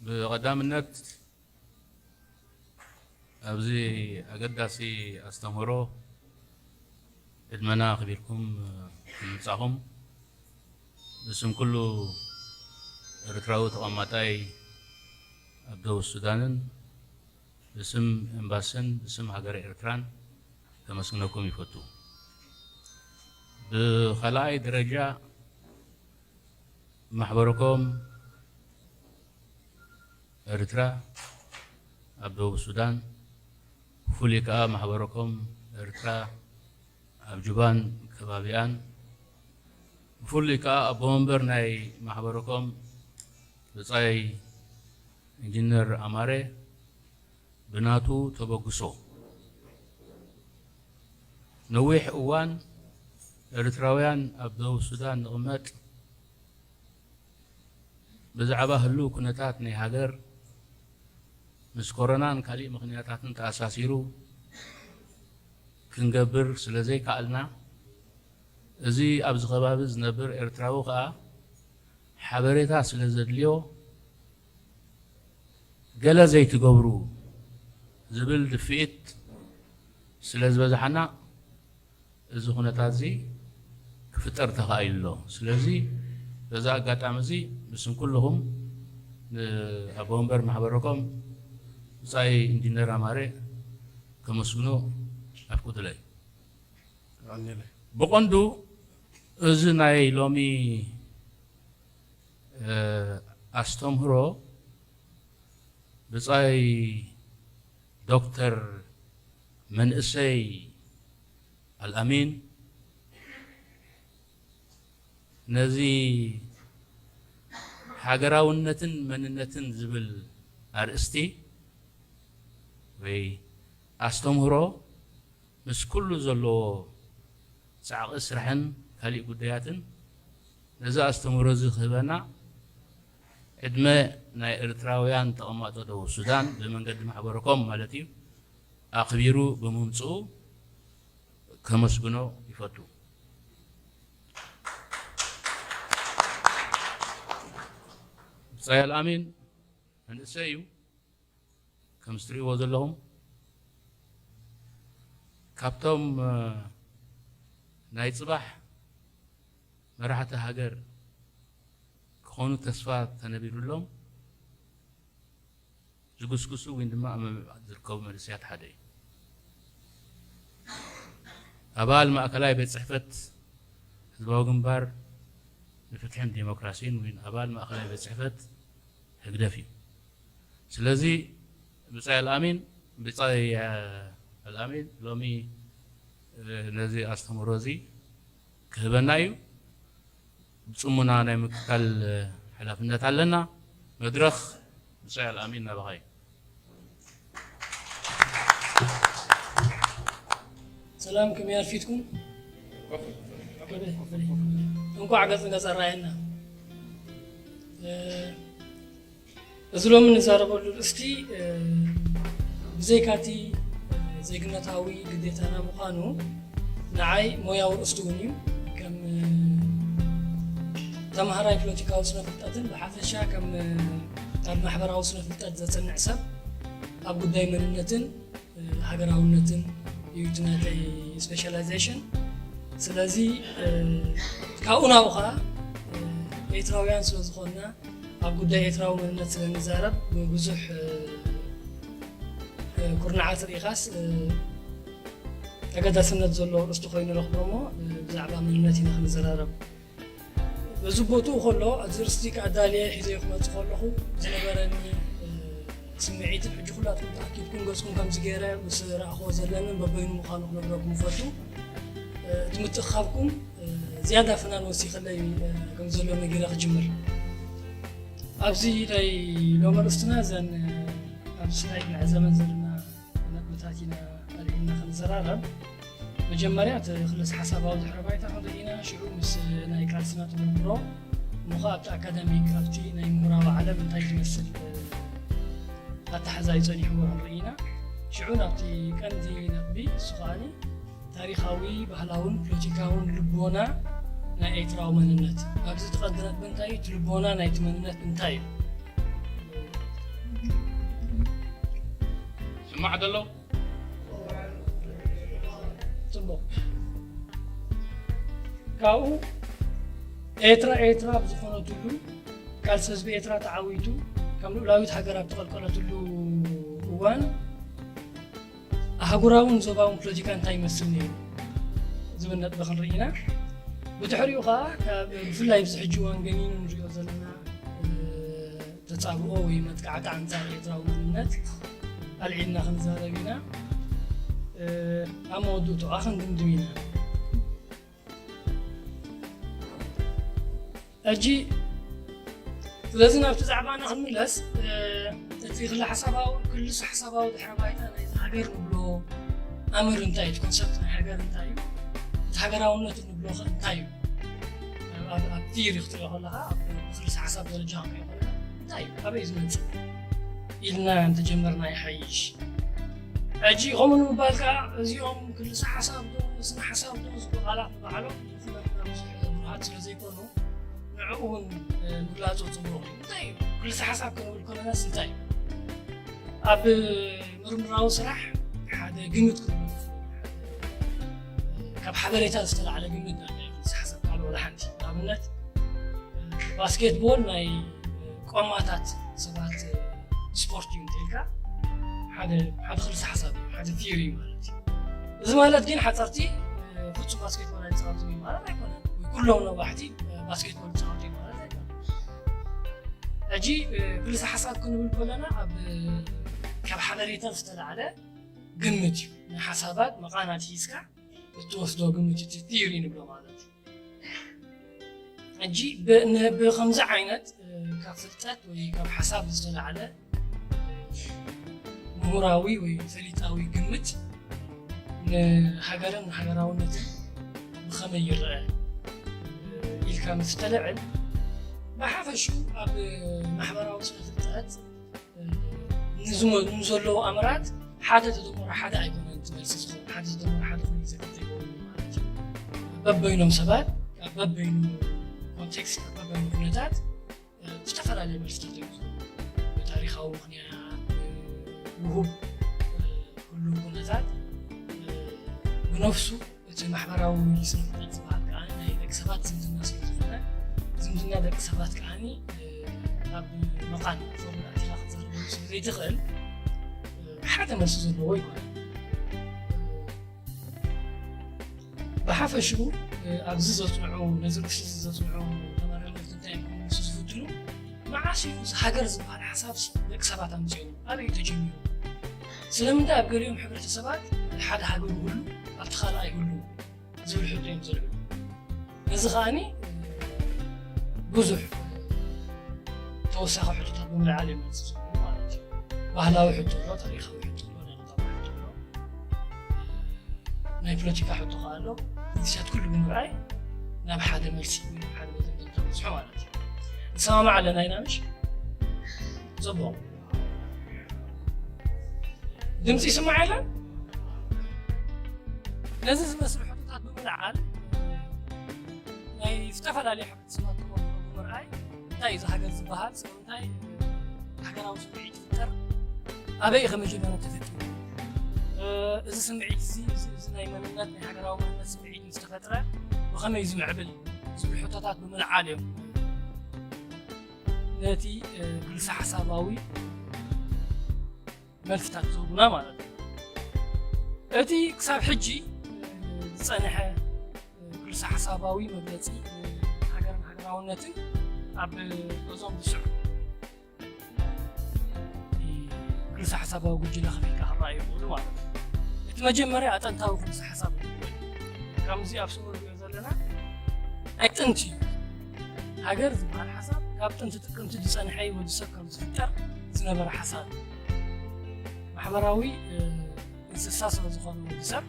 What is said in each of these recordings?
ብቐዳምነት ኣብዚ ኣገዳሲ ኣስተምህሮ ዕድመና ኣኽቢርኩም ብምምጻኹም ብስም ኩሉ ኤርትራዊ ተቐማጣይ ኣብ ደቡብ ሱዳንን ብስም ኤምባስን ብስም ሃገረ ኤርትራን ከመስግነኩም ይፈቱ። ብኻልኣይ ደረጃ ማሕበረኮም ኤርትራ ኣብ ደቡብ ሱዳን፣ ብፍሉይ ከኣ ማሕበረኮም ኤርትራ ኣብ ጁባን ከባቢኣን፣ ብፍሉይ ከኣ ኣቦ መንበር ናይ ማሕበረኮም ብጻይ ኢንጂነር ኣማረ ብናቱ ተበግሶ ነዊሕ እዋን ኤርትራውያን ኣብ ደቡብ ሱዳን ንቕመጥ ብዛዕባ ህሉው ኩነታት ናይ ሃገር ምስ ኮሮናን ካሊእ ምኽንያታትን ተኣሳሲሩ ክንገብር ስለ ዘይከኣልና፣ እዚ ኣብዚ ከባቢ ዝነብር ኤርትራዊ ከኣ ሓበሬታ ስለ ዘድልዮ፣ ገለ ዘይትገብሩ ዝብል ድፍኢት ስለ ዝበዝሓና፣ እዚ ኩነታት እዚ ክፍጠር ተኻኢሉ ኣሎ። ስለዚ በዚ ኣጋጣሚ እዚ ብስም ኩልኹም ንኣቦ ወንበር ማሕበረኮም ብጻይ ኢንጂነር ኣማረ ከመስግኖ ኣፍቁዱለይ። ብቐንዱ እዚ ናይ ሎሚ ኣስተምህሮ ብጻይ ዶክተር መንእሰይ ኣልኣሚን ነዚ ሃገራውነትን መንነትን ዝብል ኣርእስቲ ወይ ኣስተምህሮ ምስ ኩሉ ዘለዎ ጻዕቒ ስራሕን ካሊእ ጉዳያትን ነዚ ኣስተምህሮ እዚ ክህበና ዕድመ ናይ ኤርትራውያን ተቐማጦ ደቡብ ሱዳን ብመንገዲ ማሕበረኮም ማለት እዩ ኣኽቢሩ ብምምጽኡ ከመስግኖ ይፈቱ። ብጻይ ኣልኣሚን መንእሰይ እዩ። ከም እትሪእዎ ዘለኹም ካብቶም ናይ ጽባሕ መራሕቲ ሃገር ክኾኑ ተስፋ ተነቢሩሎም ዝጉስጉሱ ወይ ድማ ኣብ ምምዕባል ዝርከቡ መንእሰያት ሓደ እዩ። ኣባል ማእከላይ ቤት ጽሕፈት ህዝባዊ ግንባር ንፍትሕን ዲሞክራሲን ወይ ኣባል ማእከላይ ቤት ጽሕፈት ህግደፍ እዩ። ስለዚ ብጻይ ኣልኣሚን ብጻይ ኣልኣሚን ሎሚ ነዚ ኣስተምህሮ እዚ ክህበና እዩ። ብጽሙና ናይ ምክታል ሓላፍነት ኣለና። መድረኽ ብጻይ ኣልኣሚን ናባኻ እዩ። ሰላም፣ ከመይ ኣርፊድኩም? እንኳዕ ገጽ ገጽ ኣራየና። እዚ ሎሚ ንዛረበሉ ርእስቲ ብዘይካቲ ዜግነታዊ ግዴታና ምዃኑ ንዓይ ሞያዊ ርእስቲ እውን እዩ። ከም ተምሃራይ ፖለቲካዊ ስነ ፍልጠትን ብሓፈሻ ከም ኣብ ማሕበራዊ ስነ ፍልጠት ዘጽንዕ ሰብ ኣብ ጉዳይ መንነትን ሃገራውነትን እዩ እቲ ናተይ ስፔሻላይዜሽን። ስለዚ ካብኡ ናብኡ ከዓ ኤርትራውያን ስለ ዝኾንና ኣብ ጉዳይ ኤርትራዊ መንነት ስለ ንዛረብ ብብዙሕ ኩርናዓት ርኢኻስ ተገዳስነት ዘለዎ ርእስቲ ኮይኑ ረኽቦ እሞ ብዛዕባ መንነት ኢና ክንዘራረብ። በዚ ቦትኡ ከሎ ኣብዚ ርእስቲ ከኣዳልየ ሒዘዮ ክመፅእ ከለኹ ዝነበረኒ ስምዒትን ሕጂ ኩላትኩም ተኣኪብኩም ገፅኩም ከምዚ ገይረ ምስ ረኣኽዎ ዘለንን በበይኑ ምዃኑ ክነግረኩም እፈቱ። እቲ ምትእኽኻብኩም ዝያዳ ፍናን ወሲኸለይ ከም ዘሎ ነጊረ ክጅምር። ኣብዚ ናይ ሎሚ ርእስትና እዘን ኣብዚ ስላይድ ንዕዘበን ዘለና ነጥብታት ኢና ኣልዒልና ክንዘራረብ። መጀመርያ እቲ ክልስ ሓሳባዊ ድሕረ ባይታ ክንርኢ ኢና፣ ሽዑ ምስ ናይ ቃልስና ተመክሮ እሞ ኸኣ ኣብቲ ኣካዳሚክ ኣብቲ ናይ ምሁራዊ ዓለም እንታይ ዝመስል ኣተሓዛዩ ጸኒሕዎ ክንርኢ ኢና። ሽዑ ናብቲ ቀንዲ ነጥቢ እሱ ከኣኒ ታሪኻዊ ባህላውን ፖለቲካውን ልቦና ናይ ኤርትራዊ መንነት። ኣብዚ እቲ ቀንዲ ነጥቢ እንታይ እዩ? እቲ ልቦና ናይቲ መንነት እንታይ እዩ? ማዕዶ ኣሎ። ጽቡቕ። ካብኡ ኤርትራ ኤርትራ ብዝኾነትሉ፣ ቃልሲ ህዝቢ ኤርትራ ተዓዊቱ፣ ከም ልኡላዊት ሃገር ኣብ ተቐልቀለትሉ እዋን፣ ኣህጉራውን ዞባውን ፖለቲካ እንታይ ይመስል ነይሩ ዝብል ነጥቢ ክንርኢ ኢና። ብድሕሪኡ ኸኣ፣ ካብ ብፍላይ ኣብዚ ሕጂ እዋን ገኒኑ ንሪኦ ዘለና፣ እ፣ ተጻብኦ ወይ መጥቃዕቲ ኣንጻር ኤርትራዊ መንነት ኣልዒልና ክንዛረብ ኢና። እ፣ ኣብ መወዳእታኡ ክንድምድም ኢና። ሕጂ ስለዚ ናብቲ ዛዕባና ክንምለስ፣ እ፣ እቲ ክለ ሓሳባዊ፣ ክልሰ ሓሳባዊ ድሕረ ባይታ ናይዚ ሃገር ንብሎ ኣምር እንታይ እዩ? እቲ ኮንሰፕት ናይ ሃገር እንታይ እዩ? እቲ ሃገራውነት ንብሎ ኸ እንታይ እዩ? ኣብ፣ ኣብ ቲዮሪ ክትሪኦ ከለኻ፣ ኣብ ክልሰ ሓሳብ ደረጃ ክንሪኦ ከለና እንታይ እዩ? ካበይ እዩ ዝመጽእ? ኢልና እንተጀመርና ይሓይሽ። ሕጂ ከምኡ ንምባል ከኣ እዚኦም ክልሰ ሓሳብ ዶ፣ ስነ ሓሳብ ዶ ዝብሉ ቃላት ንባዕሎም ብዙሕ ብሩሃት ስለ ዘይኮኑ፣ ንዕኡ እውን፣ እ፣ ምግላጹ ጽቡቕ እዩ። እንታይ እዩ? ክልሰ ሓሳብ ክንብል ከለናስ እንታይ እዩ? ኣብ ምርምራዊ ስራሕ ሓደ ግምት ክንብል፣ ካብ ሓበሬታ ዝተላዕለ ግምት ንርኢ። ክልሰ ሓሳብ ካልእ ወላ ሓንቲ። ንኣብነት፣ እ፣ ባስኬትቦል ናይ፣ እ፣ ቆማታት ሰባት፣ እ፣ ስፖርት እዩ እንተኢልካ ሓደ፣ ሓደ ክልሰ ሓሳብ እዩ፣ ሓደ ቲዮሪ እዩ ማለት እዩ። እዚ ማለት ግን ሓፀርቲ፣ እ፣ ፍጹም ባስኬትቦል ኣይፃወቱን እዩ ማለት ኣይኮነን። ወይ ኩሎም ነዋሕቲ፣ እ፣ ባስኬትቦል ይፃወቱ እዩ ማለት ኣይኮነን። ሕጂ፣ እ፣ ክልሰ ሓሳብ ክንብል ከለና ኣብ፣ እ፣ ካብ ሓበሬታ ዝተላዕለ ግምት እዩ። ንሓሳባት መቓናት ሒዝካ እትወስዶ ግምት እቲ ቲዮሪ ንብሎ ማለት እዩ። ሕጂ ብ-፣ ን-፣ ብኸምዚ ዓይነት፣ እ፣ ካብ ፍልጠት ወይ ካብ ሓሳብ ዝተላዕለ ምሁራዊ ወይ ፈሊጣዊ ግምት ንሃገርን ሃገራውነትን ብኸመይ ይረአ ኢልካ ምስ ተልዕል፣ ብሓፈሹ ኣብ ማሕበራዊ ስነ ፍልጠት ንዝመ-፣ ንዘለዉ ኣምራት ሓደ ተደምሮ ሓደ ኣይኮነን እቲ መልሲ ዝኸውን። ሓደ ተደምሮ ሓደ ኩሉ ግዜ ክልተ ይኸውን ማለት እዩ። በበይኖም ሰባት፣ ኣብ በበይኑ ኮንቴክስት፣ ኣብ በበይኑ ኩነታት፣ እ፣ ዝተፈላለየ መልስታት እዮም ዝህቡ። ብታሪኻዊ ምኽንያት፣ ብውሁብ፣ እ፣ ኩሉ ኩነታት፣ እ፣ ብነፍሱ እቲ ማሕበራዊ ስነ ፍልጠት ዝበሃል ከኣ ናይ ደቂ ሰባት ዝምድና ስለ ዝኾነ፣ ዝምድና ደቂ ሰባት ከኣ፣ እ፣ ናብ መቓን ፎርሙላ ኣቲኻ ክትዘርግሑ ስለ ዘይትኽእል፣ እ፣ ሓደ መልሲ ዘለዎ ኣይኮነን። ብሓፈሽኡ፣ እ፣ ኣብዚ ዘጽንዑ፣ ነዚ ርእሲ እዚ ዘጽንዑ ተመራመርቲ እንታይ እዮም ክምልሱ ዝፍትኑ? መዓስ እዩ እዚ ሃገር ዝበሃል ሓሳብሲ ደቂ ሰባት ኣምጺኦም? ኣበይ እዩ ተጀሚሩ? ስለምንታይ ኣብ ገሊኦም ሕብረተሰባት ሓደ ሃገር ይህሉ፣ ኣብቲ ካልእ ኣይህሉን? ዝብል ሕቶ እዮም ዘልዕሉ። ነዚ ከኣኒ ብዙሕ ተወሳኺ ሕቶታት ብምልዓል እዮም መልሲ ዝህቡ ማለት እዩ። ባህላዊ ሕቶ ኣሎ፣ ታሪኻዊ ሕቶ ኣሎ፣ ናይ ቁጠባ ሕቶ ኣሎ፣ ናይ ፖለቲካ ሕቶ ከኣ ኣሎ። እዚታት ኩሉ ብምርኣይ ናብ ሓደ መልሲ ወይ ናብ ሓደ መደምደምታ ንበጽሖ ማለት እዩ። ንሰማማዕ ኣለና ኢና ምሽ? ጽቡቕ። ድምፂ ይስማዕ የለን? ነዚ ዝመስሉ ሕቶታት ብምልዓል ናይ ዝተፈላለዩ ሕብረተሰባት ተመክሮ ብምርኣይ እንታይ እዩ እዚ ሃገር ዝበሃል? ስለምንታይ ሃገራዊ ስምዒት ይፍጠር? ኣበይ እዩ ከመጀመርያ ተፈጢሩ? እ፣ እዚ ስምዒት እዚ፣ እዚ፣ እዚ ናይ መንነት፣ ናይ ሃገራዊ መንነት ስምዒት ምስ ተፈጥረ ብኸመይ እዩ ዝምዕብል ዝብሉ ሕቶታት ብምልዓል እዮም ነቲ፣ እ፣ ክልሰ ሓሳባዊ መልስታት ዝህቡና ማለት እዩ። እቲ ክሳብ ሕጂ ዝጸንሐ ክልሰ ሓሳባዊ መግለጺ ሃገርን ሃገራውነትን ኣብ እዞም ብስዑ ክልሰ ሓሳባዊ ጉጅለ ከፊልካ ክረኣዩ ይኽእሉ ማለት እዩ። እቲ መጀመርያ ኣጠንታዊ ክልሰ ሓሳብ እዩ። ከምዚ ኣብ ስእሊ ንሪኦ ዘለና ናይ ጥንቲ እዩ። ሃገር ዝበሃል ሓሳብ ካብ ጥንቲ ጥቅምቲ ዝጸንሐ እዩ፣ ወዲ ሰብ ካብ ዝፍጠር ዝነበረ ሓሳብ እዩ። ማሕበራዊ፣ እ፣ እንስሳ ስለ ዝኾነ ወዲ ሰብ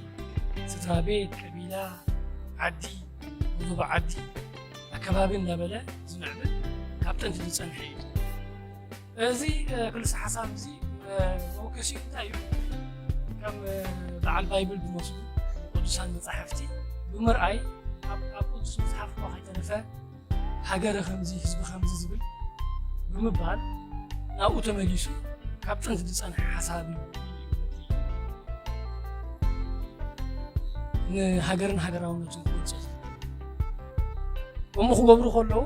ስድራ ቤት፣ ቀቢላ፣ ዓዲ፣ ጎደቦ ዓዲ፣ ኣከባቢ እንዳበለ ዝምዕብል ካብ ጥንቲ ዝጸንሐ እዩ። እዚ፣ እ፣ ክልሰ ሓሳብ እዚ፣ እ፣ መወከሲኡ እንታይ እዩ? ከም፣ እ፣ በዓል ባይብል ዝመስሉ ቅዱሳን መጻሕፍቲ ብምርኣይ ኣብ፣ ኣብ ቅዱስ መጽሓፍ እኳ ከይተረፈ ሃገረ ከምዚ፣ ህዝቢ ከምዚ ዝብል ብምባል ናብኡ ተመሊሱ ካብ ጥንቲ ዝጸንሐ ሓሳብ እዩ። ንሃገርን ሃገራውነትን ክገልጹ ዝኽእሉ። ከምኡ ክገብሩ ከለዉ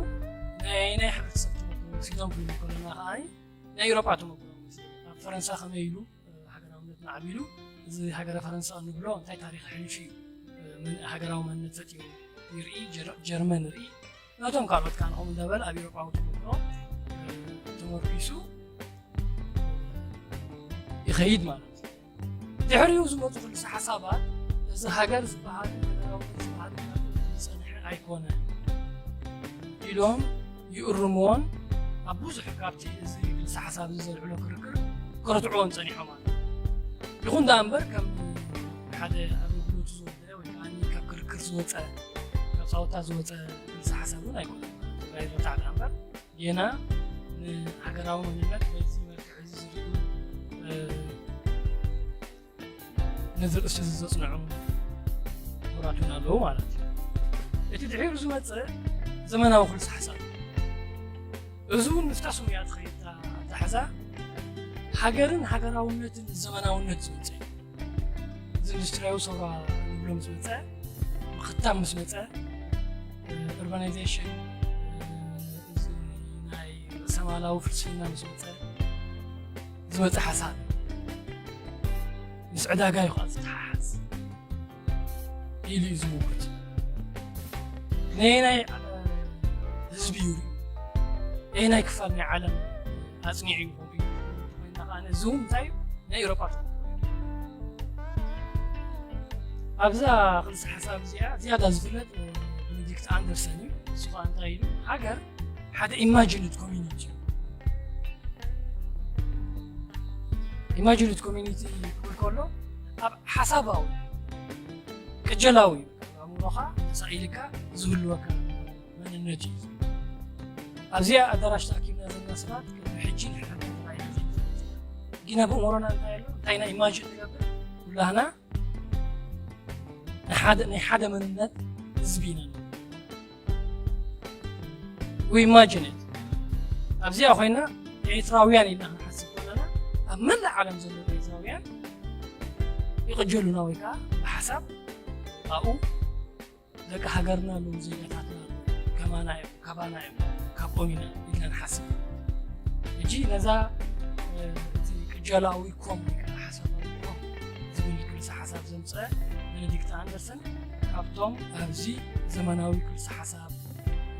ናይ ናይ ሕብረተሰብ ተመክሮ ወሲዶም ክብሉ ከለና ከኣ ናይ ኤውሮጳ ተመክሮ ወሲዶም። ኣብ ፈረንሳ ከመይ ኢሉ ሃገራውነት ማዕቢሉ፣ እዚ ሃገረ ፈረንሳ እንብሎ እንታይ ታሪኽ ኣሕሊፉ እዩ፣ ምን-፣ ሃገራዊ መንነት ፈጢሩ ይርኢ፣ ጀር-፣ ጀርመን ይርኢ፣ ነቶም ካልኦት ከኣ ንኸምኡ እንዳበለ ኣብ ኤውሮጳዊ ተመክሮ ተመርኪሱ ይኸይድ ማለት እዩ። ድሕሪኡ ዝመፁ ክልሰ ሓሳባት እዚ ሃገር ዝበሃል ሃገራውነት ዝበሃል ዝፀንሐ ኣይኮነ ኢሎም ይእርምዎን ኣብ ብዙሕ ካብቲ እዚ ክልሰ ሓሳብ እዚ ዘልዕሎ ክርክር ከረትዕዎን ፀኒሖም ኣሎ። ይኹን ደኣ እምበር ከም ሓደ ኣገልግሎቱ ዝወደአ ወይ ከዓ ካብ ክርክር ዝወፀ ካብ ፃውታ ዝወፀ ክልሰ ሓሳብ እውን ኣይኮነን። ትግራይ ዝወጣዕ ደኣ እምበር ጌና ንሃገራዊ መንነት በዚ መልክዕ እዚ ዝርእዩ እ፣ ነዚ ርእሲ እዚ ዘጽንዑ ምሁራት እውን ኣለዉ ማለት እዩ። እቲ ድሒሩ ዝመጽእ ዘመናዊ ክልሰ ሓሳብ እዩ። እዚ እውን ምስታ ስሙያ ትኸይድ ኣተሓሕዛ ሃገርን ሃገራውነትን ዘመናውነት ዝመጽእ እዩ። እዚ ኢንዱስትሪያዊ ሰውራ ንብሎ ምስ መጸ፣ ምኽታም ምስ መጸ፣ ኡርባናይዜሽን፣ እዚ ናይ ርእሰማላዊ ፍልስፍና ምስ መጸ ዝመጸ ሓሳብ እዩ። ምስ ዕዳጋ እዩ ከዓ ዝተሓሓዝ ኢሉ እዩ ዝምጉት። ነየናይ ህዝቢ እዩ ርእዩ? ነየናይ ክፋል ናይ ዓለም ኣጽኒዑ እዩ ከምኡ ኢሉ? ኮይና ከዓ እዚ እውን እንታይ እዩ? ናይ ኤውሮጳ ተመክሮ እዩ። ኣብዛ ክልሰ ሓሳብ እዚኣ ዝያዳ ዝፍለጥ ቤኔዲክት ኣንደርሰን እዩ። ንሱ ከዓ እንታይ ኢሉ? ሃገር ሓደ ኢማጂንድ ኮሚኒቲ እዩ። ኢማጂንድ ኮሚኒቲ ክብል ከሎ ኣብ ሓሳባዊ ቅጀላዊ እዩ። ኣብ ኣእምሮኻ ተሳኢልካ ዝህልወካ መንነት እዩ። ኣብዚኣ ኣዳራሽ ተኣኪብና ዘለና ሰባት ቅድሚ ሕጂ ንሕና ተባሂልና ዘይንፈልጥ ኢና። ግና ብእምሮና እንታይ ኣሎ? እንታይ ኢና ኢማጂን ንገብር? ኩላህና ንሓደ፣ ናይ ሓደ መንነት ህዝቢ ኢና። We imagine it። ኣብዚኣ ኮይና ኤርትራውያን ኢልና ክንሓስብ ከለና ኣብ መላእ ዓለም ዘለዉ ኤርትራውያን ይቕጀሉና ወይ ከዓ ብሓሳብ ኣብኡ ደቂ ሃገርና ኣለዉ፣ ዜጋታትና ኣለዉ፣ ከማና እዮም፣ ካባና እዮም፣ ካብኦም ኢና ኢልና ንሓስብ። ሕጂ ነዛ፣ እ፣ እቲ ቅጀላዊ ኮም ወይ ከዓ ሓሳባዊ ኮም ዝብል ክልሰ ሓሳብ ዘምፀአ ቤኔዲክት ኣንደርሰን ካብቶም ኣብዚ ዘመናዊ ክልሰ ሓሳብ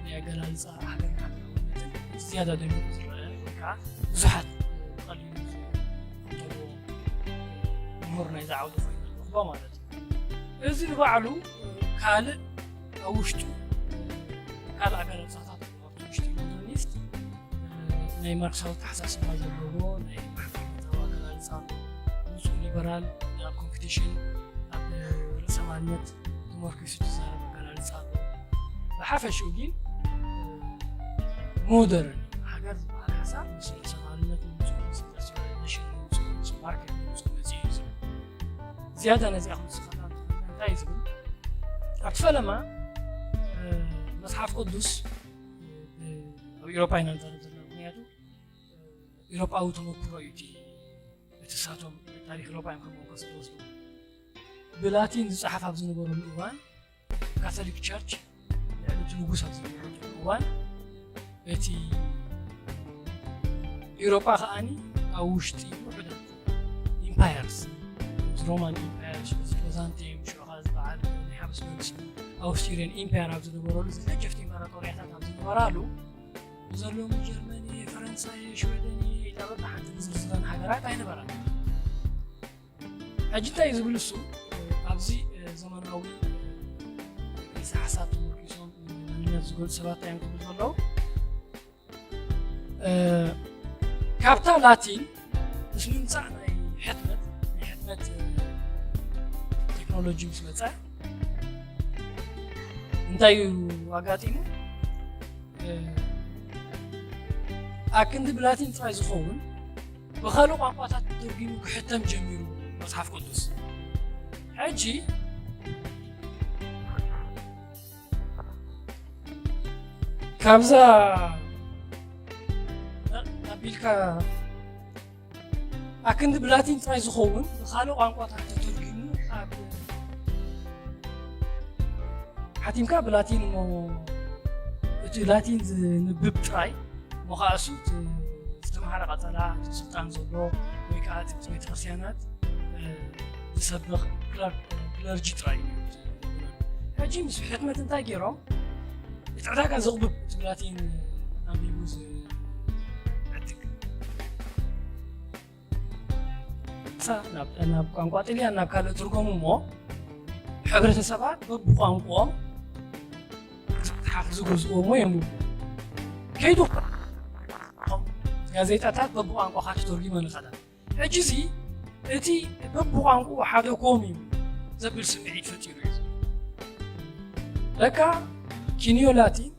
ናይ ኣገላልፃ ሃገርን ሃገራውነትን ዝያዳ ደሚቑ ዝረአ ወይ ከዓ ብዙሓት ብቐሊሉ ዝኽተልዎ ምሁር ናይዛ ዓውዲ ኮይኑ ንረኽቦ ማለት እዩ። እዚ ንባዕሉ ካልእ ኣብ ውሽጡ ካልእ ኣገላልፃታት ኣለዎ። ኣብቲ ውሽጢ ሞደርኒስት ናይ ማርክሳዊ ኣተሓሳስባ ዘለዎ ናይ ማሕበረሰብ ኣገላልፃ ኣሎ። ንፁህ ሊበራል ኣብ ኮምፒቲሽን ኣብ ርእሰማልነት ተመርኪሱ ዝዛረብ ኣገላልፃ ኣሎ። ብሓፈሽኡ ግን ሞደርን ሃገር ዝበሃል ሓሳብ ምስ ርእሰማልነት ንፁህ፣ ምስ ኢንዱስትሪያላይዜሽን ንፁህ፣ ምስ ማርኬት ንፁህ መፂኡ እዩ ዝብል። ዝያዳ ነዚኣ ክንስኸላ እንታይ እዩ ዝብል? ኣብቲ ፈለማ፣ እ፣ መጽሓፍ ቅዱስ፣ እ፣ ኣብ ኤውሮጳ ኢና ንዛረብ ዘለና። ምኽንያቱ፣ እ፣ ኤውሮጳዊ ተመክሮ እዩ እቲ፣ እቲ ሳቶም ታሪኽ ኤውሮጳ እዮም ከም መወከሲ ዝወስዱ። ብላቲን ዝጸሓፍ ኣብ ዝነበረሉ እዋን፣ ካቶሊክ ቸርች ልዕሊ እቲ ንጉስ ኣብ ዝነበረሉ እዋን፣ እቲ ኤውሮጳ ከኣኒ ኣብ ውሽጢ ውሑዳት ኢምፓየርስ፣ እዚ ሮማን ኢምፓየር፣ ሽዑ እዚ በዛንቲየም፣ ሽዑ ከኣ እዚ በዓል ናይ ሓበስ መንግስቲ ኣውስትሪያን ኢምፓየር ኣብ ዝነበረሉ፣ እዚ ነጀፍቲ ኢምፓራጦርያታት ኣብ ዝነበራሉ፣ ብዘለዉ ጀርመን እየ፣ ፈረንሳ እየ፣ ሽወደን እየ ኢላ በብሓንቲ ብዝርዝረን ሃገራት ኣይነበራን። ሕጂ እንታይ እዩ ዝብል እሱ? ኣብዚ፣ እ፣ ዘመናዊ፣ እ፣ ክልሰ ሓሳብ ተመርኪሶም መንነት ዝገልጹ ሰባት እንታይ እዮም ዝብሉ ዘለዉ? እ፣ ካብታ ላቲን ምስ ምምጻእ ናይ ሕትመት፣ ናይ ሕትመት፣ እ፣ ቴክኖሎጂ ምስ መጸ እንታይ እዩ ኣጋጢሙ? እ፣ ኣክንዲ ብላቲን ጥራይ ዝኸውን ብኻልእ ቋንቋታት ተተርጒሙ ክሕተም ጀሚሩ መጽሓፍ ቅዱስ። ሕጂ ካብዛ ኣቢልካ ኣክንዲ ብላቲን ጥራይ ዝኸውን ብኻልእ ቋንቋታት ተተርጒሙ ኣብ ሓቲምካ ብላቲን እሞ እቲ ላቲን ዝንብብ ጥራይ እሞ ከዓ እሱ እቲ ዝተምሃረ ቀጸላ እቲ ስልጣን ዘሎ ወይ ከዓ እቲ ቤተ ክርስቲያናት ዝሰብኽ ክለርጂ ጥራይ እዩ። ሕጂ ምስ ሕትመት እንታይ ገይሮም እቲ ዕዳጋ ዘቕብብ እቲ ብላቲን ኣንቢቡ ዝዕድግ ናብ ቋንቋ ጥልያን ናብ ካልእ ትርጎሙ እሞ ሕብረተሰባት በብቋንቋኦም መጽሓፍ ዝገዝእዎ እሞ የንብቡ ከይዱ ጋዜጣታት በብቋንቋኻ ተተርጉመ ንኸዳ ሕጂ እዚ እቲ በብቋንቋኡ ሓደ ኮም እዩ ዘብል ስምዒት ፈጢሩ እዩ። ለካ ኪንዮ ላቲን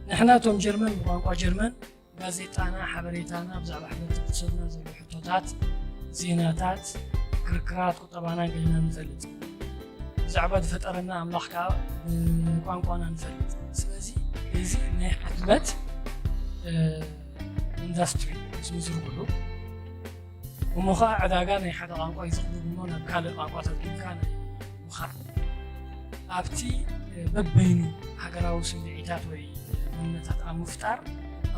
ንሕና እቶም ጀርመን ብቋንቋ ጀርመን ጋዜጣና፣ ሓበሬታና፣ ብዛዕባ ሕብረተሰብና ዘሎ ሕቶታት፣ ዜናታት፣ ክርክራት ቁጠባናን ገይና ንፈልጥ። ብዛዕባ ዝፈጠረና ኣምላኽ ከዓ ብቋንቋና ንፈልጥ። ስለዚ እዚ ናይ ሕትመት ኢንዳስትሪ ምስ ምዝርግሑ እሞ ከዓ ዕዳጋ ናይ ሓደ ቋንቋ እዩ ዘቕርብ እሞ ናብ ካልእ ቋንቋ ተርጊምካ ናይ ምኻድ ኣብቲ በበይኑ ሃገራዊ ስምዒታት ወይ መንነታት ኣብ ምፍጣር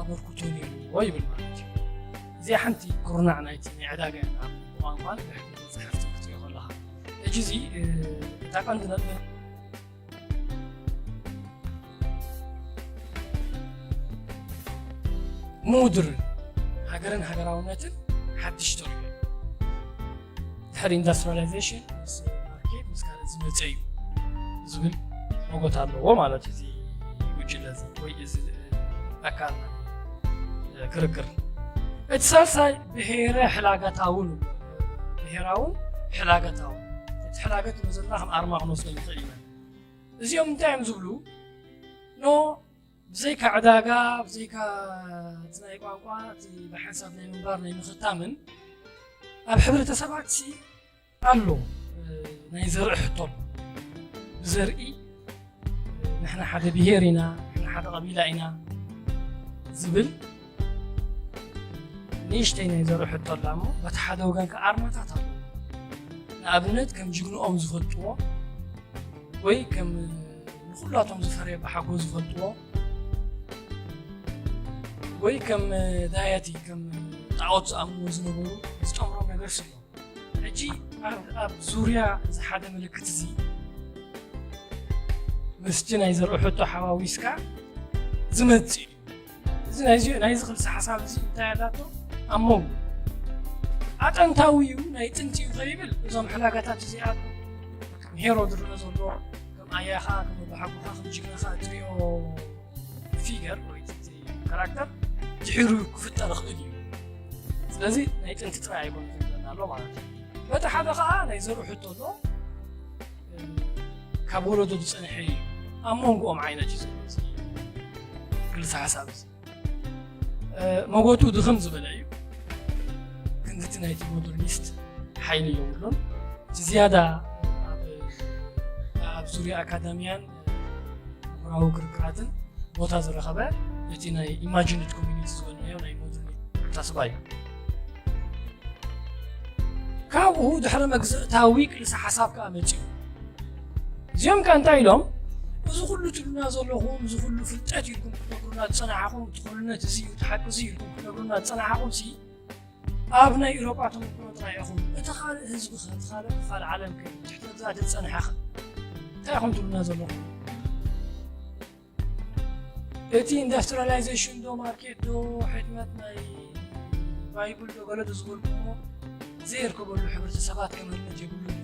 ኣበርክቶ ነይርዎ ይብል ማለት እዩ። እዚኣ ሓንቲ ኩርናዕ ናይቲ ናይ ዕዳጋ ኣብ ቋንቋን ብሕብረት መፅሓፍ ትምህርቲ ከለኻ ሕጂ እዚ እታ ቀንዲ ነጥቢ ምድርን ሃገርን ሃገራውነትን ሓድሽ ተሪኦ ድሕሪ ኢንዳስትሪላይዜሽን ምስ ማርኬት ምስ ካልእ ዝመፀ እዩ ዝብል መጎት ኣለዎ ማለት እዚ ጉጅለ እዚ ወይ እዚ ኣካል ክርክር። እቲ ሳልሳይ ብሄረ ሕላገታዊ ንብሎ። ብሄራውን ሕላገታውን። እቲ ሕላገት መዘና ከም ኣርማ ክንወስዶ ንኽእል ኢና። እዚኦም እንታይ እዮም ዝብሉ? ኖ ብዘይካ ዕዳጋ ብዘይካ እቲ ናይ ቋንቋ እቲ ብሓንሳብ ናይ ምንባር ናይ ምኽታምን ኣብ ሕብረተሰባት ሲ ኣሎ ናይ ዘርኢ ሕቶ ኣሎ። ብዘርኢ ንሕና ሓደ ብሄር ኢና፣ ንሕና ሓደ ቀቢላ ኢና ዝብል ንእሽተይ ናይ ዘርኢ ሕቶ ኣላ እሞ በቲ ሓደ ወገን ከዓ ኣርማታት ኣሎ። ንኣብነት ከም ጅግንኦም ዝፈልጥዎ ወይ ከም ንኩላቶም ዝፈርየ ብሓጎ ዝፈልጥዎ ወይ ከም ዳያቲ ከም ጣዖት ዝኣምንዎ ዝነበሩ ዝጠምሮም ነገር ስሎ ሕጂ ኣብ ዙርያ እዚ ሓደ ምልክት እዚ ምስቲ ናይ ዘርኦ ሕቶ ሓዋዊስካ ዝመጽእ እዩ። እዚ ናይዚ ክልሲ ሓሳብ እዚ እንታይ ኣላቶ ኣብ መንጎ ኣጠንታዊ እዩ ናይ ጥንቲ እዩ ከይብል እዞም ሕላጋታት እዚኣቶ ምሄሮ ዝርአ ዘሎ ከም ኣያኻ ከም ኣቦሓጎኻ ከም ጅግናኻ እትሪኦ ፊገር ወይ ካራክተር ድሕሩ ክፍጠር ይኽእል እዩ። ስለዚ ናይ ጥንቲ ጥራይ ኣይኮነ ዝብለና ኣሎ ማለት እዩ። በቲ ሓደ ከዓ ናይ ዘርኡ ሕቶ ኣሎ ካብ ወለዶ ዝፀንሐ እዩ ኣብ መንጎኦም ዓይነት እዩ ዘሎ ክልተ ሓሳብ እዚ መጎቱ ድኽም ዝበለ እዩ። ክንድቲ ናይቲ ሞደርኒስት ሓይሊ የብሉን። እቲ ዝያዳ ኣብ ዙርያ ኣካዳሚያን ምሁራዊ ክርክራትን ቦታ ዝረኸበ እቲ ናይ ኢማጂንድ ኮሚኒቲ ዝበልናዮ ናይ ሞደርኒስት ኣተሓሳስባ እዩ። ካብኡ ድሕሪ መግዝእታዊ ክልሰ ሓሳብ ከዓ መፅኡ። እዚኦም ከ እንታይ ኢሎም? እዚ ኩሉ ትብሉና ዘለኹም፣ እዚ ኩሉ ፍልጠት ኢልኩም ክትነግሩና ዝፀናሓኹም፣ እቲ ኩልነት እዚ እዩ፣ እቲ ሓቂ እዚ እዩ ኢልኩም ክትነግሩና ዝፀናሓኹም ሲ ኣብ ናይ ኢሮጳ ተመክሮ ጥራይ ኢኹም። እቲ ካልእ ህዝቢ ኸ፣ እቲ ካልእ ክፋል ዓለም ከ፣ ትሕቲ መግዛእቲ ዝፀንሐ ኸ እንታይ ኢኹም ትብሉና ዘለኹም? እቲ ኢንዳስትሪላይዜሽን ዶ ማርኬት ዶ ሕትመት ናይ ባይብል ዶ ገለ ዶ ዝበልኩሞ ዘየርከበሉ ሕብረተሰባት ከመልመድ የብሉን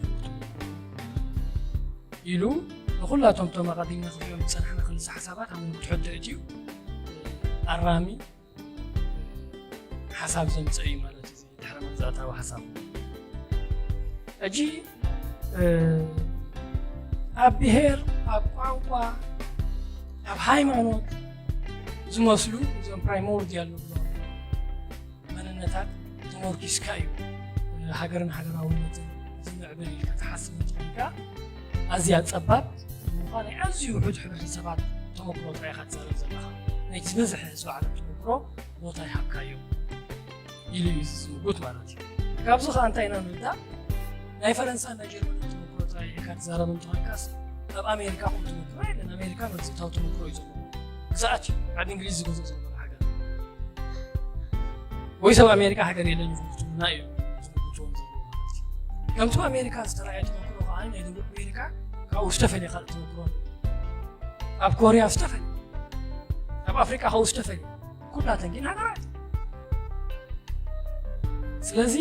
ኢሉ ንኩላቶም እቶም ኣቐዲምና ክሪኦም ዝፀናሕና ክልሰ ሓሳባት ኣብ መንጎ ትሕቶ እትዩ ኣራሚ ሓሳብ ዘምፀ እዩ ማለት እዩ። ድሕሪ መግዛእታዊ ሓሳብ ሕጂ ኣብ ብሄር ኣብ ቋንቋ ኣብ ሃይማኖት ዝመስሉ እዞም ፕራይሞርዲያል ንብሎም መንነታት ተመርኪስካ እዩ ሃገርን ሃገራውነትን ዝምዕብል ኢልካ ትሓስብ እንትኾንካ ኣዝያ ፀባብ ምዃን ናይ ኣዝዩ ውሑድ ሕብረተሰባት ተመክሮ ጥራይ ኢኻ ትዛረብ ዘለኻ። ናይ ዝበዝሐ ህዝቢ ዓለም ተመክሮ ቦታ ይሃብካዮ ኢሉ እዩ ዝዝምጉት ማለት እዩ። ካብዚ ከዓ እንታይ ኢና ንርዳእ? ናይ ፈረንሳን ናይ ጀርመንን ተመክሮ ጥራይ ኢልካ ትዛረብ እንትኾንካስ ኣብ ኣሜሪካ ከምኡ ተመክሮ የለን። ኣሜሪካ መግዛእታዊ ተመክሮ እዩ ዘለዎ። ግዛኣት እዩ። ዓዲ እንግሊዝ ዝገዝኦ ዝነበረ ሃገር። ወይ ሰብ ኣሜሪካ ሃገር የለን ኢኹም ክትብሉና እዮም ዝምጉትዎም ዘለዉ ማለት እዩ። ከምቲ ኣሜሪካ ዝተረኣየ ተመክሮ ከዓ ናይ ደቡብ ኣሜሪካ ካብኡ ዝተፈልየ ካልእ ተመክሮ ኣሎ። ኣብ ኮርያ ዝተፈልየ፣ ኣብ ኣፍሪቃ ካብኡ ዝተፈልየ፣ ኩላተን ግን ሃገራት። ስለዚ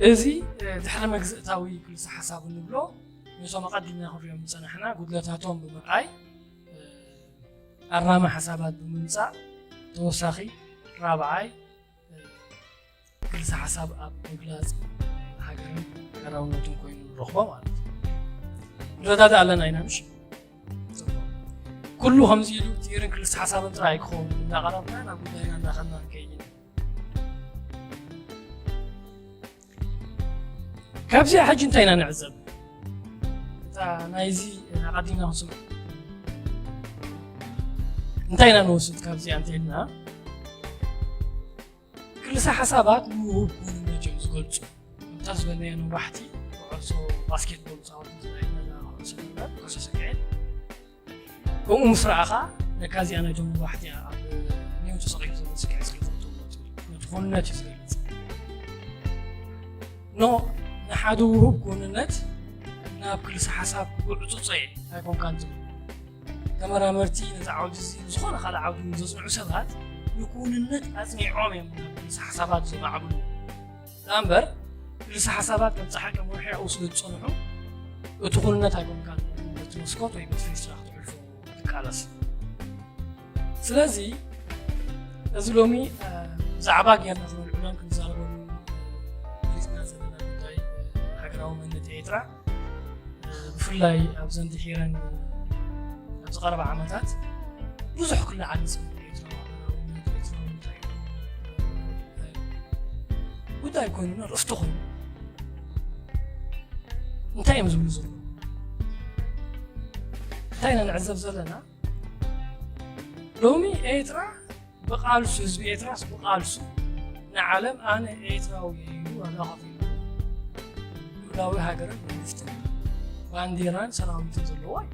እዚ ድሕሪ መግዝእታዊ ክልሰ ሓሳብ እንብሎ ነቶም ኣቐዲምና ክንሪኦም ዝጸናሕና ጉድለታቶም ብምርኣይ ኣራሚ ሓሳባት ብምምጻእ ተወሳኺ ራብዓይ ክልሰ ሓሳብ ኣብ ምግላጽ ሃገርን ሃገራውነትን ኮይኑ ንረኽቦ ማለት እዩ። ንረዳዳእ ኣለና ኢና ምሽ ኩሉ ከምዚ ኢሉ ቲርን ክልሰ ሓሳብን ጥራይ ክኸውን እንዳቐረብና ናብ ጉዳይና እንዳኸና ንከይድ ኢና። ካብዚኣ ሕጂ እንታይ ኢና ንዕዘብ? እታ ናይዚ ኣቐዲምና ክንስምዖ እንታይ ኢና ንወስድ ካብዚኣ እንተኢልና ክልሰ ሓሳባት ንውሁብ ክውንነት እዮም ዝገልጹ። እታ ዝበልናዮ ነዋሕቲ ኩዕሶ ባስኬትቦል ፃወት ዝረኣየና ኩዕሶ ነበር ኩዕሶ ሰኪዐት ከምኡ ምስ ረኣኻ ነካ እዚኣ ናይቶም ነዋሕቲ ኣብ ኒው ተሰቂሉ ዘሎ ስኪዐት ስለ ዘውፅኡ ነቲ ክውንነት እዩ ዝገልፅ። ኖ ንሓደ ውሁብ ክውንነት ናብ ክልሰ ሓሳብ ክዕፁፀ ኣይኮንካን ትብል። ተመራመርቲ ነዚ ዓውዲ እዚ ብዝኾነ ካልእ ዓውዲ ዘፅንዑ ሰባት ንክውንነት ኣፅኒዖም እዮም ናብ ክልሰ ሓሳባት ዘማዕብሉ። እምበር ክልሰ ሓሳባት ከም ፀሓይ ከም ወርሒ ኣብኡ ስለ ዝፀንሑ እቲ ኩንነት ኣይኮንካን በቲ መስኮት ወይ በቲ ፌስቲቫል ክትሕልፎ ትቃለስ። ስለዚ እዚ ሎሚ ብዛዕባ ጌርና ክነልዕሎን ክንዛረበሉ መሪፅና ዘለና ጉዳይ ሃገራዊ መንነት ኤርትራ ብፍላይ ኣብዘን ድሒረን ኣብዚ ቀረባ ዓመታት ብዙሕ ክለዓል ዝፅንሕ ኤርትራዊ ሃገራውነት ኤርትራዊ እንታይ እዩ ጉዳይ ኮይኑ ርእስቲ ኮይኑ እንታይ እዮም ዝብሉ ዘለዉ እንታይ ኢና ንዕዘብ ዘለና ሎሚ ኤርትራ ብቃልሱ ህዝቢ ኤርትራስ ብቃልሱ ንዓለም ኣነ ኤርትራዊ እየ ኢሉ ዋጋ ከፊሉ ልዑላዊ ሃገርን መንግስትን ባንዴራን ሰራዊትን ዘለዎ እዩ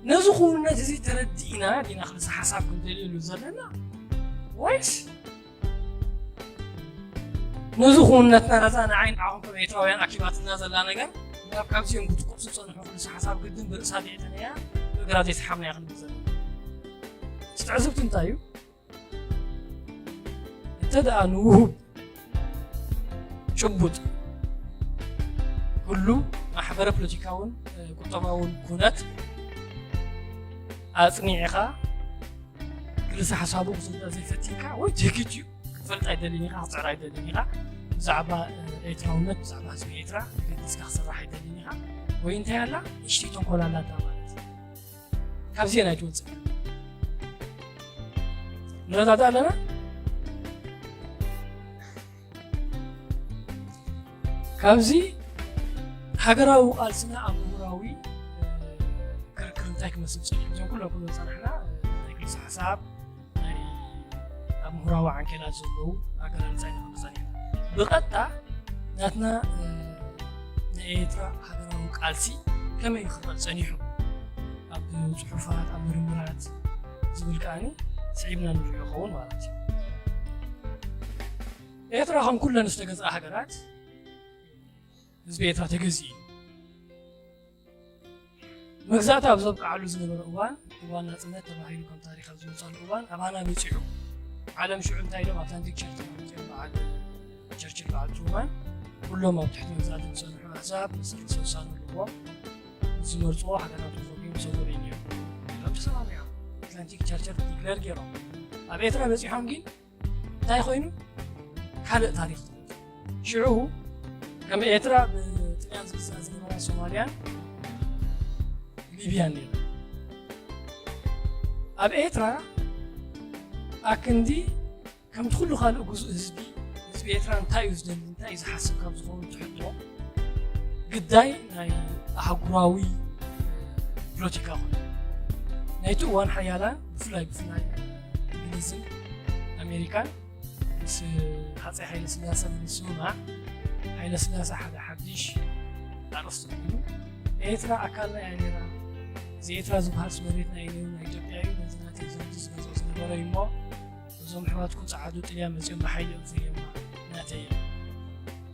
ነዚ ክውንነት እዚ ተረዲእና ዲና ክልሰ ሓሳብ ክንደልየሉ ዘለና ወይስ ነዚ ክውንነትና ነዛ ንዓይ ንዓኹም ከም ኤርትራውያን ኣኪባትና ዘላ ነገር ናብ ካብዚኦም ክትቁሱ ዝጸንሑ ክልሰ ሓሳብ ግድን ብርእሳ ዲዕተን እያ ብእግራ ዘይሰሓብና እያ ክንብል ዘለና እቲ ትዕዝብቲ እንታይ እዩ እንተ ደኣ ንውሁብ ጭቡጥ ህሉው ማሕበረ ፖለቲካውን ቁጠባውን ኩነት ኣጽኒዕኻ ክልሰ ሓሳቡ ክዝርጋሕ ዘይፈቲንካ ወይ ትህኪት እዩ ክትፈልጥ ኣይደልን ኢኻ ክትፅዕር ኣይደልን ኢኻ ብዛዕባ ኤርትራውነት ብዛዕባ ህዝቢ ኤርትራ ገዲስካ ክስራሕ ኣይደልን ኢኻ ወይ እንታይ ኣላ ንሽቲ ተንኮል ኣላታ ማለት ካብዚአን ኣይትወፅእ ንረዳዳ ኣለና ካብዚ ሃገራዊ ቃልስና ኣብ ምሁራዊ ክርክር እንታይ ክመስል ፀኒሑ እዚኦም ኩሎም ክብሎ ዝፀናሕና ናይ ክልሲ ሓሳብ ናይ ኣብ ምሁራዊ ዓንኬላት ዘለዉ ኣገላልፃ ኢና ክብሉ ፀኒሕና ብቐጥታ ናትና ናይ ኤርትራ ሃገራዊ ቃልሲ ከመይ ክረእ ፀኒሑ ኣብ ፅሑፋት ኣብ ምርምራት ዝብል ከዓኒ ስዒብና ንሪኦ ኸውን ማለት እዩ ኤርትራ ከም ኩለን ዝተገዝኣ ሃገራት ህዝቢ ኤርትራ ተገዝኡ እዩ መግዛእቲ ኣብ ዘብቅዓሉ ዝነበረ እዋን እዋን ናፅነት ተባሂሉ ከም ታሪክ ኣብ ዝወፃሉ እዋን ኣባና በፂሑ ዓለም ሽዑ እንታይ ኢሎም ኣትላንቲክ ቸርተር ኣምፂኦም በዓል ቸርችል በዓል ትሩማን ኩሎም ኣብ ትሕቲ መግዛእቲ ዝፀንሑ ኣህዛብ መሰረት ሰውሳነ ኣለዎም ዝመርፅዎ ሃገራት ኮሚም ሰጎሪን እዮም ከም ተሰማሚዖም ኣትላንቲክ ቸርቸር ዲክለር ገይሮም ኣብ ኤርትራ በፂሖም ግን እንታይ ኮይኑ ካልእ ታሪክ ሽዑ ከም ኤርትራ ብጥልያን ዝግዛእ ዝነበራ ሶማልያን ሊብያን ነይሩ ኣብ ኤርትራ ኣክንዲ ከምቲ ኩሉ ካልእ ግዙእ ህዝቢ ህዝቢ ኤርትራ እንታይ እዩ ዝደሊ እንታይ እዩ ዝሓስብ ካብ ዝኾኑ ትሕቶ ግዳይ ናይ ኣህጉራዊ ፖለቲካ ኮይኑ ናይቲ እዋን ሓያላን ብፍላይ ብፍላይ እንግሊዝን ኣሜሪካን ምስ ሃፀይ ሃይለ ስላሰ ምስምማዕ ሃይለ ስላሰ ሓደ ሓድሽ ኣርእስቲ ኮይኑ ኤርትራ ኣካልና እያ ነይራ። እዚ ኤርትራ ዝበሃል መሬትና እዩ ነይሩ፣ ናይ ኢትዮጵያ እዩ፣ ነዚ ናተይ ዘውዲ ዝገዝኦ ዝነበረ እዩ እሞ፣ እዞም ኣሕዋትኩም ጸዓዱ ጥልያን መጺኦም ብሓይሊ እዮም ፈርዮማ፣ ናተይ እዮም።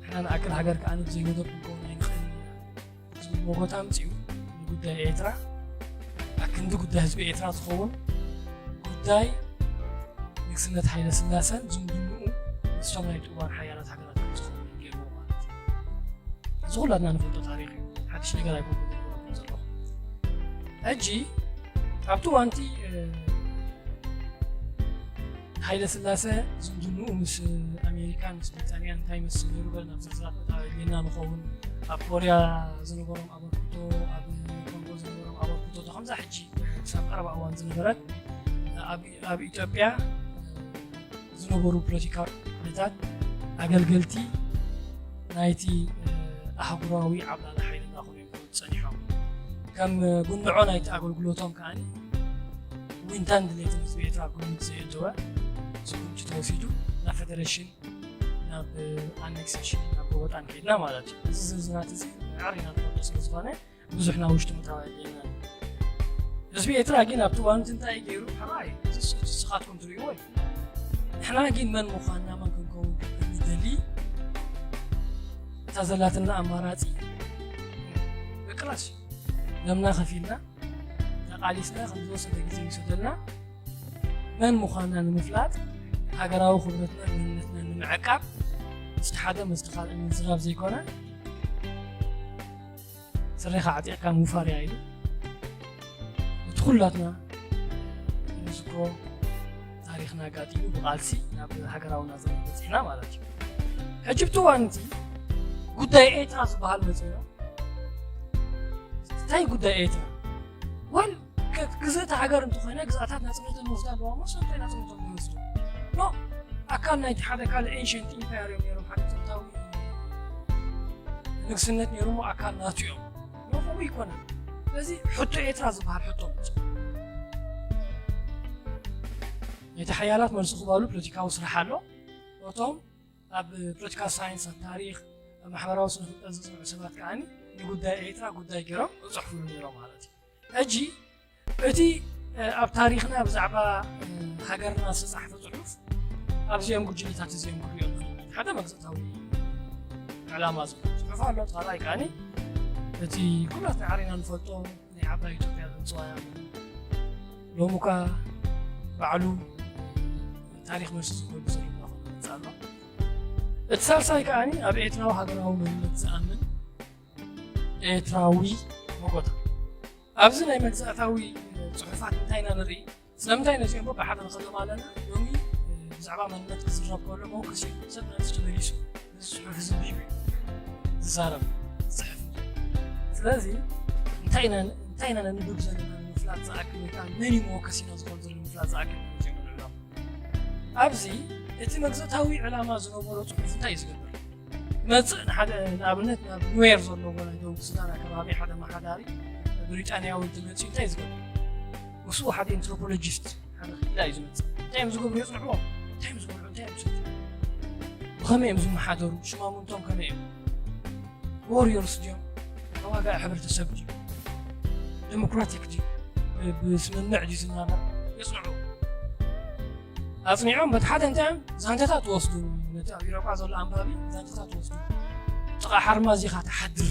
ንሕና ንኣክል ሃገር ከኣ ብዘይ ወደብ ክንከውን ኣይንኽእልን ኢና። ዝብል መጎት ኣምጺኡ ንጉዳይ ኤርትራ፣ ኣክንዲ ጉዳይ ህዝቢ ኤርትራ ዝኸውን ጉዳይ ንግስነት ሃይለ ስላሰን ዝምድንኡ ምስቶም ናይቲ እዋን ሓያላት ሃገራት ከም ዝኸውን ገይርዎ ማለት እዩ። እዚ ኩላትና ንፈልጦ ታሪኽ እዩ። ሓድሽ ነገር ኣይኮንኩን ዝነግረኩም ዘለኹ። ሕጂ ኣብቲ እዋንቲ ሃይለ ስላሰ ዝምድንኡ ምስ ኣሜሪካ ምስ ብሪጣንያ እንታይ መስል ነይሩ ገለ ናብ ዝርዝራት ምእታው የድልየና ንኸውን። ኣብ ኮርያ ዝነበሮም ኣበርክቶ፣ ኣብ ኮንጎ ዝነበሮም ኣበርክቶ፣ ከምዛ ሕጂ ክሳብ ቀረባ እዋን ዝነበረት ኣብ ኢትዮጵያ ዝነበሩ ፖለቲካዊ ሓይልታት ኣገልገልቲ ናይቲ ኣህጉራዊ ዓብላሊ ሓይሊ እናኾኑ እዮም ጸኒሖም። ከም ጉንዖ ናይቲ ኣገልግሎቶም ከኣ ዊንታን ድሌትን ህዝቢ ኤርትራ ኣብ ግምት ዘየእተወ ስጉምቲ ተወሲዱ ናብ ፈደረሽን ናብ ኣኔክሴሽን ናብ ጎበጣን ከይድና ማለት እዩ። እዚ ዝርዝራት እዚ ኣዕሪና ንፈልጦ ስለ ዝኾነ ብዙሕ ናብ ውሽጢ ምእታው ኣየድልየናን። ህዝቢ ኤርትራ ግን ኣብቲ እዋን እቲ እንታይ ገይሩ? ሕራይ እዚ ንስኻትኩም ትርእይዎ እዩ። ንሕና ግን መን ምዃንና መን ክንከውን ንደሊ እታ ዘላትና ኣማራጺ ምቅላስ እዩ። ደምና ከፊልና ተቓሊስና ከም ዝወሰደ ግዜ ይውሰደልና መን ምዃንና ንምፍላጥ ሃገራዊ ክብረትና መንነትና ንምዕቃብ ምስቲ ሓደ ምስቲ ካልእ ምዝራብ ዘይኮነ ስሬኻ ዓጢቕካ ምውፋር እያ ኢሉ እቲ ኩላትና ንዝክሮ ታሪኽና ኣጋጢሙ ብቓልሲ ናብ ሃገራዊ ናጽነት በጺሕና ማለት እዩ። ሕጂ ብቲ እዋን እቲ ጉዳይ ኤርትራ ዝበሃል መጺኡ እንታይ ጉዳይ ኤርትራ ወል ግዝእቲ ሃገር እንተኾይና ግዝኣታት ናጽነተን ይወስዳ ኣለዋ እሞ ሰብታይ ናጽነቶም ይወስዱ ኖ ኣካል ናይቲ ሓደ ካልእ ኤንሸንት ኢምፓየር እዮም ነይሮም ሓደ ጥንታዊ ንግስነት ነይሩ እሞ ኣካል ናቱ እዮም ኖ ከምኡ ይኮነ ስለዚ ሕቶ ኤርትራ ዝበሃል ሕቶ ናይቲ ሓያላት መልሲ ክባሉ ፖለቲካዊ ስራሕ ኣሎ እቶም ኣብ ፖለቲካል ሳይንስ ኣብ ታሪክ ኣብ ማሕበራዊ ስነ ፍልጠት ዝፅንዑ ሰባት ከዓኒ ንጉዳይ ኤርትራ ጉዳይ ገይሮም ይፅሕፍሉ ነይሮም ማለት እዩ ሕጂ እቲ ኣብ ታሪክና ብዛዕባ ሃገርና ዝተፃሕፈ ፅሑፍ ኣብዚኦም ጉጅልታት እዚኦም ክሪኦ ሓደ መግዘታዊ ዕላማ ዝብል ፅሑፍ ኣሎ ካልኣይ ከዓኒ እቲ ኩላትና ዓሪና ንፈልጦ ናይ ዓባይ ኢትዮጵያ ዘምፅዋ ሎሚ እኳ ባዕሉ ታሪክ መልሲ ዝኮሉ ዘሎ መፅእ ኣሎ እቲ ሳልሳይ ከዓኒ ኣብ ኤርትራዊ ሃገራዊ መንነት ዝኣምን ኤርትራዊ መጎታ ኣብዚ ናይ መግዛእታዊ ፅሑፋት እንታይ ኢና ንርኢ ስለምንታይ ነዚኦም በብሓደ ንኸሎም ኣለና ሎሚ ብዛዕባ መንነት ክዝረብ ከሎ መወከሲ ሰብ ነዚ ተመሊሱ እዚ ፅሑፍ እዚ ቢብ ዝዛረብ ዝፅሕፍ ስለዚ እንታይ ኢና ነንብብ ዘለና ንምፍላጥ ዝኣክል ወይ ከዓ መን እዩ መወከሲና ዝኾን ዘሎ ንምፍላጥ ዝኣክል ነዚኦም ንዕሎም ኣብዚ እቲ መግዘታዊ ዕላማ ዝነበሮ ፅሑፍ እንታይ እዩ ዝገብር መፅእ ንሓደ ንኣብነት ናብ ኑዌር ዘለዎ ናይ ደቡብ ሱዳን ኣከባቢ ሓደ መሓዳሪ ብሪጣንያዊ እንትመፅእ እንታይ ዝገብር ምስኡ ሓደ ኤንትሮፖሎጂስት ሓደ ክኢላ እዩ ዝመፅእ እንታይ እዮም ዝገብሩ የፅንዕዎም እንታይ እዮም ዝገብሩ እንታይ እዮም ዝሰትዩ ብኸመይ እዮም ዝመሓደሩ ሽማሙንቶም ከመይ እዮም ዎሪዮርስ ድዮም ተዋጋኢ ሕብረተሰብ ድዩ ዴሞክራቲክ ድዩ ብስምምዕ ድዩ ዝናበር የፅንዑ ኣፅኒዖም በቲ ሓደ እንታይ እዮም ዛንታታት ትወስዱ ነቲ ኣብ ኢሮጳ ዘሎ ኣንባቢ ዛንታታት ትወስዱ ጥቓ ሓርማዝ ኢኻ ትሓድር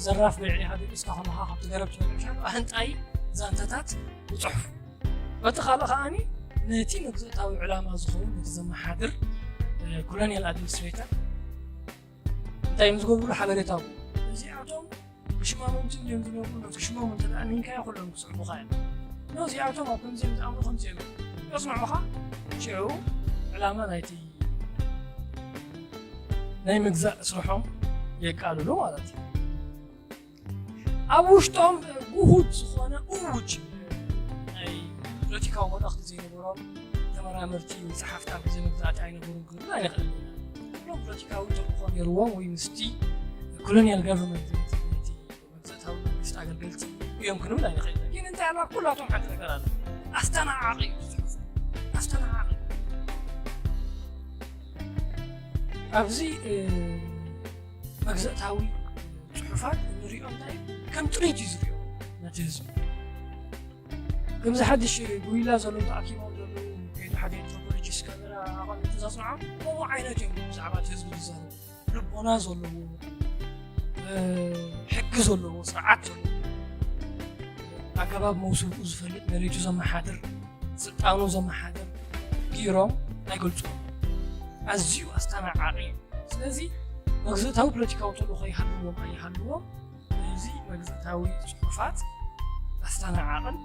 ዘራፍ በይዕ ኢኻ ደቂስካ ከለኻ ካብቲ ገረብ ትበልዕ ምሻ ኣህንጣይ ዛንታታት ይፅሕፉ በቲ ካልእ ከዓኒ ነቲ መግዝእታዊ ዕላማ ዝኸውን ነቲ ዘመሓድር ኮሎኒያል ኣድሚኒስትሬተር እንታይ እዮም ዝገብሩ ሓበሬታ እዚኣቶም ብሽማምንቲ እዮም ዝነብሩ ነቲ ሽሞም እንተ ኣሚንካዮ ኩሎም ክስዕቡኻ እዮም እዚኣቶም ኣብ ከምዚኦም ዝኣምሩ ከምዚኦም የፅንዑኻ ሽዑ ዕላማ ናይቲ ናይ ምግዛእ ስርሖም የቃልሉ ማለት እዩ ኣብ ውሽጦም ጉሁድ ዝኾነ እውጅ ናይ ፖለቲካዊ መልእኽቲ ዘይነበሮም ተመራመርቲ ወይ ጸሓፍቲ ኣብ ግዜ መግዛእቲ ኣይነበሩን ክንብል ኣይንኽእል ኢና ሎም ፖለቲካዊ ተልእኾ ነይርዎም ወይ ምስቲ ኮሎኒያል ጋቨርንመንት መግዛእታዊ መንግስቲ ኣገልገልቲ እዮም ክንብል ኣይንኽእል ኢና ግን እንታይ ኣላ ኩላቶም ሓንቲ ነገር ኣለ ኣስተናዓቂ እዩ ዝፅሑፍ ኣስተናዓቂ ኣብዚ መግዘእታዊ ፅሑፋት ዝሪኦ እንታይ ከም ጥሪት እዩ ዝሪኦ ነቲ ህዝቢ። ከምዚ ሓድሽ ጉይላ ዘለዉ ተኣኪቦም ዘለዉ ከይዱ ሓደ ኤንትሮፖሎጂስት ካሜራ ኣቐሚጡ ዘጽንዖም ከምኡ ዓይነት እዮም ብዛዕባ እቲ ህዝቢ ዝዛረቡ። ልቦና ዘለዎ፣ ሕጊ ዘለዎ፣ ስርዓት ዘለዎ፣ ኣገባብ መውስብኡ ዝፈልጥ፣ መሬቱ ዘመሓድር፣ ስልጣኑ ዘመሓድር ገይሮም ኣይገልጹ። ኣዝዩ ኣስተናዓቂ እዩ። ስለዚ መግዝእታዊ ፖለቲካዊ ተልእኾ ይሃልዎም ኣይሃልዎም፣ እዚ መግዝእታዊ ጽሑፋት ኣስተናዓቕን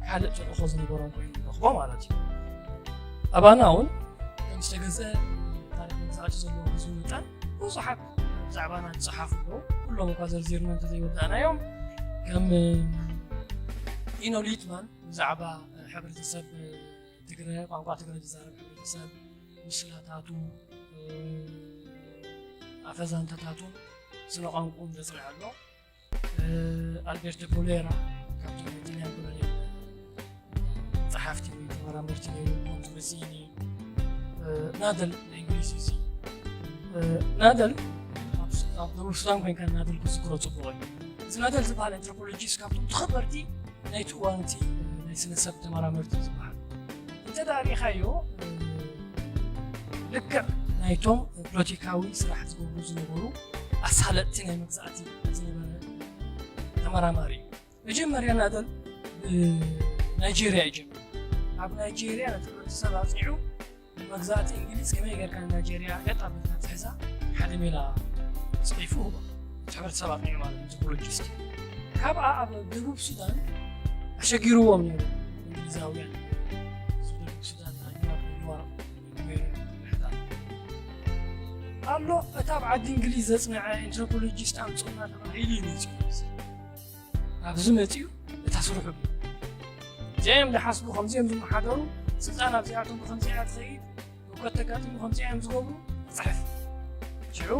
ካልእ ተልእኾ ዝነበሮም ኮይኑ ንረኽቦ ማለት እዩ። ኣባና እውን ከም ዝተገዝአ ታሪኽ መግዛእቲ ዘለዎ ህዝቢ መጠን ብዙሓት ብዛዕባና ዝጸሓፉ ኣለዉ። ኩሎም እኳ ዘርዚርና እንተዘይወዳእናዮም ከም ኢኖ ሊትማን ብዛዕባ ሕብረተሰብ ትግረ ቋንቋ ትግረ ዝዛረብ ሕብረተሰብ ምስላታቱ ኣፈዛንታታቱን ስነ ቋንቋኡን ዘጽንዐ ኣሎ። ኣልቤርቶ ፖሌራ ካብቶም ናይ ጥልያን ኮሎኔል ጸሓፍቲ ወይ ተመራመርቲ ነይሩ። ኮንትሮሲኒ ናደል ናይ እንግሊዝ እዚ ናደል ኣብ ደቡብ ሱዳን ኮይንካ ናደል ክዝክሮ ጽቡቕ እዩ። እዚ ናደል ዝበሃል ኣንትሮፖሎጂስት ካብቶም ተኸበርቲ ናይቲ እዋን እቲ ናይ ስነሰብ ተመራመርቲ ዝበሃል እንተ ደኣ ርኢኻዮ ልክዕ ናይቶም ፖለቲካዊ ስራሕ ዝገብሩ ዝነበሩ ኣሳለጥቲ ናይ መግዛእቲ ዝነበረ ተመራማሪ እዩ። መጀመርያ ናደል ናይጄርያ እዩ ጀሚሩ። ኣብ ናይጄርያ ነቲ ሕብረተሰብ ኣፅኒዑ ንመግዛእቲ እንግሊዝ ከመይ ጌርካ ንናይጄርያ ገጥ ኣቢልካ ትሕዛ ሓደ ሜላ ፅሒፉ ህቦ። እቲ ሕብረተሰብ ኣፅኒዑ ማለት ኣንትሮፖሎጂስት ካብኣ ኣብ ደቡብ ሱዳን ኣሸጊርዎም ነይሩ እንግሊዛውያን። እዚ ደቡብ ሱዳን ኣጅዋር ነይሩ ምሕታት ኣሎ። እቲ ኣብ ዓዲ እንግሊዝ ዘፅንዐ ኣንትሮፖሎጂስት ኣምፅኡና ተባሂሉ እዩ መፂኡ። ኣብዚ መፂኡ እታ ስርሑ እዚኦም ዝሓስቡ ከምዚኦም ዝመሓደሩ ስልጣን ኣብዚኣቶም ብከምዚኣ ትኸይድ እውቀት ተጋጢሙ ከምዚኣ እዮም ዝገብሩ። ፅሕፍ ሽዑ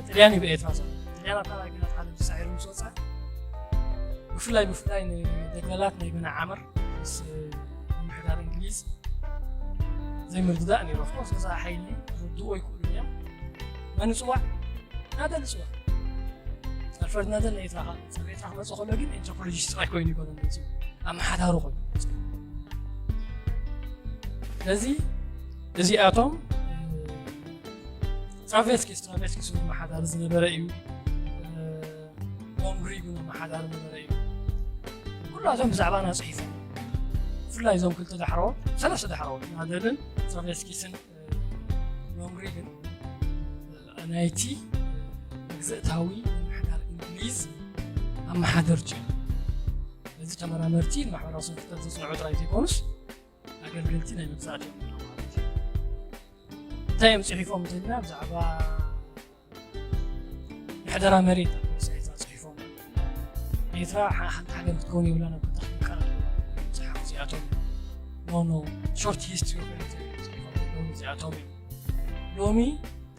ጥልያን እዩ ብኤርትራ ዘሎ። ጥልያን ኣብ ካልኣይ ግናት ዓለም ተሳዒሩ ምስ ወፀ ብፍላይ ብፍላይ ንደገላት ናይ በና ዓምር ምስ ምምሕዳር እንግሊዝ ዘይምርድዳእ ነይሩ። ኦፍኮርስ ገዛ ሓይሊ ርድኦ ይክእሉ እዮም። መን ይፅዋዕ? ናደል ይፅዋዕ። ኣልፍረድ ናደል ንኤርትራ ካብ ኤርትራ ክመፅእ ከሎ ግን ኣንትሮፖሎጂስት ጥራይ ኮይኑ ይኮነ መፅኡ ኣመሓዳሪ ኮይኑ። ስለዚ እዚኣቶም ትራቬስኪስ ትራቬስኪስ እውን ኣመሓዳሪ ዝነበረ እዩ። ሎምግሪግ እውን ኣመሓዳሪ ነበረ እዩ። ኩላቶም ብዛዕባና ፅሒፎም ብፍላይ እዞም ክልተ ዳሕረዎት ሰለስተ ዳሕረዎት ናደልን ትራቬስኪስን ሎምግሪግን ናይቲ መግዝእታዊ ምምሕዳር እንግሊዝ ኣመሓደርቲ እዮም። እዚ ተመራመርቲ ንማሕበራዊ ስንክተት ዘፅንዑ ጥራይ ዘይኮኑስ ኣገልገልቲ ናይ መግዛእቲ እዮም ማለት እዩ። እንታይ እዮም ፅሒፎም እንተልና ብዛዕባ ምሕደራ መሬት ኣብ ኤርትራ ፅሒፎም ኤርትራ ሓንቲ ሃገር ክትከውን የብላን ኣብ ክልተ ክትምቀል ዝሓፉ እዚኣቶም ኖ ኖ ሾርት ሂስትሪ ኦፍ ኤርትራ እዮም ፅሒፎም ዘለዉ እዚኣቶም እዮም። ሎሚ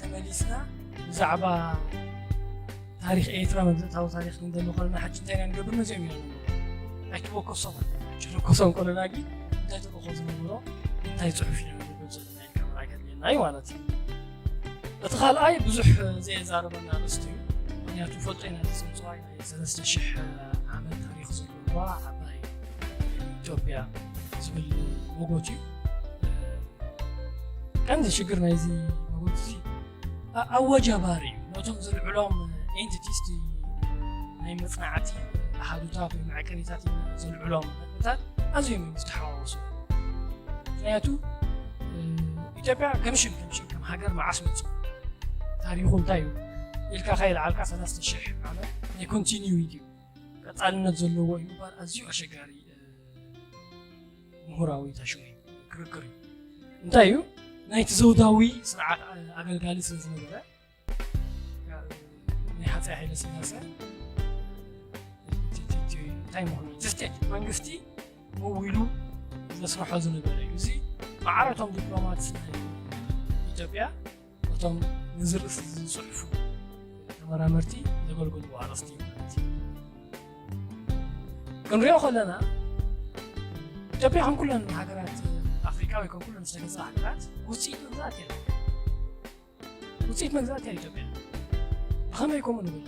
ተመሊስና ብዛዕባ ታሪክ ኤርትራ መግዝእታዊ ታሪክ ክንደሊ ከለና ሕጂ እንታይ ኢና ንገብር ነዚኦም ኢና ንገብር ኣይትወከሶም ኣይትወከሶም ከለና ግን እንታይ ተልእኮ ዝነበሮ እንታይ ፅሑፍ ኢና ንገብር ዘለና ኢልካ ምርኣይ ከድልየና እዩ ማለት እዩ። እቲ ካልኣይ ብዙሕ ዘየዛረበና ኣርእስቲ እዩ። ምክንያቱ ፈልጦ ኢና ዝፅንፅዋ ናይ ሰለስተ ሽሕ ዓመት ታሪክ ዘለዋ ዓባይ ኢትዮጵያ ዝብል መጎት እዩ። ቀንዲ ሽግር ናይዚ መጎት እዚ ኣወጃባሪ እዩ። ነቶም ዘልዕሎም ኤንቲቲስ ናይ መፅናዕቲ ኣሃዱታት ወይ መዐቀኒታት ዘልዕሎም ነጥብታት ኣዝዮም እዮም ዝተሓዋወሱ። ምክንያቱ ኢትዮጵያ ከም ሽም ከም ሽም ከም ሃገር መዓስ መፁ ታሪኹ እንታይ እዩ ኢልካ ከይልዓልካ ሰለስተ ሽሕ ዓመት ናይ ኮንቲኒዩቲ እዩ ቀፃልነት ዘለዎ እዩ ምባል ኣዝዩ ኣሸጋሪ ምሁራዊ ታሽሙ ክርክር እዩ። እንታይ እዩ ናይቲ ዘውዳዊ ስርዓት ኣገልጋሊ ስለ ዝነበረ ናይ ሃፀይ ሃይለ ስላሴ እንታይ ምኾኑ እቲ ስቴት መንግስቲ መዊሉ ዘስርሖ ዝነበረ እዩ። እዚ ማዕረቶም ዲፕሎማት ናይ ኢትዮጵያ እቶም ንዝርእስ ዝፅሕፉ ተመራመርቲ ዘገልግሉ ኣርእስቲ ማለት እዩ። ክንሪኦ ከለና ኢትዮጵያ ከም ኩለን ሃገራት ኣፍሪካ ወይ ከም ኩለን ዝተገዛ ሃገራት ውፅኢት መግዛእቲ እያ። ውፅኢት መግዛእቲ እያ ኢትዮጵያ። ብኸመይ ከምኡ ንብል?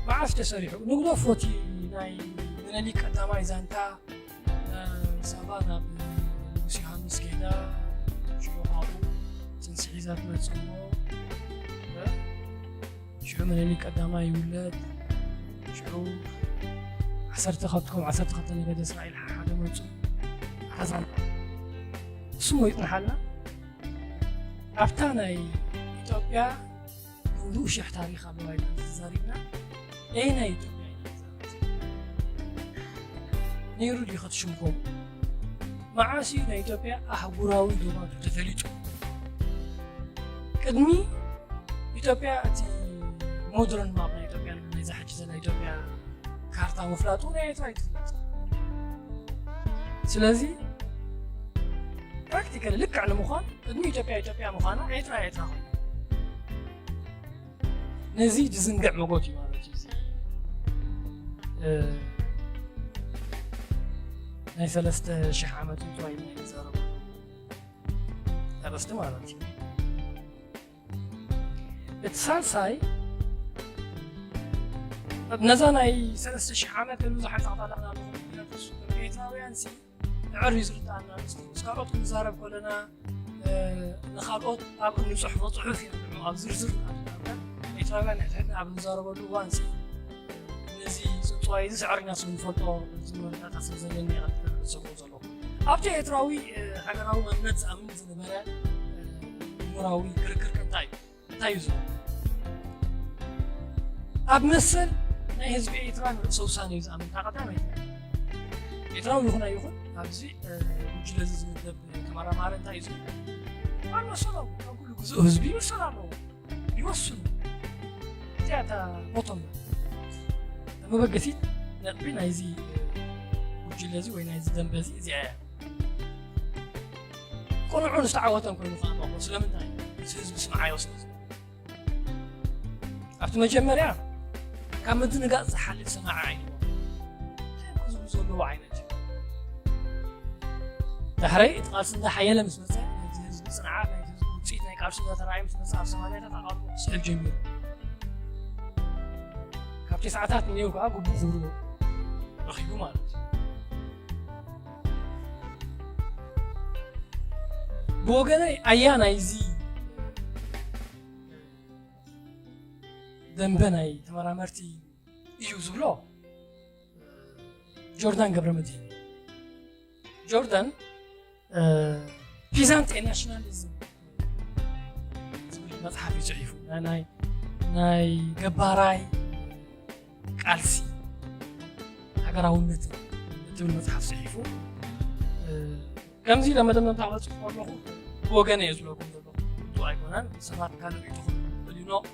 መዓስ ተሰሪሑ? ንግደፎ እቲ ናይ ምኒልክ ቀዳማይ ዛንታ፣ ሳባ ናብ ንጉስ ዮሃንስ ከይዳ፣ ሽዑ ካብኡ ጽንሲ ሒዛ ትመጽእ እሞ፣ ሽዑ ምኒልክ ቀዳማይ ይውለድ። ሽዑ ዓሰርተ ካብቲ ከም ዓሰርተ ክልተ ነገደ እስራኤል ሓደ መጹ። ሓዛን እሱ እሞ ይጽንሓልና። ኣብታ ናይ ኢትዮጵያ ክንድኡ ሽሕ ታሪኽ ኣለዋ ኢልና ተዛሪብና፣ ኣየናይ ኢትዮጵያ ኢና ንዛረብ? ነይሩ ድዩ ክትሽምኮም? መዓስ እዩ ናይ ኢትዮጵያ ኣህጉራዊ ዶባቱ ተፈሊጡ? ቅድሚ ኢትዮጵያ እቲ ሞደርን ማፕ ናይ ኢትዮጵያ፣ ናይዛ ሕጂ ዘላ ኢትዮጵያ ካርታ ምፍላጡ ናይ ኤርትራ ይትፍለጥ። ስለዚ ፕራክቲካሊ ልክዕ ንምዃን ቅድሚ ኢትዮጵያ ኢትዮጵያ ምዃና ኤርትራ ኤርትራ ኮይኑ ነዚ ዝዝንግዕ መጎት እዩ ማለት እዩ። እዚ፣ እ፣ ናይ ሰለስተ ሽሕ ዓመት ምጽዋይ ናይ ዘረቡ ኣርእስቲ ማለት እዩ። እቲ ሳልሳይ፣ ነዛ ናይ ሰለስተ ሽሕ ዓመት ገለ ብዙሓት ጸቕጣላት ኣለኹ። ምኽንያቱ ኤርትራውያን ሲ ንዕር እዩ ዝርድኣና። ምስ፣ ምስ ካልኦት ክንዛረብ ከለና፣ እ፣ ንኻልኦት ኣብ እንጽሕፎ ጽሑፍ ኢና ንዕኡ ኣብ ዝርዝር ንኣቱ። ንኣብነት ኤርትራውያን ንሕድሕድና ኣብ ንዛረበሉ እዋን ሲ ነዚ ጽንጽዋይ እዚ ስዕርና ስለ ንፈልጦ፣ እዚ መረዳእታ ስለ ዘለኒ እየ ቀጥታ ዝሰምዖ ዘለኹ። ኣብቲ ኤርትራዊ፣ እ፣ ሃገራዊ መንነት ዝኣምን ዝነበረ፣ እ፣ ምሁራዊ ክርክር ከ እንታይ እዩ? እንታይ እዩ ዝብል? ኣብ መሰል ናይ ህዝቢ ኤርትራ ንርእሰ ውሳነ እዩ ዝኣምን። እታ ቀዳመይቲ፣ ኤርትራዊ ይኹን ኣይኹን፣ ኣብዚ፣ እ፣ ጉጅለ እዚ ዝምደብ ተመራማሪ እንታይ እዩ ዝብል? ኣብ መሰሎም፣ ከም ኩሉ ግዙእ ህዝቢ ይውሰን ኣለዎ። ይወስኑ። እዚኣ እታ ቦቶም መበገሲት ነጥቢ ናይዚ ጉጅለ እዚ ወይ ናይዚ ደንበ እዚ እዚኣ እያ። ቅኑዑ ንዝተዓወተን ኮይኑ ከዓ መቕሎ ስለምንታይ? እቲ ህዝቢ ስምዓዮ ስለ ዝብል። ኣብቲ መጀመርያ ካብ ምድንጋጽ ዝሓልፍ ሰማዒ ኣይንቦ። እንታይ እኮ ዝብሉ ዘለዉ ዓይነት እዩ። ዳሕረይ እቲ ቃልሲ እንዳሓየለ ምስ መጸ፣ ናይቲ ህዝቢ ጽንዓት፣ ናይቲ ህዝቢ ውጽኢት ናይ ቃልሱ እንዳተራእየ ምስ መጸ፣ ኣብ ሰማንያታት ኣቓልቦ ክስሕል ጀሚሩ። ካብ ተስዓታት ንኔው ከዓ ግቡእ ክብሩ ረኺቡ ማለት እዩ። ብወገነይ ኣያ ናይዚ ደንበ ናይ ተመራመርቲ እዩ ዝብሎ ጆርዳን ገብረመድህን እዩ። ጆርዳን፣ እ፣ ፒዛንት ኤንድ ናሽናሊዝም ዝብል መጽሓፍ እዩ ጽሒፉ። ናይ፣ ናይ፣ ናይ ገባራይ ቃልሲ ሃገራውነትን እትብል መጽሓፍ ጽሒፉ። እ፣ ከምዚ ኢለ መደምደምታ ክበጽሕ ከለኹ ብወገነ እየ ዝብለኩም ዘለኹ። ብኡ ኣይኮነን፣ ሰባት ካልእ ርእይቶ ክህልዎም ይኽእሉ እዮም።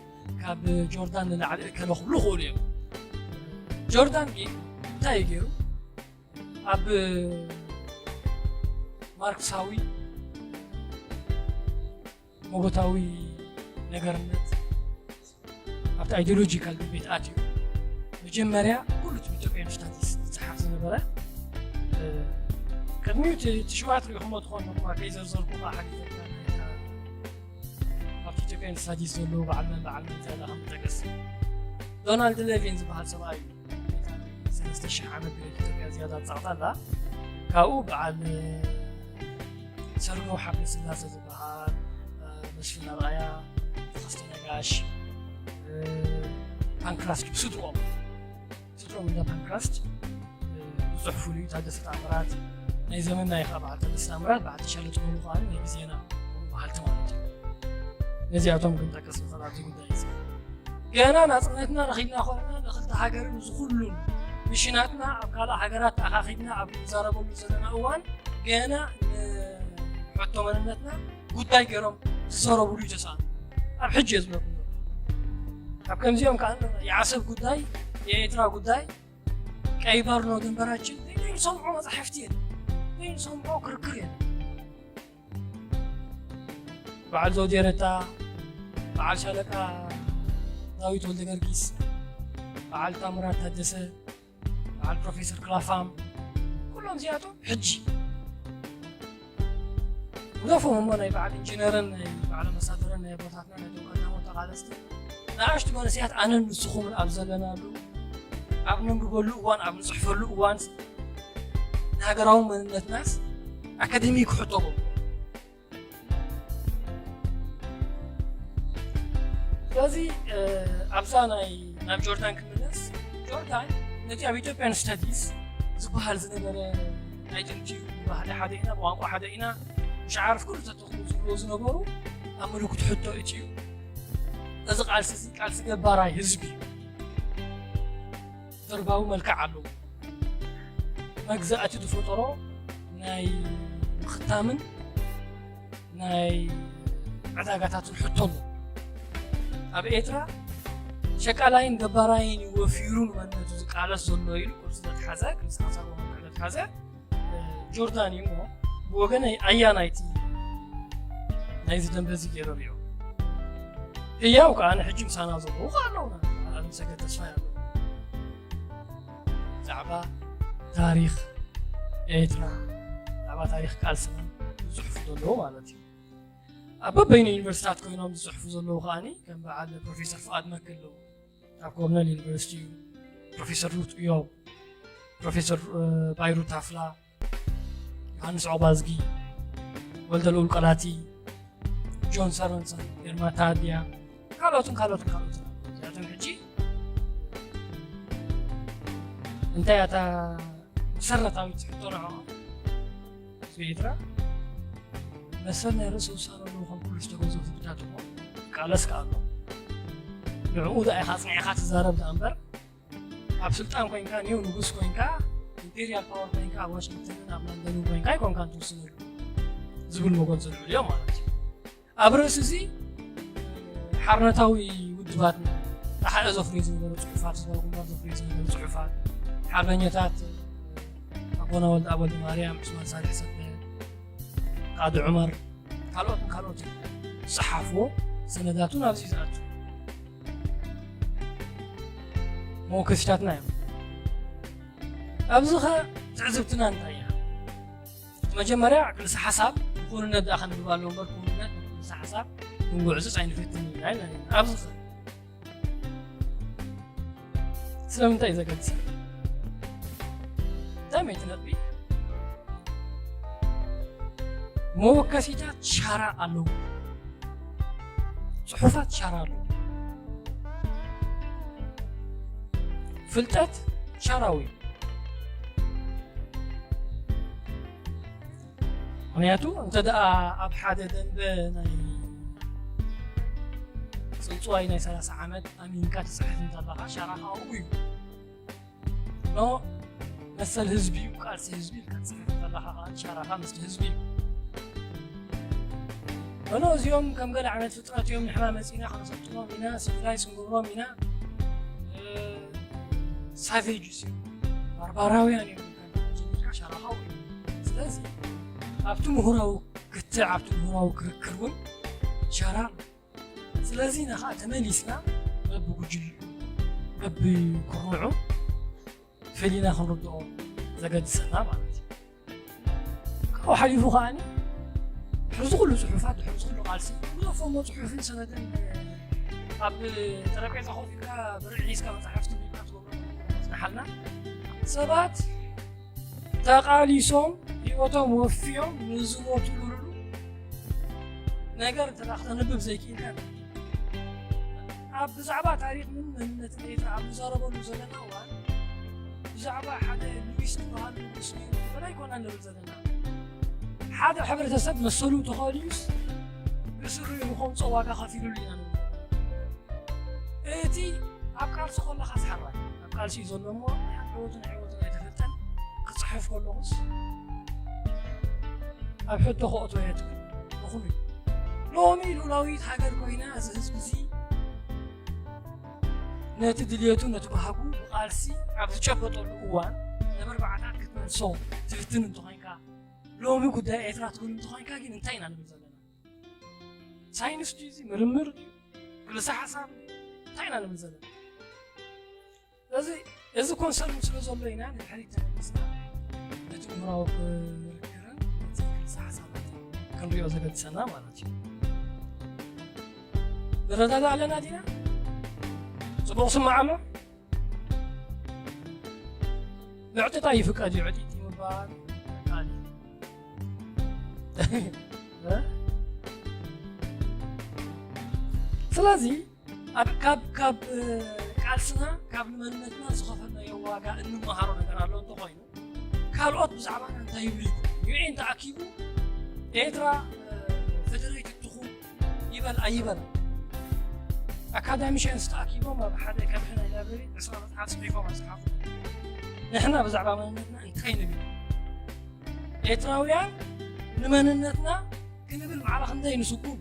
ካብ ጆርዳን ንላዕሊ እከለ ክብሉ ይኽእሉ እዮም። ጆርዳን ግን እንታይ እዩ ገይሩ? ኣብ ማርክሳዊ መጎታዊ ነገርነት ኣብቲ ኣይዲዮሎጂካል ዲቤት ኣትዩ። መጀመርያ ኩሉ እቲ ኢትዮጵያን ስታዲስ ዝጸሓፍ ዝነበረ፣ እ፣ ቅድሚኡ እቲ፣ እቲ ሽውዓት ርኢኹሞ ትኾኑ እኳ ከይዘርዘርኩ እኳ ሓጊዘካ ናይታ ኣብቲ ኢትዮጵያን ስታዲስ ዘለዉ በዓል መን በዓል መን ዝያዳ ከም ዝጠቅስ ዶናልድ ሌቪን ዝበሃል ሰብኣይ እዩ። ሰለስተ ሽሕ ዓመት ግሬት ኢትዮጵያ ዝያዳ ትጸቕጥ ኣላ። ካብኡ በዓል ሰርገው ሓብለ ስላሴ ዝበሃል፣ እ፣ መስፍን ኣርኣያ፣ ተኸስተ ነጋሽ፣ እ፣ ፓንክራስ ብስድሮኦም፣ ስድሮም እንዳ ፓንክራስ፣ እ፣ ብዙሕ ፍሉይ ታደሰ ተኣምራት፣ ናይ ዘመንና እዩ ከዓ በዓል ታደሰ ተኣምራት፣ በዓል ተሻለ ጥበቡ ከዓ ናይ ግዜና በሃልቲ ማለት እዩ። ነዚኣቶም ክንጠቅስ ንኽእል ኣብዚ ጉዳይ እዚ። ገና ናጽነትና ረኺብና ኮለና ንኽልተ ሃገርን እዚ ኩሉን ሚሽናትና ኣብ ካልእ ሃገራት ተኣኻኺብና ኣብ ንዛረበሉ ዘለና እዋን ገና ንሕቶ መንነትና ጉዳይ ገይሮም ዝዘረብሉ እዩ ተሳእኑ። ኣብ ሕጂ እየ ዝብለኩም ዘሎ። ኣብ ከምዚኦም ከዓ የዓሰብ ጉዳይ፣ የኤርትራ ጉዳይ፣ ቀይ ባር ነው ድንበራችን ዘይንሰምዖ መጻሕፍቲ የለን፣ ዘይንሰምዖ ክርክር የለን። በዓል ዘውዴ ረታ፣ በዓል ሻለቃ ዳዊት ወልደ ገርጊስ፣ በዓል ታምራት ታደሰ፣ በዓል ፕሮፌሰር ክላፋም፣ ኩሎም እዚኣቶም ሕጂ ግደፎም እሞ ናይ በዓል ኢንጂነርን ናይ በዓል ኣምባሳደርን ናይ ኣቦታትና ናይ ደም ቀዳሞት ተቓለስቲ ንኣሽቱ መንእሰያት ኣነን ንስኹምን ኣብ ዘለናሉ፣ ኣብ ነንብበሉ እዋን፣ ኣብ ንጽሕፈሉ እዋን፣ ንሃገራዊ መንነትናስ ኣካደሚክ ሕቶ ስለዚ ኣብዛ ናይ ናብ ጆርዳን ክምለስ፣ ጆርዳን ነቲ ኣብ ኢትዮጵያን ስተዲስ ዝበሃል ዝነበረ ናይ ጥንቲ ባህሊ ሓደ ኢና፣ ብቋንቋ ሓደ ኢና፣ ብሻዕርፍ ኩሉ ተተኽሉ ዝብልዎ ዝነበሩ ኣብ ምልክት ሕቶ እትዩ። እዚ ቃልሲ እዚ ቃልሲ ገባራይ ህዝቢ እዩ። ደርባዊ መልክዕ ኣለዎ። መግዛእቲ ዝፈጠሮ ናይ ምኽታምን ናይ ዕዳጋታትን ሕቶ ኣሎ። ኣብ ኤርትራ ሸቃላይን ገባራይን እዩ ወፊሩ ንመንነቱ ዝቃለስ ዘሎ ኢሉ ቅርሲ ዘትሓዘ፣ ቅርሲ ሓሳብ ወመንክዕ ዘትሓዘ ጆርዳን እዩ እሞ ብወገነይ ኣያናይቲ ናይዚ ደንበ እዚ ገይረ ሪኦ ህያው ከዓ ንሕጂ ምሳና ዘለዉ ከዓ ኣለውና ኣለም ሰገድ ተስፋ ያለው ብዛዕባ ታሪክ ኤርትራ ብዛዕባ ታሪክ ቃልስና ዝፅሕፉ ዘለዉ ማለት እዩ ኣብ በበይኑ ዩኒቨርሲታት ኮይኖም ዝፅሕፉ ዘለዉ ከዓኒ ከም በዓል ፕሮፌሰር ፍቓድ መክል ኣለዉ ካብ ኮርነል ዩኒቨርሲቲ እዩ ፕሮፌሰር ሩት እዮብ ፕሮፌሰር ባይሩ ታፍላ ዮሃንስ ዖባዝጊ ወልደ ልኡል ቀላቲ ጆን ሰረንሰን ኤርማታ ኣድያ ካልኦትን ካልኦትን ካልኦትን እዚኣቶም ሕጂ እንታይ ኣታ መሰረታዊት ሕቶ ንዖ ህዝቢ ኤርትራ መሰል ናይ ርእሰ ውሳነ ኣለዎ ከም ኩሉ ዝተገዙ ህዝብታት እሞ ቃለስ ከኣ ኣሎ ንዕኡ ዳ ኢኻ ኣፅኒዕኻ ትዛረብ ዳ እምበር ኣብ ስልጣን ኮይንካ ኒው ንጉስ ኮይንካ ኢምፔሪያል ፓወር ኮይንካ ኣብ ዋሽንግተንን ኣብ ለንደንን ኮይንካ ኣይኮንካን ትውስነሉ ዝብል መጎት ዘልዕሉ እዮም ማለት እዩ ኣብ ርእሲ እዚ ሓርነታዊ ውድባት ጣሓ ዘፍርዩ ዝነበሩ ፅሑፋት ዝበሩ ግንባር ዘፍርዩ ዝነበሩ ፅሑፋት ሓርበኛታት ኣቦና ወልደ ኣብ ወልደ ማርያም ዑስማን ሳልሕ ሰበ ቃዲ ዑመር ካልኦትን ካልኦትን ዝፀሓፍዎ ሰነዳት እውን ኣብዚ እዩ ዝኣቱ መወከሲታትና እዮም ኣብዚ ኸ ትዕዝብትና እንታይ እያ መጀመርያ ክልሰ ሓሳብ ንክውንነት ደኣ ከንብብ ኣለዎ እምበር ክውንነት ንክልሰ ሓሳብ ክንጉዕዝፅ ኣይንፈትን ኢና ኢልና ኣብዚ ኸ ስለምንታይ እዩ ዘገድስ እንታይ መይቲ ነጥቢ መወከሲታት ሻራ ኣለዎ ፅሑፋት ሻራ ኣለዎ ፍልጠት ሻራዊ ምክንያቱ እንተ ደኣ ኣብ ሓደ ደንበ ናይ ፅንፅዋይ ናይ ሰላሳ ዓመት ኣሚንካ ትፅሕፍ እንተለኻ ሻራኻ ኣብኡ እዩ ኖ መሰል ህዝቢ እዩ ቃልሲ ህዝቢ ኢልካ ትፅሕፍ እንተለኻ ከዓ ሻራኻ ምስቲ ህዝቢ እዩ እኖ እዚኦም ከም ገለ ዓይነት ፍጥረት እዮም ንሕና መፂና ክንሰልጥኖም ኢና ሲቪላይዝ ክንገብሮም ኢና ሳቬጅስ እዮም ባርባራውያን እዮም ጀሚርካ ሻራኻ እዩ ስለዚ ኣብቲ ምሁራዊ ክትዕ ኣብቲ ምሁራዊ ክርክር እውን ሻራ ኣሎ ስለዚ ኢና ከዓ ተመሊስና በብጉጅልኡ በብኩርንዑ ፈሊና ክንርድኦ ዘገድሰና ማለት እዩ ካብኡ ሓሊፉ ከዓኒ ድሕሪ ዝኩሉ ፅሑፋት ድሕሪ ዝኩሉ ቃልሲ ዝለፈሞ ፅሑፍን ሰነድን ኣብ ጠረጴዛ ኮፍ ኢልካ ብርዒ ሒዝካ መፅሓፍቲ ቢልካ ትገብሮ ዝነሓልና ሰባት ተቓሊሶም ህይወቶም ወፍዮም ንዝሞትሉ ነገር እንተ ከተንብብ ዘይክኢልካ ኣብ ብዛዕባ ታሪክ ምን መንነት ኤርትራ ኣብ ንዛረበሉ ዘለና እዋን ብዛዕባ ሓደ ሉዊስ ዝበሃል ንጉስ ነይሩ ዝበለ ኣይኮና ንብል ዘለና ሓደ ሕብረተሰብ መሰሉ ተኸልዩስ ብስሩ ንኸምፀ ዋጋ ከፊሉሉ ኢና ንብል እቲ ኣብ ቃልሲ ከለኻ ዝሓራይ ኣብ ቃልሲ እዩ ዘሎ እሞ ሕወትን ሕወትን ኣይተፈልጠን ክፅሕፍ ከለኹስ ኣብ ሕቶ ከእቶ እየ ትብል እኹም እዩ ሎሚ ሉላዊት ሃገር ኮይና እዚ ህዝቢ እዚ ነቲ ድልየቱ ነቲ ባህጉ ብቃልሲ ኣብ ዝጨበጠሉ እዋን ነበር በዓታት ክትመልሶ ትፍትን እንተኾይንካ ሎሚ ጉዳይ ኤርትራ ትብል እንተኾይንካ ግን እንታይ ኢና ንብል ዘለና ሳይንስ ድዩ እዚ ምርምር ድዩ ክልሰ ሓሳብ እንታይ ኢና ንብል ዘለና እዚ እዚ ኮንሰርን ስለ ዘሎ ኢና ንድሕሪት ተመሊስና ነቲ ምሁራዊ ክርክርን ነቲ ክልሰ ሓሳባት ክንሪኦ ዘገድሰና ማለት እዩ ንረዳዳ ኣለና ዲና ጽቡቕ ስማዕ ኣሎ። ምዕጥጣ ይፍቀድ እዩ፣ ዕጢጢ ምባል ይፍቀድ እዩ። ስለዚ ኣብ ካብ ካብ ቃልስና ካብ ንመንነትና ዝኸፈልናዮ ዋጋ እንመሃሮ ነገር ኣሎ እንተኾይኑ፣ ካልኦት ብዛዕባና እንታይ ይብሉ ይኾኑ? ዩ ኤን ተኣኪቡ ኤርትራ ፈደሬትድ ትኹን ይበል ኣይበል፣ ኣካዳሚሽንስ ተኣኪቦም ኣብ ሓደ ከብሒ ናይ ላይብረሪ ዕስራ መጽሓፍ ጽሒፎም ኣጽሓፉ። ንሕና ብዛዕባ መንነትና እንታይ ንብል? ኤርትራውያን ንመንነትና ክንብል ማዕረ ክንደይ ንስጉም?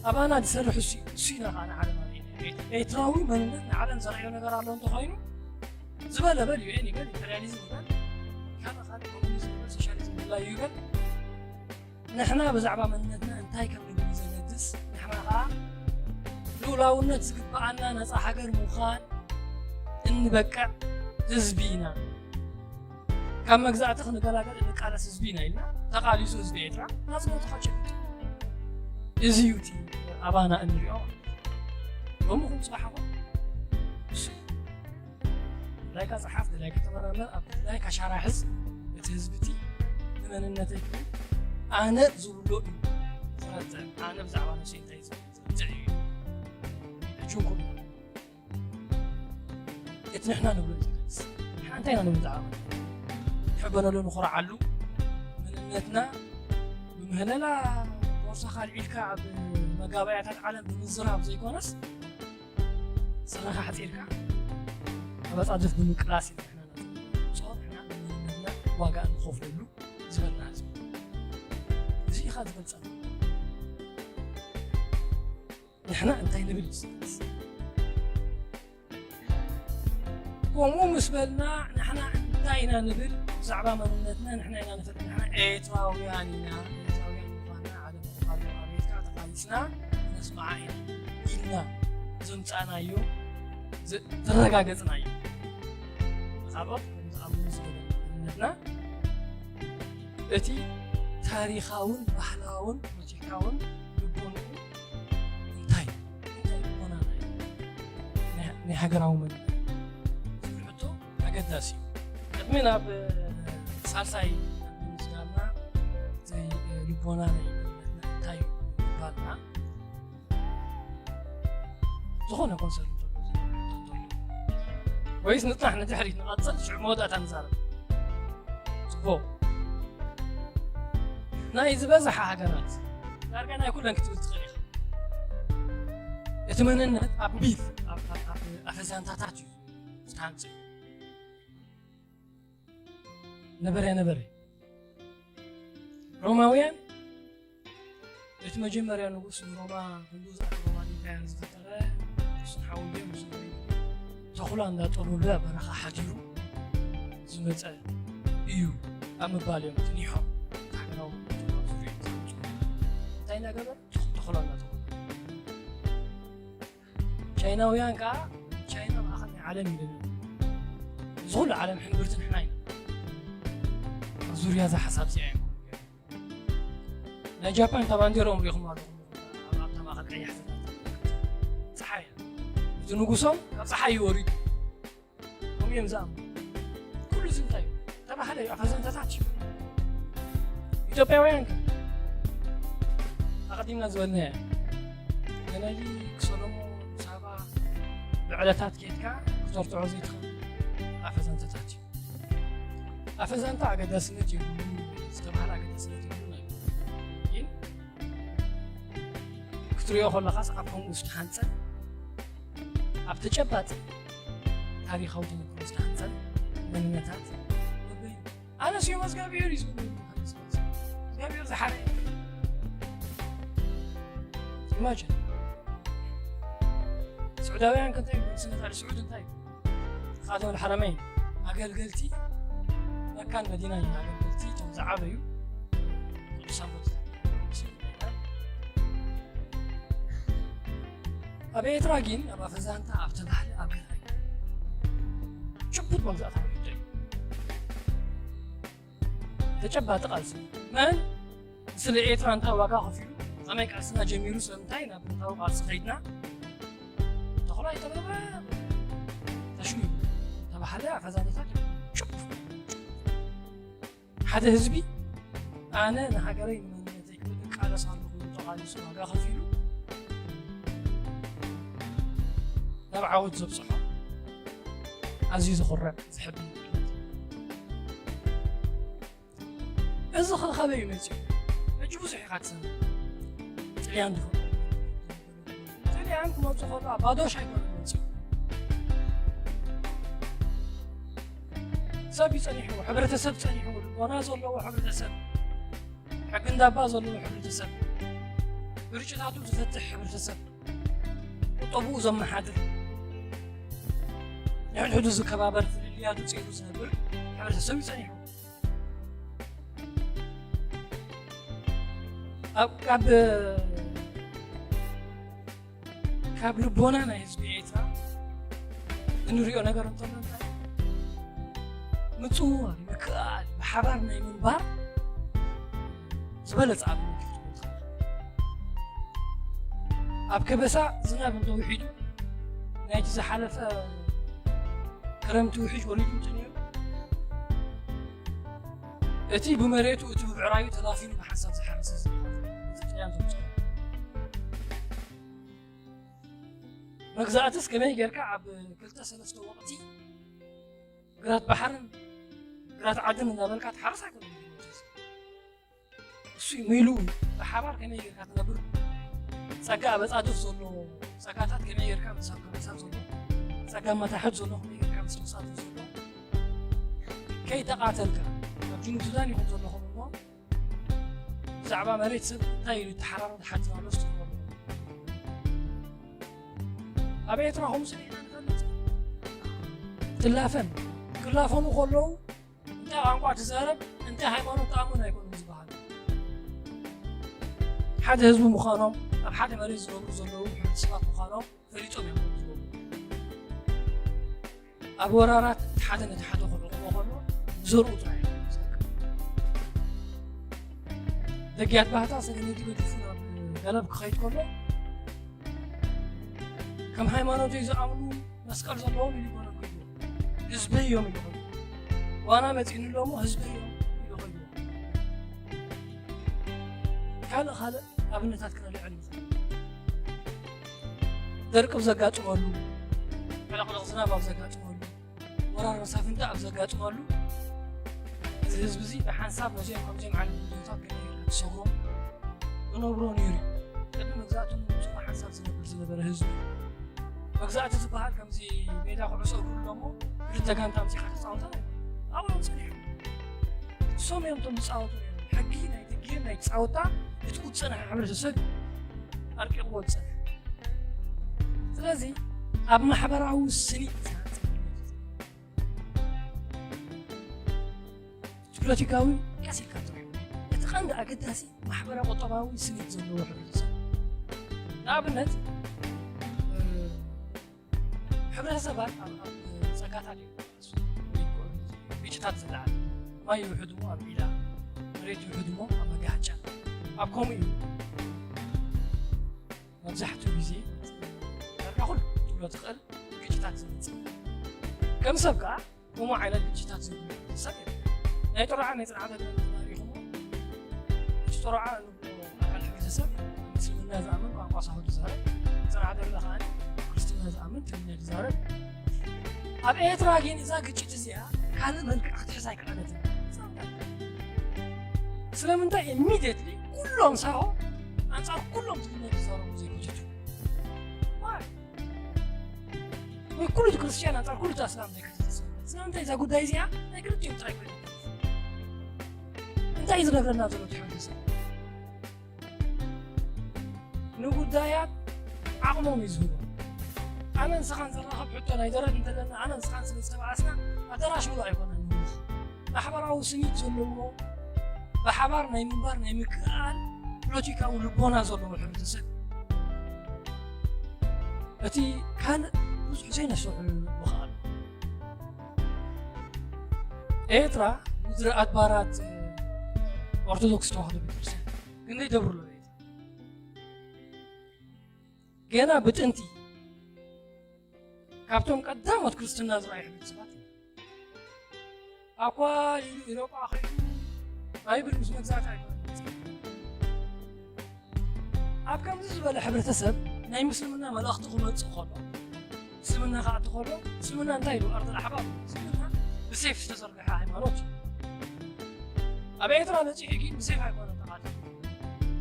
ኣባና ዝሰርሕ እሱ እዩ። እሱ ኢና ከዓ ንዓለም ኣርእየና። ኤርትራዊ መንነት ንዓለም ዘርእዮ ነገር ኣሎ እንተኾይኑ፣ ዝበለ በል፣ ዩ ኤን ይበል፣ ኢምፔሪያሊዝም ይበል፣ ካልእ ካልእ ኮሙኒዝም ይበል፣ ሶሻሊዝም ድላዩ ይበል፣ ንሕና ብዛዕባ መንነትና እንታይ ከም ንብል ዘገድስ፣ ንሕና ከዓ ልኡላውነት ዝግብኣና ነፃ ሃገር ምዃን እንበቅዕ ህዝቢ ኢና። ካብ መግዛእቲ ክንገላገል እንቃለስ ህዝቢ ኢና ኢልና ተቓሊሱ ህዝቢ ኤርትራ ናጽነቱ ከጨብጥ። እዚ እዩ እቲ ኣባና እንሪኦ ማለት እዩ። ሎሚ ኹን ጽባሕ ኹን እሱ ድላይካ ጸሓፍ፣ ድላይካ ተመራመር፣ ኣብ ድላይካ ሻራ ሕዝ። እቲ ህዝቢ እቲ ንመንነተይ ክብል ኣነ ዝብሎ እዩ ዝረትዕ። ኣነ ብዛዕባ ነብሰይ እንታይ ዝብል ዝረትዕ እዩ። ሕጂ እውን ከምኡ። እቲ ንሕና ንብሎ እዩ ዝገልጽ። ንሕና እንታይ ኢና ንብል? ዝዓበና ንሕበነሉ፣ ንኹርዓሉ፣ መንነትና ብምህለላ ቦርሳኻ ኣልዒልካ ኣብ መጋባእያታት ዓለም ብምዝራብ ዘይኮነስ፣ ስረኻ ሓጺርካ ኣብ ኣጻድፍ ብምቅላስ ኢና ንሕና ናጽነት። ንሕና ንመንነትና ዋጋ እንኸፍለሉ ዝበልና ህዝቢ። እዚ ኢኻ ዝገልጸና። ንሕና እንታይ ንብል እዩ ዝገልጽ። ከምኡ ምስ በልና፣ ንሕና እንታይ ኢና ንብል? ብዛዕባ መንነትና ንሕና ኢና ንፈልጥ። ንሕና ኤርትራውያን ኢና። ኤርትራውያን ምዃንና ዓለም ኣብ ኣሜሪካ ተቓሊስና ነስምዓ ኢና ኢልና ዘምጻእናዮ፣ ዘ-፣ ዘረጋገጽናዮ። ካልኦት ከም ዝኣምኑ ዝገበሩ መንነትና፣ እቲ ታሪኻውን ባህላውን ፖለቲካውን ልቦንኡ እንታይ እዩ? እንታይ እዩ ልቦናና እዩ? ናይ፣ ናይ ሃገራዊ መንነት ዝብል ሕቶ ኣገዳሲ እዩ። ቅድሚ ናብ፣ እ፣ ሳልሳይ ምስጋና ዘይ፣ እ፣ ልቦና ናይ መንነትና እንታይ እዩ ምባልና፣ ዝኾነ ኮንሰርን ዘሎ ዝብል ሕቶ እንተሎ፣ ወይስ ንጽናሕ ንድሕሪት ንቐጽል፣ ሽዑ መወዳእታ ንዛረብ? ጽቡቕ። ናይ ዝበዝሓ ሃገራት፣ ዳርጋ ናይ ኩለን ክትብል ትኽእል ኢኻ፣ እቲ መንነት ኣብ ሚት፣ ኣብ፣ ኣብ፣ ኣብ ኣፈዛንታታት እዩ ዝተሃንጸ። ነበረ ነበረ። ሮማውያን፣ እቲ መጀመርያ ንጉስ ንሮማ፣ ክንዱ ዝኣተ ሮማን ኢምፓየር ዝፈጠረ፣ ንሱን ሓውዮን ንሱን ተኹላ እንዳጠሉለ ኣብ በረኻ ሓዲሩ ዝመጸ እዩ ኣብ ምባል እዮም ጸኒሖም። ሃገራዊ ዙርያ ዝመጹ እንታይ እናገበረ? ተኹላ እናጠሉለ። ቻይናውያን ከዓ ቻይና ማእኸል ናይ ዓለም እዩ ዝብሉ። እዚ ኩሉ ዓለም ሕምብርቲ ንሕና ኢና። ኣብ ዙርያ እዛ ሓሳብ እዚኣ እዮም። ናይ ጃፓን እታ ባንዴራኦም ሪኢኹም ኣለኹም። ኣብ፣ ኣብታ ማእኸል ቀያሕ ዘለታ ጸሓይ እያ። እቲ ንጉሶም ካብ ጸሓይ እዩ ወሪዱ። ከምኡ እዮም ዝኣምኑ። ኩሉ እዚ እንታይ እዩ? ተባህለ እዩ፣ ኣፈዘንታታት እዩ። ኢትዮጵያውያን ከ? ኣቐዲምና ዝበልናዮ፣ ገነሊ፣ ሰሎሞን፣ ሳባ፣ ብዕለታት ኬድካ ክተርትዖ ዘይትኽእል ኣፈዘንታታት እዩ። ኣፈዛንታ ኣገዳስነት የብሉን ዝተባህለ ኣገዳስነት የብሉን ኣይኮነን። ግን ክትሪኦ ከለኻስ ኣብ ከምኡ ዝተሃንጸ፣ ኣብ ተጨባጢ ታሪኻዊ ተመክሮ ዝተሃንጸ መንነታት ነብይ። ኣነስ እዩ መዝጋብሔር እዩ ዝብሉ። መዝጋብሔር ዝሓረ። ኢማጅን። ስዑዳውያን ከ እንታይ ይብሉ? ስነታል ስዑድ እንታይ ይብሉ? ኻተመል ሓረመይን፣ ኣገልገልቲ መካን መዲና እዩ። ኣገልገልቲ እቶም ዝዓበዩ ቅዱሳን ቦታታት። ኣብ ኤርትራ ግን ኣብ ኣፈዛንታ፣ ኣብ ተባህለ፣ ኣብ ገዛይ ጭቡጥ መግዛእታዊ ጉዳይ እዩ። ተጨባጢ ቃልሲ መን ስለ ኤርትራ እንታይ ዋጋ ከፊሉ፣ እዛ ኣመይ ቃልስና ጀሚሩ ስለምንታይ ናብ ብረታዊ ቃልሲ ከይድና ተኽሎ ኣይተረፈ ተሽሙ ተባሃለ ኣፈዛዘታት ጭፍ ሓደ ህዝቢ ኣነ ንሃገረይ ንመንነተይ ክብል እቃለስ ኣለኹ ኢሉ ተቓሊሱ ዋጋ ከፊሉ ናብ ዓወት ዘብፅሖ ኣዝዩ ዘኹርዕ ዘሕብን ድርጊት። እዚ ኸ ካበይ እዩ መፂኡ? ሕጂ ብዙሕ ኢኻ ትሰምዕ። ጥልያን ዝኸ ጥልያን ክመፁ ከሎ ባዶሽ ኣይኮነን መፂኡ። ሰብ እዩ ፀኒሕዎ፣ ሕብረተሰብ ፀኒሕዎ፣ ልቦና ዘለዎ ሕብረተሰብ፣ ሕጊ እንዳባ ዘለዎ ሕብረተሰብ፣ ግርጭታቱ ዝፈትሕ ሕብረተሰብ፣ ቁጠብኡ ዘመሓድር፣ ንሕድሕዱ ዝከባበር፣ ፍልልያቱ ፅኢኑ ዝነብር ሕብረተሰብ እዩ ፀኒሕዎ። ኣብ ካብ ካብ ልቦና ናይ ህዝቢ ኤርትራ እንሪኦ ነገር እንተሎ እንታይ ምፅዋር ምክኣል ብሓባር ናይ ምንባር ዝበለፀ ኣብ ኣብ ከበሳ ዝናብ እንተውሒዱ ናይቲ ዝሓለፈ ክረምቲ ውሒጅ ወሪዱ እንተነይሩ እቲ ብመሬቱ እቲ ብብዕራዩ ተላፊኑ ብሓንሳብ ዝሓረሰ መግዛእትስ ከመይ ጌርካ ኣብ ክልተ ሰለስተ ወቕቲ ግራት ባሕርን ግራት ዓድን እናበልካ ትሓርስ ኣይኮነ እሱ ሚሉ ብሓባር ከመይ ጌርካ ትነብር ጸጋ በጻድፍ ዘሎ ጸጋታት ከመይ ጌርካ ምሳብ ከመሳብ ዘሎ ጸጋ መታሕት ዘሎ ከመይ ጌርካ ምስ ተሳትፍ ዘሎ ከይተቓተልካ ኣብ ጅኑብ ሱዳን ይኹን ዘለኹም እሞ ብዛዕባ መሬት ሰብ እንታይ ኢሉ ይተሓራረብ ዝሓትር ኣሎ ዝትርበሉ ኣብ ኤርትራ ከምኡ ስለ ኢና ንፈልጥ ትላፈን ክላፈኑ ከለዉ እንታይ ቋንቋ ትዛረብ እንታይ ሃይማኖት ተኣምን ኣይኮኑን ዝበሃል ሓደ ህዝቢ ምዃኖም ኣብ ሓደ መሬት ዝነብሩ ዘለዉ ሕብረተሰባት ምዃኖም ፈሊጦም እዮም ዝገብሩ ኣብ ወራራት ሓደ ነቲ ሓደ ክልዕቑዎ ከሎ ብዘርኡ ጥራይ እዮም ዝጠቅም። ደጊያት ባህታ ሰገነይቲ ገዲፉ ናብ ገለብ ክኸይድ ከሎ ከም ሃይማኖተይ ዝኣምኑ መስቀል ዘለዎም ኢሉ ይኮነ ህዝበይ እዮም ኢሉ ዋና መፂእኒ ኣለሞ ህዝበይ እዮም ኢሉ ካልእ ካልእ ኣብነታት ክነልዕል ንኽእል ደርቂ ኣብ ዘጋጥመሉ ዕለቕለቕ ዝናብ ኣብ ዘጋጥመሉ ወራር መሳፍንቲ ኣብ ዘጋጥመሉ እዚ ህዝቢ እዚ ብሓንሳብ ነዚኦም ከምዚኦም ዓይነት ጉዳዮታት ገለ ክሰግሮም ክነብሮ ነይሩ እዩ ቅድሚ መግዛእቶም ንብፁዕ ሓንሳብ ዝነብር ዝነበረ ህዝቢ መግዛእቲ ዝበሃል ከምዚ ሜዳ ኩዕሶ እግሪ ኣሎ እሞ ክልተ ጋንታ ኣምፂኻ ተፃወታ ኣብኦም ፀኒሑ እሶም እዮም ቶም ዝፃወቱ ነይሮም ሕጊ ናይ ትጊር ናይ ፃወታ እቲ ዝፀንሐ ሕብረተሰብ ኣርቂቕዎ ዝፀንሐ ስለዚ ኣብ ማሕበራዊ ስኒት ፖለቲካዊ ቀስ ኢልካ ትሪኦ እቲ ቀንዲ ኣገዳሲ ማሕበረ ቁጠባዊ ስኒት ዘለዎ ሕብረተሰብ ንኣብነት ሕብረተሰባት ኣብ ጸጋታት እዩ ግጭታት ዝለዓል ማይ ይውሕድ እሞ ኣብ ዒላ መሬት ይውሕድ እሞ ኣብ መጋሕጫ ኣብ ከምኡ እዩ መብዛሕትኡ ግዜ ዳርጋ ኩሉ ትብሎ ትኽእል ግጭታት ዝመፅእ ከም ሰብ ከዓ ከምኡ ዓይነት ግጭታት ዝብሉ ሰብ ናይ ጥርዓ ናይ ፅንዓት ኣገልግሎት ተማሪኹሞ እቲ ጥርዓ ንብሎ ኣካል ሕብረተሰብ ምስልምና ዝኣምን ቋንቋ ሳሆ ዝዛረብ ፅንዓ ደላ ከዓ ክርስትና ዝኣምን ትግርኛ ዝዛረብ ኣብ ኤርትራ ግን እዛ ግጭት እዚኣ ካልእ መልክዕ ክትሕዝ ኣይከኣለትን ስለምንታይ ኢሚድየትሊ ኩሎም ሳሆ ኣንፃር ኩሎም ትግርኛ ዝዛረቡ ዘይኮተቱ ወይ ኩሉ እቲ ክርስትያን ኣንፃር ኩሉ እቲ ኣስላም ዘይክትተሰብ ስለምንታይ እዛ ጉዳይ እዚኣ ናይ ክልቲኦም ጥራይ ኮይነ እንታይ እዩ ዝነግረና ዘሎ እቲ ሕብረተሰብ ንጉዳያት ዓቕሞም እዩ ዝህቦ ኣነ ንስኻን ዘራኸብ ሕቶ ናይ ደረት እንተለና ኣነ ንስኻን ስለ ዝተባኣስና ኣዳራሽ ሙሉ ኣይኮነን ማሕበራዊ ስኒት ዘለዎ ብሓባር ናይ ምንባር ናይ ምክእኣል ፖለቲካዊ ልቦና ዘለዎ ሕብረተሰብ እቲ ካልእ ብዙሕ ዘይነስሑ ምኽኣል ኤርትራ ምድሪ ኣድባራት ኦርቶዶክስ ተዋህዶ ቤተክርስትያን ክንደይ ደብሩ ኣሎ ኤርትራ ገና ብጥንቲ ካብቶም ቀዳሞት ክርስትና ዝረኣዩ ሕብረተሰባት እዩ። ኣኳል ኢሉ ኢሮጳ ኸይዱ ባይብል ምስ መግዛእቲ ኣይኮነን። ኣብ ከምዚ ዝበለ ሕብረተሰብ ናይ ምስልምና መልእኽቲ ክመጽእ ከሎ፣ ምስልምና ክኣቱ ከሎ፣ ምስልምና እንታይ ኢሉ? ኣርደል ኣሕባር፣ ምስልምና ብሴፍ ዝተዘርግሐ ሃይማኖት እዩ። ኣብ ኤርትራ በጺሑ ግን ብሴፍ ኣይኮነን ተቓቲሉ።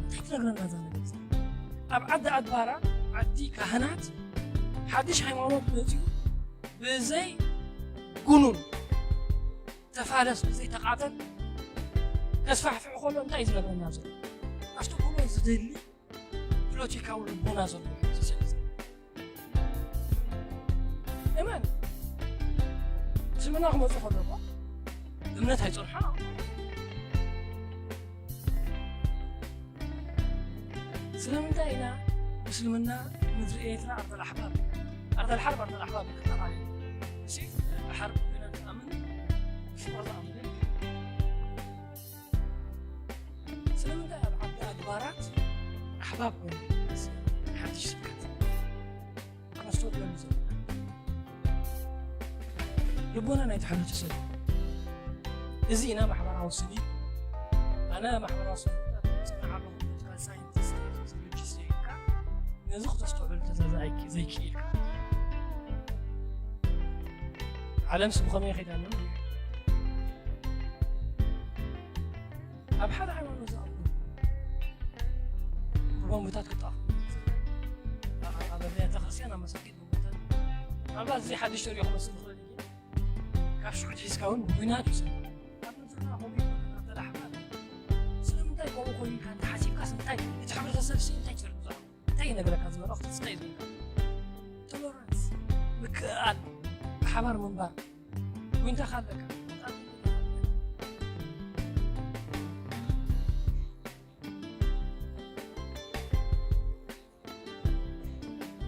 እንታይ ትነግረና እዛ ነገር እዚኣ? ኣብ ዓዲ ኣድባራ፣ ዓዲ ካህናት፣ ሓድሽ ሃይማኖት መጺኡ ብዘይ ጉኑን ተፋለስ ብዘይ ተቓተል ከስፋሕፍሕ ከሎ እንታይ እዩ ዝነግረና ዘሎ? ኣስተብህሎ ዝደሊ ፖለቲካዊ ልቦና ዘለዎ ሕብረተሰብ እዩ። እመን፣ እስልምና ክመፁ ከሎ እኮ እምነት ኣይፀንሖ። ስለምንታይ ኢና ምስልምና ምድሪ ኤርትራ ኣርደል ኣሕባብ፣ ኣርደል ሓርብ ኣርደል ኣሕባብ ክጠቓለል? እሺ፣ ብሓርብ ኮይና ትኣምን፣ ብፍቕሪ ትኣምን። ስለምንታይ ኣብ ዓዲ ኣድባራት ኣሕባብ ኮይኑ ሓድሽ ስብከት ክነስተውዕለሉ ዘለና? ልቦና ናይቲ ሕብረተሰብ እዩ። እዚ ኢና ማሕበራዊ ስኒ። ኣነ ማሕበራዊ ስኒ ጽንዓት ኣለኹ፣ ፖለቲካል ሳይንቲስት እየ፣ ሶሲዮሎጂስት እየ ኢልካ ነዚ ክተስተውዕል እንተዘይክኢልካ፣ ዓለምስ ብኸመይ ከይዳ ኣሎ? ኣብ ሓደ ሃይማኖት ዝኣምኑ ብቦምብታት ክጣፉ፣ ኣብ ኣብያተ ክርስቲያን፣ ኣብ መሳጊድ ቦምብታት። ምናልባት እዚ ሓድሽ ተሪኦ ክመስል ይኽእል እዩ፣ ግን ካብ ሽዑ ሒዝካ እውን ብኲናት እዩ ሰሪሑ። ኣብ ምድርና ከምኡ ይኮነ፣ ኣብ ተላሕባ ስለምንታይ ከምኡ ኮይኑ ኢልካ እንተሓሲብካስ እንታይ፣ እቲ ሕብረተሰብሲ እንታይ ጸርጉ ዘሎ? እንታይ ይነግረካ? ዝበሎ ክተስታይ ዝበልካ ቶለራንስ፣ ምክእኣል፣ ብሓባር ምንባር፣ ዊንታ ካለካ።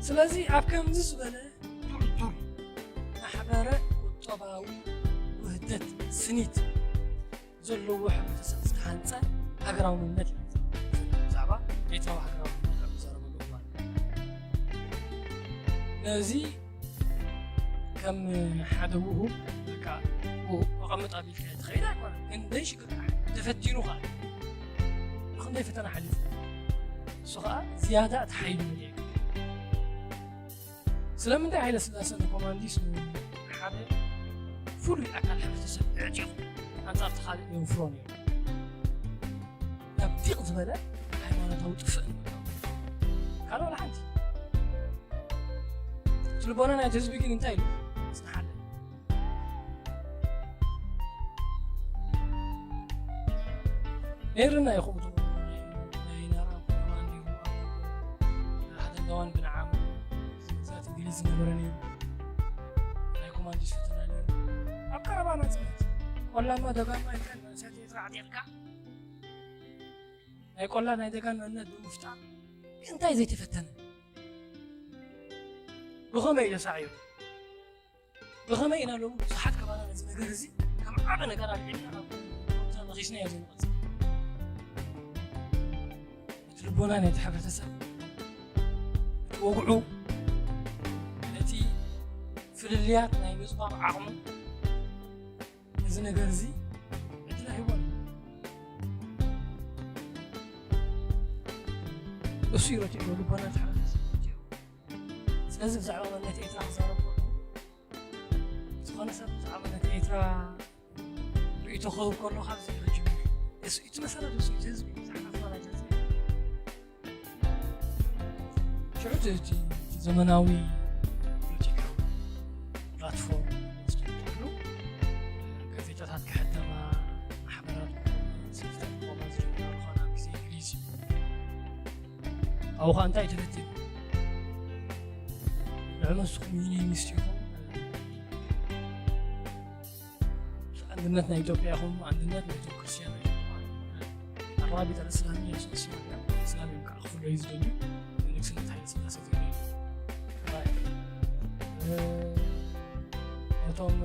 ስለዚ ኣብ ከምዚ ዝበለ ዱልዱል ማሕበረ ቁጠባዊ ውህደት ስኒት ዘለዎ ሕብረተሰብ ዝተሃንጸ ሃገራዊ መንነት እዩ። ብዛዕባ ኤርትራዊ ሃገራዊ መንነት ኣብ ዝዛረበሉ እዋን፣ ነዚ ከም ሓደ ውሁብ፣ በቃ፣ ውሁብ ኣቐምጥ ኣቢልካ ትኸይድ ኣይኮነን። ግን ደይ ሽግር ተፈቲኑ ኸኣ፣ ብኽንደይ ፈተና ሓሊፉ፣ እሱ ኸኣ ዝያዳ እቲ ሓይሊ መሊኡ። ስለምንታይ ሃይለ ስላሰ ንኮማንዲስ ንሓደ ፍሉይ ኣካል ሕብረተሰብ ኣዕጢቑ ኣንጻር እቲ ካልእ የውፍሮ ነይሩ? ናብ ዲቕ ዝበለ ሃይማኖታዊ ጥፍእን ምእታው። ካልእ ዋላ ሓንቲ። እቲ ልቦና ናይቲ ህዝቢ ግን እንታይ ኢሉ? ጽንሓለ። ነይርና እዩ ከምኡ ትብሉ። ናይ ናራ ኮማንድ እዩ። ሓደ እዋን ብንዓም ግዛት እንግሊዝ ዝነበረ ነይሩ። ናይ ኮማንድ ፈተና ነይሩ። ኣብ ቀረባ ናጽነት ቆላማ ደጋማ ኢልካ መንእሰያት ኤርትራ ዓጢቕካ ናይ ቆላ ናይ ደጋን መንነት ብምፍጣር እንታይ ዘይተፈተነ? ብኸመይ ኢለ ሳዕዮ? ብኸመይ ኢና ሎሚ ብዙሓት ከባና ነዚ ነገር እዚ ከም ዓቢ ነገር ኣልዒልና ኣብ ቦታ ነኺስናዮ ዘይንቐጽል? እቲ ልቦና ናይቲ ሕብረተሰብ፣ እቲ ወግዑ፣ ነቲ ፍልልያት ናይ ምጽባብ ዓቕሙ፣ እዚ ነገር እዚ ዕድል ኣይህቦን። እሱ እዩ ረቲዕዎ፣ ልቦና ናይቲ ሕብረተሰብ ረቲዕዎ። ስለዚ ብዛዕባ መንነት ኤርትራ ክዛረብ ከለኹ፣ ዝኾነ ሰብ ብዛዕባ መንነት ኤርትራ ርእይቶ ክህብ ከሎ ካብዚ እዩ ዝጅምር። እሱ፣ እቲ መሰረት እሱ እዩ፣ እቲ ህዝቢ እዩ፣ ብዛዕባ ተፈናጀ ህዝቢ። ሽዑ እቲ፣ እቲ፣ እቲ ዘመናዊ ፖለቲካዊ ፕላትፎርም ዝጥቀመሉ፣ ጋዜጣታት ክሕተማ፣ ማሕበራት ክኾና፣ ሰልፍታት ክኾና ዝጀመራ ምዃና ኣብ ግዜ እንግሊዝ እዩ። ኣብኡ ኸኣ እንታይ ተፈቲኑ? ንዕመ ንስኹም ዩኒየኒስት ኢኹም፣ ኣንድነት ናይ ኢትዮጵያ ይኹን ኣንድነት ናይ ክርስትያን ኣራቢት ኣልእስላም የሱስ እስላም እዮም ከዓ ክፍለዩ ዝደልዩ ንንግስነት ሃይለ ስላሴ ዝደልዩ እቶም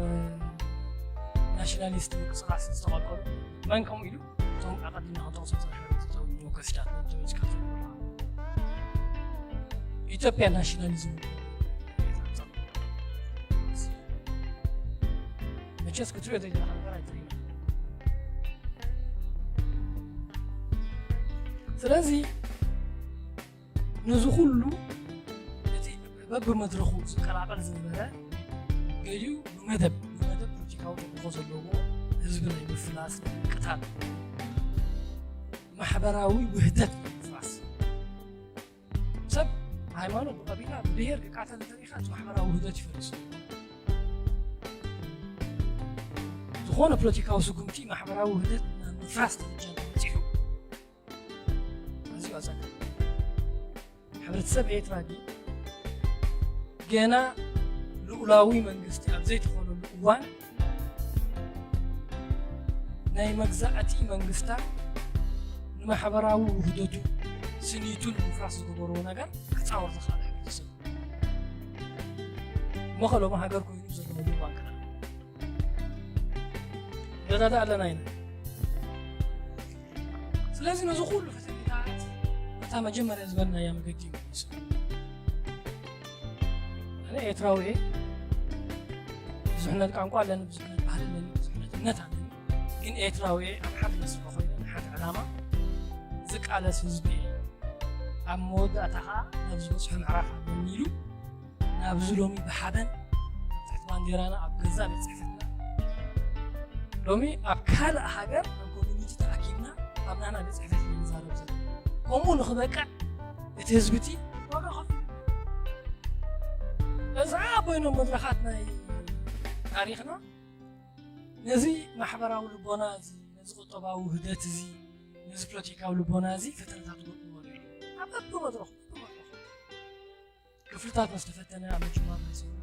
ናሽናሊስት ምንቅስቃስ ዝተቐልቀሉ መን ከምኡ ኢሉ እቶም ኣቐዲምና ክንጠቕሶም ዝነበሩ ዲሞክራሲታት መብት ካብ ዝነበሩ ኢትዮጵያ ናሽናሊዝም መቸስ ክትሪኦ ዘይደለኻ ነገር ኣይትርኢ። ስለዚ ነዚ ኩሉ እቲ በብመድረኹ ዝቀላቐል ዝነበረ ገሊኡ ብመደብ ብመደብ ፖለቲካዊ ተልእኾ ዘለዎ ህዝቢ ናይ ምፍላስ ናይ ምቅታል ማሕበራዊ ውህደት ናይ ምፍራስ ሰብ ሃይማኖት ብቐቢላ ብብሄር ክቃተል እንተሪኻ እቲ ማሕበራዊ ውህደት ይፈርስ። ዝኾነ ፖለቲካዊ ስጉምቲ ማሕበራዊ ውህደት ናብ ምፍራስ ደረጃ በፂሑ ኣዝዩ ኣፀገም። ሕብረተሰብ ኤርትራ ግን ገና ልኡላዊ መንግስቲ ኣብ ዘይተኾነሉ እዋን ናይ መግዛእቲ መንግስታት ንማሕበራዊ ውህደቱ ስኒቱ ንምፍራስ ዝገበርዎ ነገር ክፃወር ዝኽእል ሕብረተሰብ እሞ ከሎሚ ሃገር ኮይኑ ዘለሉ እዋን ክና ንረዳዳእ ኣለና ኢና። ስለዚ ነዚ ኩሉ ፈተነታት በታ መጀመርያ ዝበልናያ መገዲ እዩ መሊሱ። ኣነ ኤርትራዊ እየ። ብዙሕነት ቋንቋ ኣለኒ፣ ብዙሕነት ባህሊ ኣለኒ፣ ብዙሕነት እምነት ኣለኒ። ግን ኤርትራዊ እየ፣ ኣብ ሓደ መስርዕ ኮይነ ንሓደ ዕላማ ዝቃለስ ህዝቢ እየ። ኣብ መወዳእታ ኸዓ ናብ ዝበፅሖ ምዕራፍ ኣለኒ ኢሉ ናብዚ ሎሚ ብሓበን ኣብ ትሕቲ ባንዴራና ኣብ ገዛእ ቤት ፅሕፈትና ሎሚ ኣብ ካልእ ሃገር ኣብ ኮሚኒቲ ተኣኪብና ኣብ ናና ቤት ፅሕፈት ኢና ንዛረብ ዘለና። ከምኡ ንኽበቅዕ እቲ ህዝቢ እቲ ዋጋ ከፊሉ። እዛ ኮይኖም መድረኻት ናይ ታሪኽና ነዚ ማሕበራዊ ልቦና እዚ፣ ነዚ ቁጠባዊ ውህደት እዚ፣ ነዚ ፖለቲካዊ ልቦና እዚ ፈተነታት ገጥምዎ ነይሩ። ኣብ በብመድረኹ፣ በብመድረኹ። ክፍልታት ምስ ተፈተነ ኣብ ምጅማር ናይ ሰውራ፣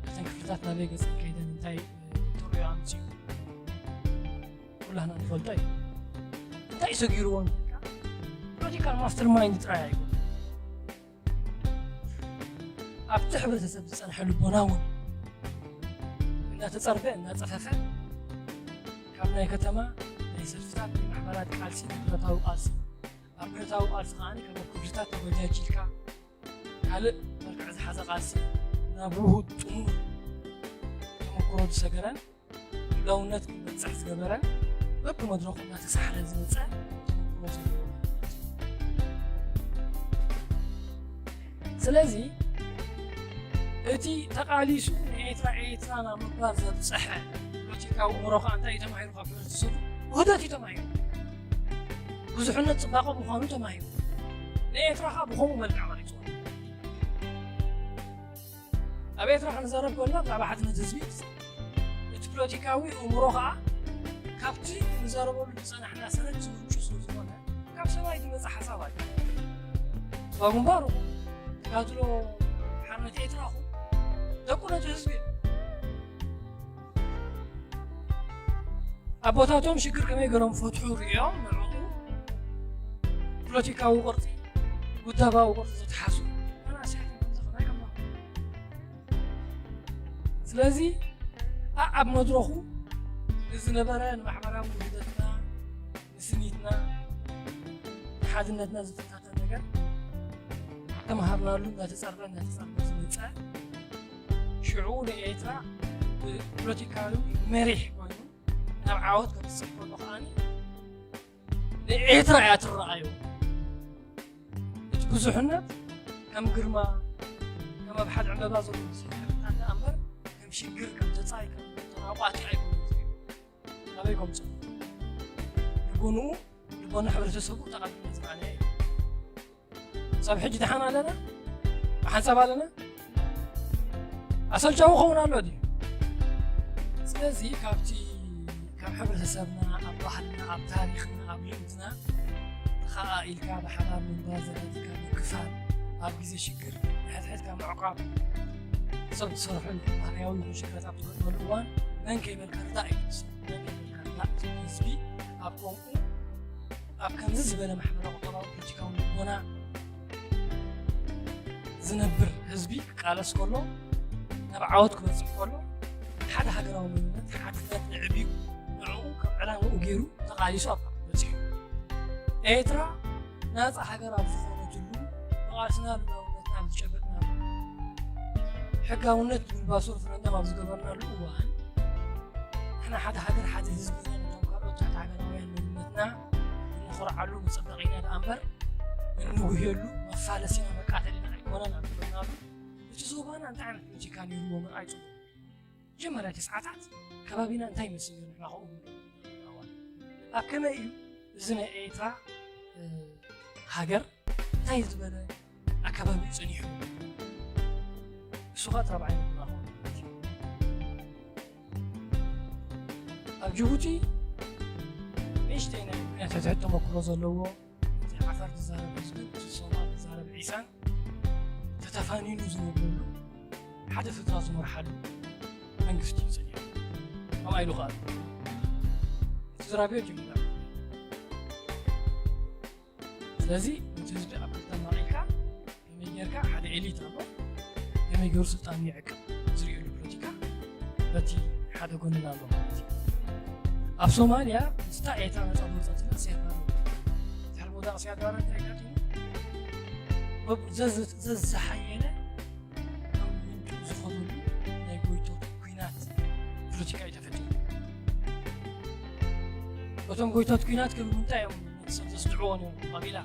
እተን ክፍልታት ናበይ ገጸን ከይደን እንታይ፣ እ፣ ተርእዮ ኣምጺኡ ኩላህና ንፈልጦ እዩ። እንታይ ሰጊርዎ እንተልካ፣ ፖለቲካል ማስተር ማይንድ ጥራይ ኣይኮነን። ኣብቲ ሕብረተሰብ ዝጸንሐ ልቦና እውን እንዳተጸርፈ፣ እንዳጸፈፈ፣ ካብ ናይ ከተማ ናይ ሰልፍታት ናይ ማሕበራት ቃልሲ፣ ናይ ብረታዊ ቃልሲ፣ ኣብ ብረታዊ ቃልሲ ከኣ ካብ ክፍልታት ተበጃጂልካ፣ ካልእ መልክዕ ዝሓዘ ቃልሲ ናብ ውሁድ ጥሙር ተመክሮ ዝሰገረን ልኡላውነት ክበጽሕ ዝገበረን በብመድረኹ እናተሳሕረ ዝመጸ ተመክሮ ዘለዎ መንነት እዩ። ስለዚ እቲ ተቓሊሱ ንኤርትራ ኤርትራ ናብ ምባል ዘብጽሐ ፖለቲካዊ እምሮ ከኣ እንታይ እዩ ተማሂሩ? ካብ ሕብረተሰቡ ውህደት እዩ ተማሂሩ። ብዙሕነት ጽባቐ ምዃኑ ተማሂሩ። ንኤርትራ ከኣ ብኸምኡ መልክዕ ቀሪጽዋ። ኣብ ኤርትራ ክንዛረብ ከለና ብዛዕባ ሓድነት ህዝቢ፣ እቲ ፖለቲካዊ ኣእምሮ ከኣ ካብቲ ንዛረበሉ ዝጸናሕና ሰነድ ዝምንጩ ስለ ዝኾነ፣ ካብ ሰማይ ዝመጽእ ሓሳብ ኣዩ። ጽባ ግንባር ይኹን፣ ተጋድሎ ሓርነት ኤርትራ ይኹን፣ ደቁ ነቲ ህዝቢ እዩ። ኣቦታቶም ሽግር ከመይ ገይሮም ፈትሑ ርእዮም፣ ንዕኡ ፖለቲካዊ ቅርጺ፣ ውዳባዊ ቅርጺ ዝተሓዙ መናእሰያት እዮም ከምዚ ከማይ ከማኹም። ስለዚ፣ ኣኣብ መድረኹ ንዝነበረ ንማሕበራዊ ውህደትና፣ ንስኒትና፣ ንሓድነትና ዝፈታተን ነገር፣ ተምሃርናሉ፣ እናተጸርበ፣ እናተጸርበ ዝመጸ፣ ሽዑ ንኤርትራ ብፖለቲካዊ መሪሕ ኮይኑ ናብ ዓወት ከብጽሕ ከሎ ከኣ ንኤርትራ እያ ትረኣዮ። እቲ ብዙሕነት ከም ግርማ፣ ከም ኣብ ሓደ ዕምበባ ዘሎ ብዙሕ ሕብርታት ደኣ እምበር፣ ከም ሽግር፣ ከም ተጻይ፣ ከም ተናቋቲ ኣይኮነን ዝርእዮ። ኣበይ ከምጽኦ? ልቦንኡ፣ ልቦና ሕብረተሰቡ ተቐቢልና ዝረኣናዮ እዩ። ክሳብ ሕጂ ደሓን ኣለና? ብሓንሳብ ኣለና? ኣሰልቻዊ ክኸውን ኣሎ ድዩ? ስለዚ ካብቲ፣ ካብ ሕብረተሰብና፣ ኣብ ባህልና፣ ኣብ ታሪኽና፣ ኣብ ልምድና ተኸኣኢልካ ብሓባር ምንባር ዘረድካ ምክፋል፣ ኣብ ግዜ ሽግር ንሕድሕድካ ምዕቋብ፣ ሰብ ትሰርሐሉ ባህርያዊ ይኹን ሽግራት ኣብ ትገጥመሉ እዋን መን ከይበልካ ርዳእ እዩ ትወስድ። መን ከይበልካ ርዳእ። ህዝቢ ኣብ ከምኡ፣ ኣብ ከምዚ ዝበለ ማሕበራዊ ቁጠባዊ ፖለቲካዊ ልቦና ዝነብር ህዝቢ ክቃለስ ከሎ፣ ናብ ዓወት ክበጽሕ ከሎ፣ ሓደ ሃገራዊ መንነት፣ ሓድነት ንዕብዩ፣ ንዕኡ ከም ዕላምኡ ገይሩ ተቓሊሱ ኣብ በጺሑ። ኤርትራ ናጻ ሃገር ኣብ ዝኾነትሉ፣ ብቓ ቃልስና ልኡላውነትና ኣብ ዝጨበጥናሉ፣ ሕጋውነት ብምልባሱ ሪፈረንደም ኣብ ዝገበርናሉ እዋን፣ ንሕና ሓደ ሃገር፣ ሓደ ህዝቢ ኢና። ነቶም ካልኦት ትሕቲ ሃገራውያን መንነትና እንኾርዓሉ መጸበቒና ደኣ እምበር፣ እንጉህየሉ መፋለሲና መቃተሊና ኣይኮነን ኣብ ዝበልናሉ፣ እቲ ዞባና እንታይ ዓይነት ፖለቲካ ነይርዎ ምርኣይ ጽቡቕ። መጀመርያ እቲ ሰዓታት ከባቢና እንታይ ይመስል ነይሩ? ንሕና ከምኡ ንብል። ኣብ ከመይ እዩ እዚ ናይ ኤርትራ፣ እ፣ ሃገር እንታይ ዝበለ ኣከባቢ ጸኒሑ? እሱ ኸኣ እቲ ራብዓይ ነጥብና ክኸውን ማለት እዩ። ኣብ ጅቡቲ ንእሽተይ ናይ ኲናት ሕድሕድ ተመክሮ ዘለዎ፣ እቲ ዓፋር ዝዛረብ ህዝብን እቲ ሶማል ዝዛረብ ዒሳን ተተፋኒኑ ዝነብረሉ፣ ሓደ ስድራ ዝመርሓሉ መንግስቲ እዩ ጸኒሑ። ከምኣ ኢሉ ኸኣ እቲ ዝራብዮ ጅምላ። ስለዚ ነቲ ህዝቢ ኣብ ክልተ መቒልካ ከመይ ጌርካ፣ ሓደ ኤሊት ኣሎ፣ ከመይ ገይሩ ስልጣኑ ይዕቅብ ዝርእየሉ ፖለቲካ በቲ ሓደ ጎንና ኣሎ ማለት እዩ። ኣብ ሶማልያ ምስታ ኤርትራ ነጻ ዝወጸትላ ሲያድ ባረ፣ ድሕሪ ምውዳቕ ሲያድ ባረ እንታይ ኣጋጢሙ? በብ-፣ ዘዝ-፣ ዘዝሓየለ ኣብ ምንጩ ዝኸደሉ ናይ ጎይቶት ኲናት ፖለቲካ እዩ ተፈጢሩ። እቶም ጎይቶት ኲናት ግን እንታይ እዮም ነቲ ሰብ ዘስድዕዎ ነይሮም? ቀቢላ፣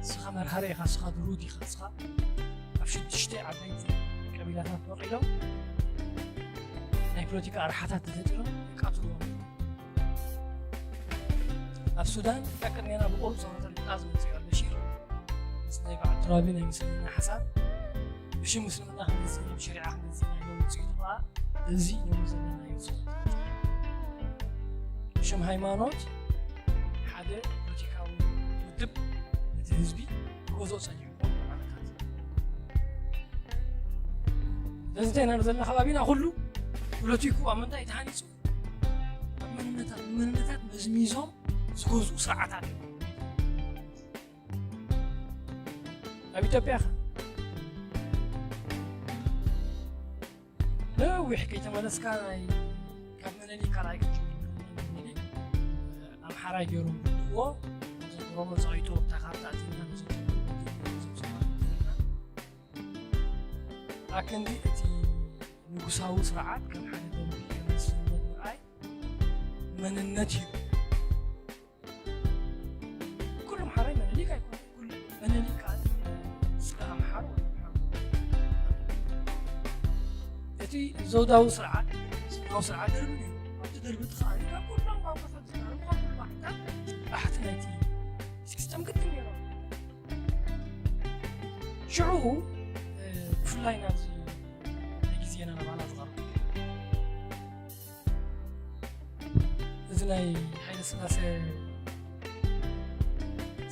ንስኻ መርሃሪ ኢኻ፣ ንስኻ ድሩት ኢኻ፣ ንስኻ ኣብ ሽዱሽተ ዓበይቲ ቀቢላታት ወቂሎም ናይ ፖለቲካ ኣርሓታት ተፈጢሮም የቃትልዎም። ኣብ ሱዳን ካብ ቅድሜና ብቑሩብ ሰውራ ተልቂቓ ዝመጽእ ኣልበሺር ምስ ናይ በዓል ቱራቢ ናይ ምስልምና ሓሳብ፣ ብሽም ምስልምና ክንገዝእ ኢና፣ ብሸሪዓ ክንገዝእ ኢና ኢሎም ውጽኢቱ ከኣ እዚ ሎሚ ዘለናዮ ዝኹን። ብሽም ሃይማኖት ሓደ ፖለቲካዊ ውድብ ነቲ ህዝቢ ክገዝኦ ጸኒሑ ዓመታት። ስለዚ እንታይ ኢና ዘለና? ከባቢና ኩሉ ፖለቲኩ ኣብ ምንታይ ተሃኒጹ? ኣብ መንነታት፣ መንነታት መዝሚዞም ዝገዝኡ ስርዓታት እዮም። ኣብ ኢትዮጵያ ኸ? ነዊሕ ከይተመለስካ ናይ ካብ መነሊክ ካልኣይ ክትጅምር፣ መነሊክ ኣምሓራይ ገይሮም ዝብልዎ፣ እዞም ኦሮሞ ጸቒጡ ኣብታ ካርታ ኣቲና፣ ነዞም ኣክንዲ እቲ ንጉሳዊ ስርዓት ከም ሓደ ደንቢ፣ ከም መስፍንነት ምርኣይ መንነት እዩ። ኩሉ ኣምሓራይ መነሊክ ኣይኮነን። ኩሉ መነሊክ ከኣ ስጋ ኣምሓሩ ወይ ኣምሓሩ። እቲ ዘውዳዊ ስርዓት፣ ስጋዊ ስርዓት ደርቢ ነይሩ። ኣብቲ ደርቢ እቲ ከኣ ካብ ኩሎም ቋንቋታት ዝዛረቡ፣ ካብ ኩሉ ባህልታት ባሕቲ ናይቲ ሲስተም ግድን ነይሮም። ሽዑ፣ እ፣ ብፍላይ ናብዚ ናይ ግዜና ናባና ዝቐርብ፣ እዚ ናይ ሃይለ ስላሴ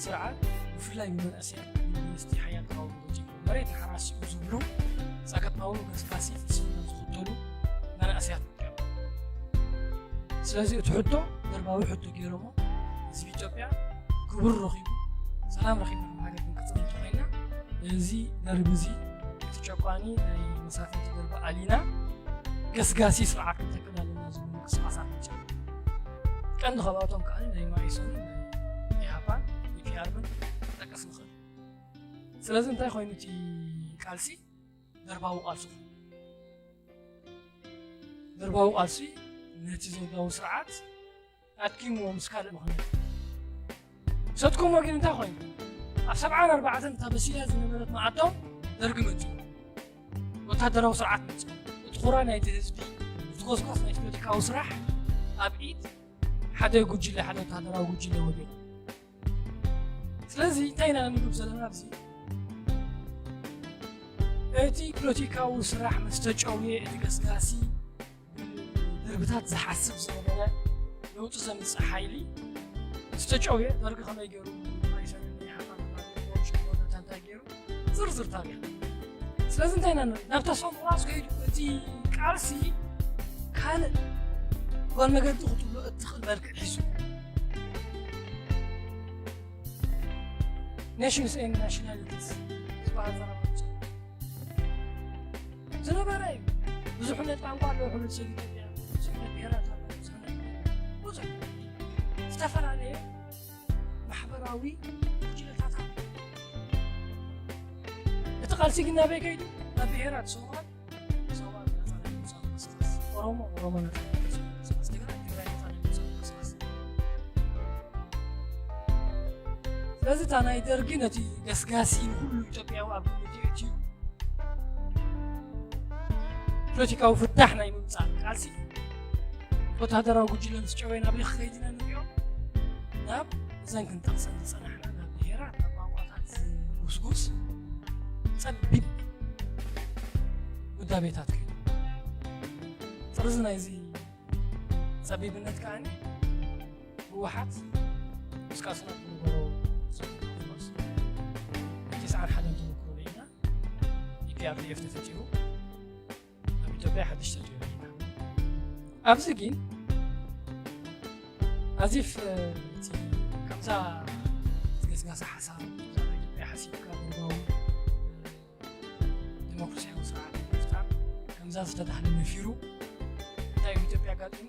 ስርዓት ብፍላይ ብመንእሰያት ዩኒቨርሲቲ ሓያል ተቓውሞ ገጢሙ። መሬት ንሓራሲኡ ዝብሉ ጸገማዊ ገስጋሲ ፍልስፍና ዝኽተሉ መናእሰያት እዮም። ስለዚ እቲ ሕቶ ደርባዊ ሕቶ ገይሮሞ ህዝቢ ኢትዮጵያ ክቡር ረኺቡ፣ ሰላም ረኺብና ከም ሃገር ክንቅጽል እንተኾይንና፣ እዚ ደርቢ እዚ እቲ ጨቋኒ ናይ መሳፍንቲ ደርቢ ኣሊና ገስጋሲ ስርዓት ክንተክል ኣለና ዝብሉ ምንቅስቃሳት መጺኦም። ቀንዲ ካብኣቶም ከኣ ናይ ማኢሶንን ናይ ኢሃፓን ኢፒኣርምን ክጠቅስ ንኽእል። ስለዚ እንታይ ኮይኑ እቲ ቃልሲ? ደርባዊ ቃልሲ ኮይኑ። ደርባዊ ቃልሲ ነቲ ዘውዳዊ ስርዓት ኣድኪምዎ ምስ ካልእ ምኽንያት። ሰትኩሞ ግን እንታይ ኮይኑ? ኣብ ሰብዓን ኣርባዕተን እታ በሲላ ዝነበረት መኣዶም ደርጊ መጺኡ። ወታደራዊ ስርዓት መጺኡ። እቲ ኩራ ናይቲ ህዝቢ፣ እቲ ጎስጓስ ናይ ፖለቲካዊ ስራሕ ኣብ ኢድ ሓደ ጉጅለ፣ ሓደ ወታደራዊ ጉጅለ ወዲቑ። ስለዚ እንታይ ኢና ንብብ ዘለና ኣብዚ? እቲ ፖለቲካዊ ስራሕ ምስ ተጨውየ፣ እቲ ገስጋሲ ብደርብታት ዝሓስብ ዝነበረ ለውጢ ዘምጽእ ሓይሊ ምስ ተጨውየ፣ ደርጊ ከመይ ገይሩ ማኢሶንን ኢሃፓን ሽኮር እንታይ ገይሩ ዝርዝር ታሪኽ። ስለዚ እንታይ ኢና ንርኢ? ናብ ተስፋ ምቑራጽ ከይዱ እቲ ቃልሲ ካልእ ጓል መገዲ ክትብሎ እትኽእል መልክዕ ሒዙ። Nations and Nationalities ዝበሃል ዘረባ ዝነበረ እዩ። ብዙሕነት ቋንቋ ኣለዎ፣ ሕብረተሰብ ኢትዮጵያ፣ ብዙሕነት ብሄራት ኣለዎ፣ ብዙሕነት፣ ብዙሕ ዝተፈላለየ ማሕበራዊ ጉጅለታት ኣለዎ። ቃልሲ ግን ናበይ ከይዱ? ናብ ብሄራት ሶማል፣ ሶማል ነፃ ናይ ምውፃእ ምንቅስቃስ፣ ኦሮሞ፣ ኦሮሞ ነፃ ናይ ምውፃእ ምንቅስቃስ፣ ትግራይ፣ ትግራይ ነፃ ናይ ምውፃእ ምንቅስቃስ። ስለዚ እታ ናይ ደርጊ ነቲ ገስጋሲ ንኩሉ ኢትዮጵያዊ ኣብ ግምት የእትዩ ፖለቲካዊ ፍታሕ ናይ ምምፃእ ቃልሲ ወታደራዊ ጉጅለ ምስ ጨወየ ናብ ሊኽ ከይድና ንሪኦ ናብ እዘን ክንጠቕሰን ዝፀናሕና ናብ ብሄራት ናብ ቋንቋታት ዝጉስጉስ ጸቢብ ውዳቤታት ከይዱ። ጥርዚ ናይዚ ጸቢብነት ከኣ ህወሓት ምስ ቃልስና ዝነበሮ ተስዓን ሓደን ተመክሮ ርኢና። ኢፒኣርዲኤፍ ተፈጢሩ ኣብ ኢትዮጵያ ሓድሽ ተሪኦ ኢና። ኣብዚ ግን ኣዚፍ እቲ ከምዛ ገስጋሳ ሓሳብ ኢትዮጵያ ሓሲብካ ደርባዊ ዲሞክራሲያዊ ስርዓት ንምፍጣር ከምዛ ዝተዳህለ ነፊሩ እንታይ ኢትዮጵያ ኣጋጢሙ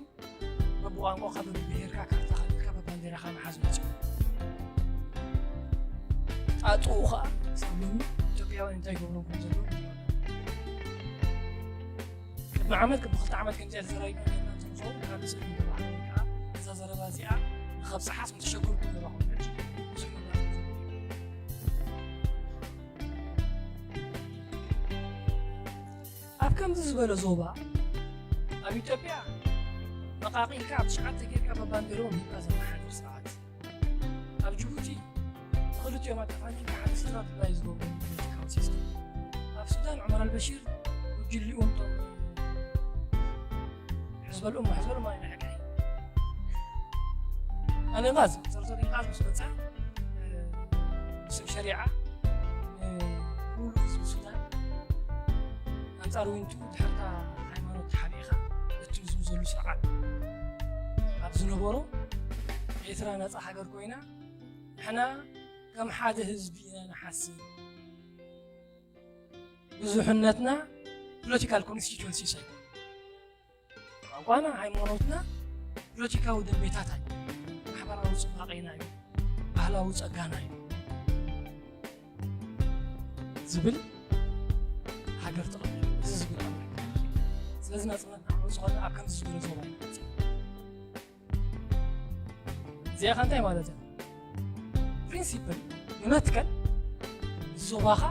በብቋንቋኻ በብብሄርካ ካርታ ከልካ በባንዴራኻ ምሓዝ መፅኡ። ጣጥኡ ከዓ ሳብ ሎሚ ኢትዮጵያውያን እንታይ ይገብሮም ከም ዘለዉ ንሪኦ ኣለና። ቅድሚ ዓመት ቅድሚ ክልተ ዓመት ከምዚኣ ተዘራሪብና ነርና እንተንኸውን ካብ ስእሊ ንረባሕ ወይ ከዓ እዛ ዘረባ እዚኣ ንኸብፅሓስ ምተሸገርኩ ነረኹም ሕጂ ብዙሕ መብራህቲ ኣብ ከምዚ ዝበለ ዞባ ኣብ ኢትዮጵያ መቃቂልካ ኣብ ትሽዓተ ጌርካ በባንዴርኦም ሂብካ ዘመሓድር ስርዓት ኣብ ጅቡቲ ንክልቲኦም ኣተፋኒንካ ሓደ ስድራ ትግራይ ዝገብሩ ፖለቲካዊ ሲስተም ኣብ ሱዳን ዑመር ኣልበሽር ጉጅሊኡ እንቶም ሕዝበልኡም ሕዝበልኡም ኣነ ሕቀይ ኣነ ቃዝ ሰርቶ ቃዝ ምስ መፀ ብስም ሸሪዓ ንሙሉ ህዝቢ ሱዳን ኣንፃር ዊንቱ ድሕርታ ሃይማኖት ተሓቢእኻ እቲ ህዝቡ ዘሉ ስርዓት ኣብ ዝነበሮ ኤርትራ ነፃ ሃገር ኮይና ንሕና ከም ሓደ ህዝቢ ኢና ንሓስብ። ብዙሕነትና ፖለቲካል ኮንስቲትዌንሲስ ኣይኮነ ቋንቋና ሃይማኖትና ፖለቲካዊ ደንቤታት ኣዩ ማሕበራዊ ፅባቄና እዩ ባህላዊ ፀጋና እዩ ዝብል ሃገር ተቐቢሉ እዚ ዝብል ኣምር ስለዚ ናፅነትና ክመፅእ ከሎ ኣብ ከምዚ ዝበለ ዞባ እዩ ዝመፅእ። እዚኣ ከ እንታይ ማለት እያ? ፕሪንሲፕል ንመትከል ዞባኻ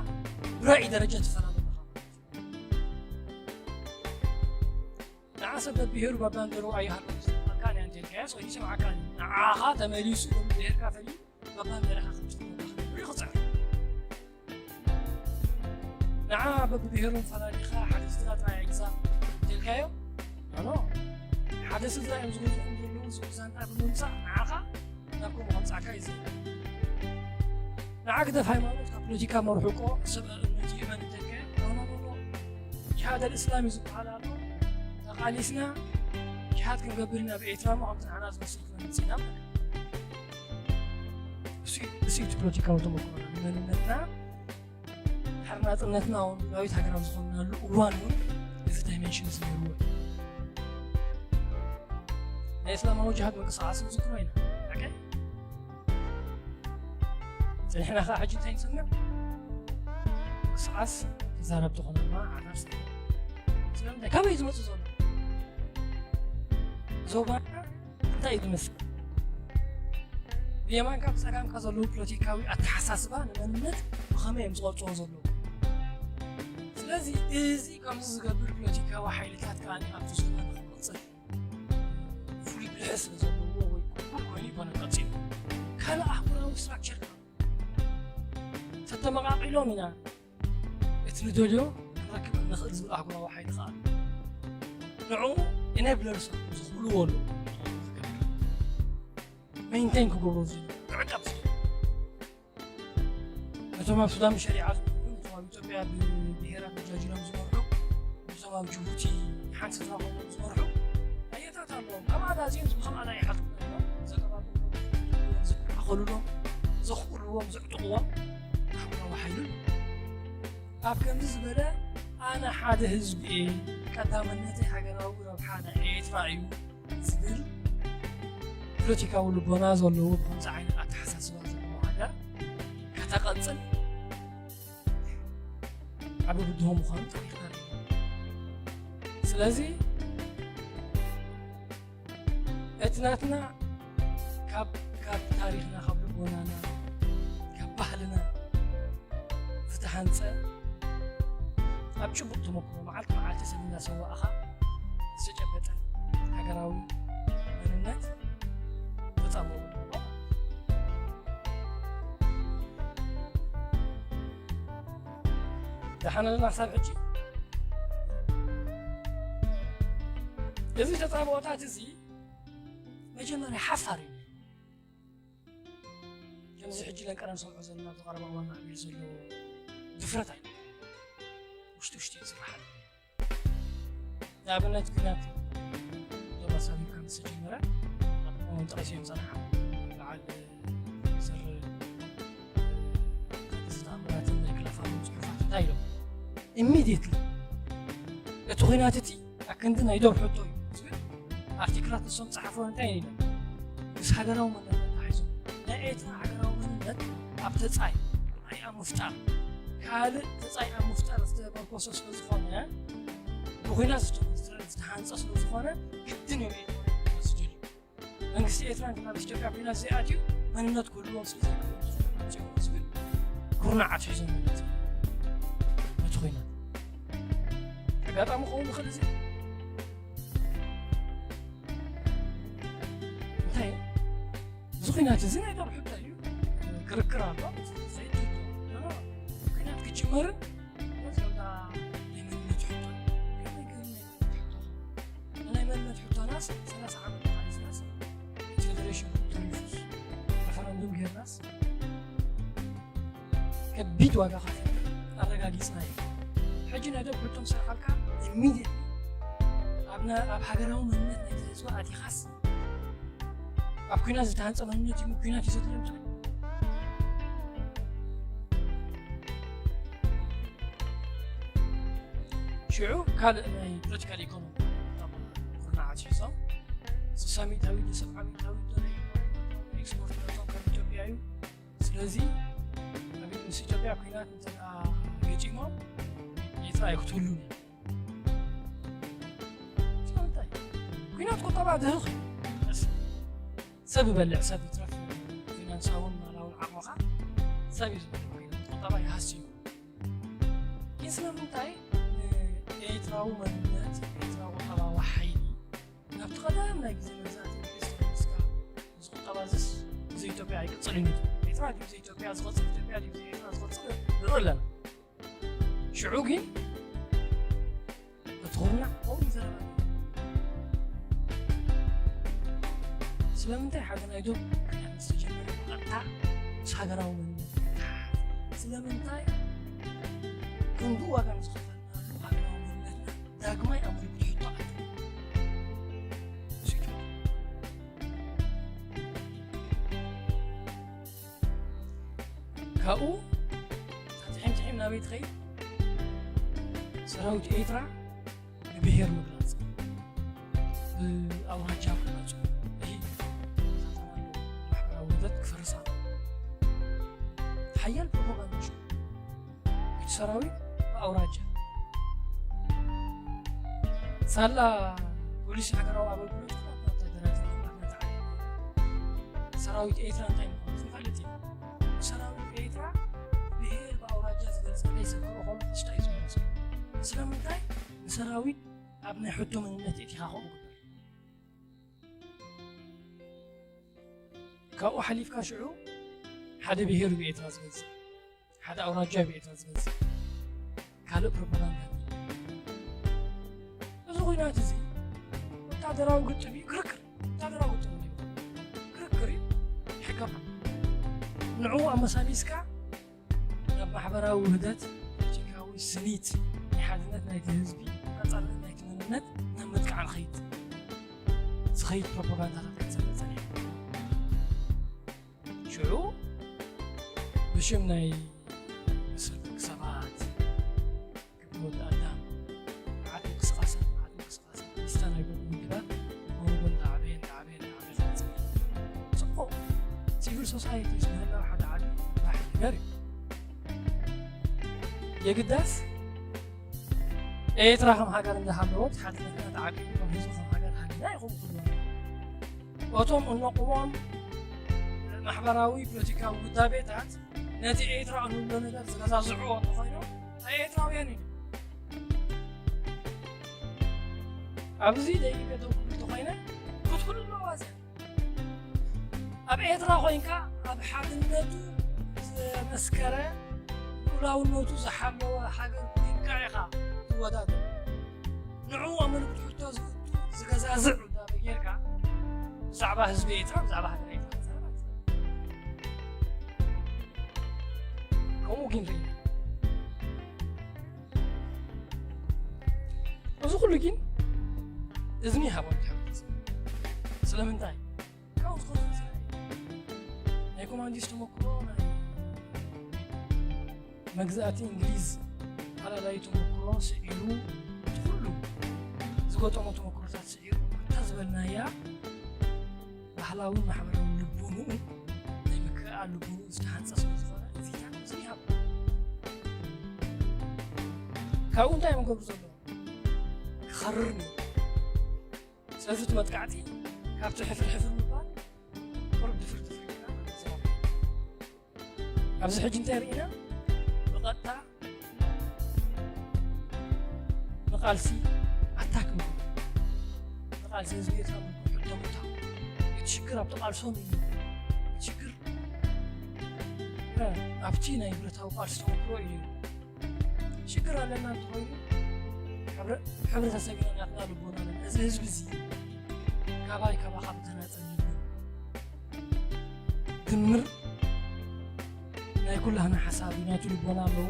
ብራእይ ደረጃ ትፈላለ ኣለኻ ማለት እዩ። ንዓ ሰብ በብሄሩ በባንደሩ ኣይሃለኩም ዝሰማካ ንያ እንተልካዮ ሰው ይሰማዓካ ንዓኻ ተመሊሱ ብሄርካ ፈልዩ በባንደርኻ ከምዝተመላኽ ይኽፅዕ ንዓ በብብሄሮም ፈላሊኻ ሓደ ስድራ ጥራይ ኣይግዛ እንተልካዮ ኖ ሓደ ስድራ እዮም ዝገዝኡኹም ዘለዉ ዝዛንታ ብምምፃእ ንዓኻ ናብ ከምኡ ከምፃእካ እዩ ዝብል ንዓ ግደፍ ሃይማኖት ካብ ፖለቲካ መርሕቆ ሰብ እምነት ይእመን እንተልካዮ ኖ ኖ ኖ ኖ ጅሃድ ኣልእስላም እዩ ዝበሃል ኣሎ ተቓሊስና ጅሃድ ክንገብር ኢና ብኤርትራ ሞ ከምቲ ንዓና ዝመስል ክነምፅእ ኢና እዚ እቲ ፖለቲካዊ ተመክሮና ንመንነትና ድሕሪ ናፅነትና እውን ሉዓላዊት ሃገር ኣብ ዝኾንናሉ እዋን እውን እዚ ዳይሜንሽን እዚ ነይርዎ እዩ ናይ እስላማዊ ጅሃድ ምንቅስቃስ ንዝክሮ ኢና ኦኬ ፅንሕና ከዓ ሕጂ እንታይ ንሰምዕ ምንቅስቃስ ተዛረብቲ ኮነና ዓዳር ስለምንታይ ካበይ ዝመፁ ዘሎ ዞባና እንታይ እዩ ዝመስል ብየማንካ ብፀጋምካ ዘለዉ ፖለቲካዊ ኣተሓሳስባ ንመንነት ብኸመይ እዮም ዝቐርፅዎ ዘለዉ ስለዚ እዚ ከምዚ ዝገብር ፖለቲካዊ ሓይልታት ከዓ ኣብቲ ዞባ ንክቕፅል ፍሉይ ብልሒ ስለ ዘለዎ ወይ ቅቡል ኮይኑ ይኮነ ቀፂሉ ካልእ ኣህጉራዊ ስትራክቸር ተተመቃቂሎም ኢና እቲ ንደልዮ ክንረክብ እንኽእል ዝብል ኣህጉራዊ ሓይሊ ከዓ ንዕኡ ኢነብለርስ ዝኽእልዎ ኣለዉ ሜንቴን ክገብሮ ዝኽእል ክዕቀብ ዝኽእል ነቶም ኣብ ሱዳን ብሸሪዓ ዝነብሩ ነቶም ኣብ ኢትዮጵያ ብብሄራት ተጃጅሎም ዝመርሑ ነቶም ኣብ ጅቡቲ ሓንቲ ስድራ ኮይኖም ዝመርሑ ኣየታት ኣለዎም ከም ኣጋዚኦም ከም ኣና ይሓቱ ዘቀባብሉ ዝከላኸሉሎም ዘኽእልዎም ዘዕጥቕዎም ኣህጉራዊ ሓይሊ ኣብ ከምዚ ዝበለ ኣነ ሓደ ህዝቢ እየ ቀዳምነተይ ሃገራዊ ረብሓ ናይ ኤርትራ እዩ ዝብል ፖለቲካዊ ልቦና ዘለዎ ብከምዚ ዓይነት ኣተሓሳስባ ዘለዎ ሃገር ከተቐፅል ምዃኑ ታሪኽና ርኢና። ስለዚ እቲ ናትና ካብ ካብ ታሪኽና፣ ካብ ልቦናና፣ ካብ ባህልና ዝተሃንጸ፣ ኣብ ጭቡጥ ተመክሮ መዓልቲ መዓልቲ ሰብ እንዳሰዋእኻ ዝተጨበጠ ሃገራዊ መንነት ተጻብኦ። ደሓን ኣለና ክሳብ ሕጂ። እዚ ተጻብኦታት እዚ መጀመርያ ሓፋር እዩ። ከምዚ ሕጂ ለንቀና ንሰምዖ ዘለና ኣብዚ ቀረባ እዋን ማዕቢሉ ዘሎ ድፍረት ኣይኮነን። ውሽጢ ውሽጢ እዩ ዝስርሓሉ። ንኣብነት፣ ኲናት ዶብ ኣሳቢብካ ምስ ተጀመረ፣ ኣብ እዋን ጠቒሰዮም ዝጸንሓ በዓል ሰር ተኣምራትን ናይ ክለፋቶም ጽሑፋት እንታይ ኢሎም? ኢሚድየትሊ እቲ ኲናት እቲ ኣክንዲ ናይ ዶብ ሕቶ እዩ ዝብል ኣርቲክላት ንሶም ጸሓፍዎ እንታይ ኢሎም? ምስ ሃገራዊ መንነት ተታሒዞም ናይ ኤርትራ ሃገራዊ መንነት ኣብ ተጻይ፣ ተጻይ ኣብ ምፍጣር፣ ካልእ ተጻይ ኣብ ምፍጣር ዝተመርኮሰ ስለ ዝኾነ፣ ብኹናት ዝተ-፣ ዝተሃንጸ ስለ ዝኾነ፣ ግድን እዮም ኤርትራ ዝደልዩ። መንግስቲ ኤርትራ እንተ ናብ ኢትዮጵያ ኲናት ዘይኣትዩ መንነት ክህልዎም ስለ ዘይክእል ዝብል ኩርናዕ ኣትሒዞም ማለት እዩ። ነቲ ኲናት ኣጋጣሚ ክኸውን ይኽእል እዚ። እንታይ እዩ? እዚ ኲናት እዚ ናይ ዶብ ሕቶ እዩ። ክርክር ኣሎ። ዘይትህቶ። ኖ፣ ኖ። ኲናት ክጅመርን እዚ እንዳ ናይ መንነት ሕቶ እዩ። ከመይ ገይሩ ናይ መንነት ሕቶ? ናይ መንነት ሕቶናስ ሰላሳ ዓመት ተቓሊስናስ፣ ፌደሬሽን ተሪፉስ፣ ሬፈረንዱም ጌርናስ፣ ከቢድ ዋጋ ከፊልና ኣረጋጊጽናዮ። ሕጂ ናይ ዶብ ሕቶ ምስ ኣልዓልካ፣ ኢሚድየትሊ ኣብ ና-፣ ኣብ ሃገራዊ መንነት ናይቲ ህዝቢ ኣቲኻስ፣ ኣብ ኲናት ዝተሃንጸ መንነት እዩ፣ ኲናት እዩ ዘድልዮም ትብል። ሽዑ ካልእ ናይ ፖለቲካል ኢኮኖሚ ኩርናዓት ሒዞም፣ ስሳ ሚእታዊት ዶ ሰብዓ ሚእታዊት ዶ ናይ ኤክስፖርት ናቶም ካብ ኢትዮጵያ እዩ። ስለዚ ኣብ ምስ ኢትዮጵያ ኲናት እንተ ደኣ ገጢሞም፣ ኤርትራ ኣይክትህሉን እያ። ስለምንታይ? ኲናት ቁጠባ ድህኽ እዩ። ሰብ ይበልዕ፣ ሰብ ይትረፍ፣ ፊናንሳውን ማላውን ዓቕምኻ ሰብ እዩ ዝበልዕ። ኲናት ቁጠባ ይሃሲ እዩ። ግን ስለምንታይ ንኤርትራዊ መንነት፣ ኤርትራዊ ቁጠባዊ ሓይሊ ናብቲ ቀደም ናይ ግዜ መግዛእቲ እንግሊዝ ተመሊስካ፣ እዚ ቁጠባ እዚስ ግዜ ኢትዮጵያ ኣይቅጽልን እዩ። ኤርትራ ድዩ ግዜ ኢትዮጵያ ዝቐጽል፣ ኢትዮጵያ ድዩ ግዜ ኤርትራ ዝቐጽል ንርኢ ኣለና። ሽዑ ግን እቲ ኩርናዕ ከምኡ እዩ ዘረባ። ስለምንታይ ሓደ ናይ ዶብ ክልተ ምስ ተጀመረ ብቐጥታ ምስ ሃገራዊ መንነት ይተሓሓዝ? ስለምንታይ ክንድኡ ዋጋ ንዝኸፈልናሉ ሃገራዊ መንነትና ዳግማይ ኣብ ምልክት ሕቶ ኣትዩ? ካብኡ ትሒም ትሒም ናበይ ትኸይድ? ሰራዊት ኤርትራ ብብሄር ምግላጽ፣ ብኣውራጃ ምግላጹ፣ ይህ ማሕበራዊ ውህደት ክፈርስ ኣለዎ። ሓያል ፕሮፓጋንዳ ሽዑ። እቲ ሰራዊት ብኣውራጃ። ሳላ ፖሊስ ሃገራዊ ኣገልግሎት ኩላት ወታደራት ይኹን ናትና ተዓሊሙ። ሰራዊት ኤርትራ እንታይ ምዃኑ ዝፈልጥ እዩ። ሰራዊት ኤርትራ ብሄር ብኣውራጃ ዝገልጸለይ ሰብ ክርኢ ከሎ ተስፋ እዩ ዝመልሶ። ስለምንታይ ንሰራዊት ኣብ ናይ ሕቶ መንነት እቲኻ ከምኡ ግበር? ካብኡ ሓሊፍካ ሽዑ ሓደ ብሄር ብኤርትራ ዝገልጽ፣ ሓደ ኣውራጃ ብኤርትራ ዝገልጽ ካልእ ፕሮፓጋንዳ። እዚ ኹናት እዚ ወታደራዊ ግጥም እዩ፣ ክርክር። ወታደራዊ ግጥም እዩ፣ ክርክር እዩ። ሕከም ንዕኡ ኣመሳሚስካ ናብ ማሕበራዊ ውህደት፣ ፖለቲካዊ ስኒት፣ ናይ ሓድነት ናይቲ ህዝቢ፣ ቀጻልነት ናይቲ መንነት ናብ ምጥቃዕ ንኸይድ ዝኸይድ ፕሮፓጋንዳታት ክትሰምዕ ጸኒሕካ። ሽዑ ብሽም ናይ መሰል ደቂ ሰባት፣ ክብሪ ወዲ ኣዳም፣ መዓት ምንቅስቓሳት፣ መዓት ምንቅስቓሳት፣ ሊስታ ናይ ብኡ ውድባት፣ ጎልጎል ዳዕበየ፣ ዳዕበየ፣ ዳዕበየ፣ ጽቡቕ ሲቪል ሶሳይቲ ምስ ምህላው ሓደ ዓቢ መራሒ ነገር እዩ። የግዳስ ኤርትራ ከም ሃገር እንዳሃለወት ሓድነትና ተዓቂቡ ከም ህዝቢ ከም ሃገር ሃሊና ይኸውን ክብሉ። እቶም እነቕዎም ማሕበራዊ ፖለቲካዊ ውዳቤታት ነቲ ኤርትራ እንብሎ ነገር ዝገዛዝዕዎ እንተኾይኖም ኣኤርትራውያን እዩ። ኣብዚ ደይበ ደው ክብል እንተኾይነ ክትኩሉ ኣለዋ እዚኣ። ኣብ ኤርትራ ኮይንካ ኣብ ሓድነቱ ዘመስከረ ልኡላውነቱ ዝሓለወ ሃገር ኮይንካ ኢኻ ትወዳደር። ንዕኡ ኣመልክት ሕቶ ዝእቱ ዝገዛዝዕ ውዳበ ጌርካ ብዛዕባ ህዝቢ ኤርትራ ብዛዕባ ሃገር ኤርትራ ክትዛረብ ኣይትኽእልን። ከምኡ ግን ርኢና እዚ ኩሉ ግን እዝኒ ሃቦም ሕብረት ስለምንታይ ካብኡ ዝኾነ ናይ ኮማንዲስ ተመክሮ ናይ መግዛእቲ እንግሊዝ ኣላላይ ተመክሮ ስዒሩ እቲ ኩሉ ዝገጠሞ ተመክሮታት ስዒሩ እታ ዝበልናያ ባህላዊ ማሕበራዊ ልቦንኡ ናይ ምክእኣል ልቦንኡ ዝተሃንፀ ስለ ዝኾነ እዚታት እዚ ይሃብ ካብኡ እንታይ መገብሩ ዘለዎ ክኸርር ነይሩ ስለዚ እቲ መጥቃዕቲ ካብቲ ሕፍር ሕፍር ምባል ቁሩብ ድፍር ድፍር ኢልና ንዛረብ። ኣብዚ ሕጂ እንታይ ርኢና ብቐጥታ ንቃልሲ ኣታክ ምግባር ንቃልሲ ህዝቢ ኤርትራ ሕቶ ምእታው እቲ ሽግር ኣብቲ ቃልሶም እዩ እቲ ሽግር ኣብቲ ናይ ብረታዊ ቃልሲ ተመክሮ እዩ ሽግር ኣለና እንተኾይኑ ሕብረተሰብ ኢና ናትና ልቦና ኣለና እዚ ህዝቢ እዚ ካባይ ካባኻ ብተናፀል ድምር ናይ ኩላህና ሓሳብ እዩ ናቱ ልቦና ኣለዎ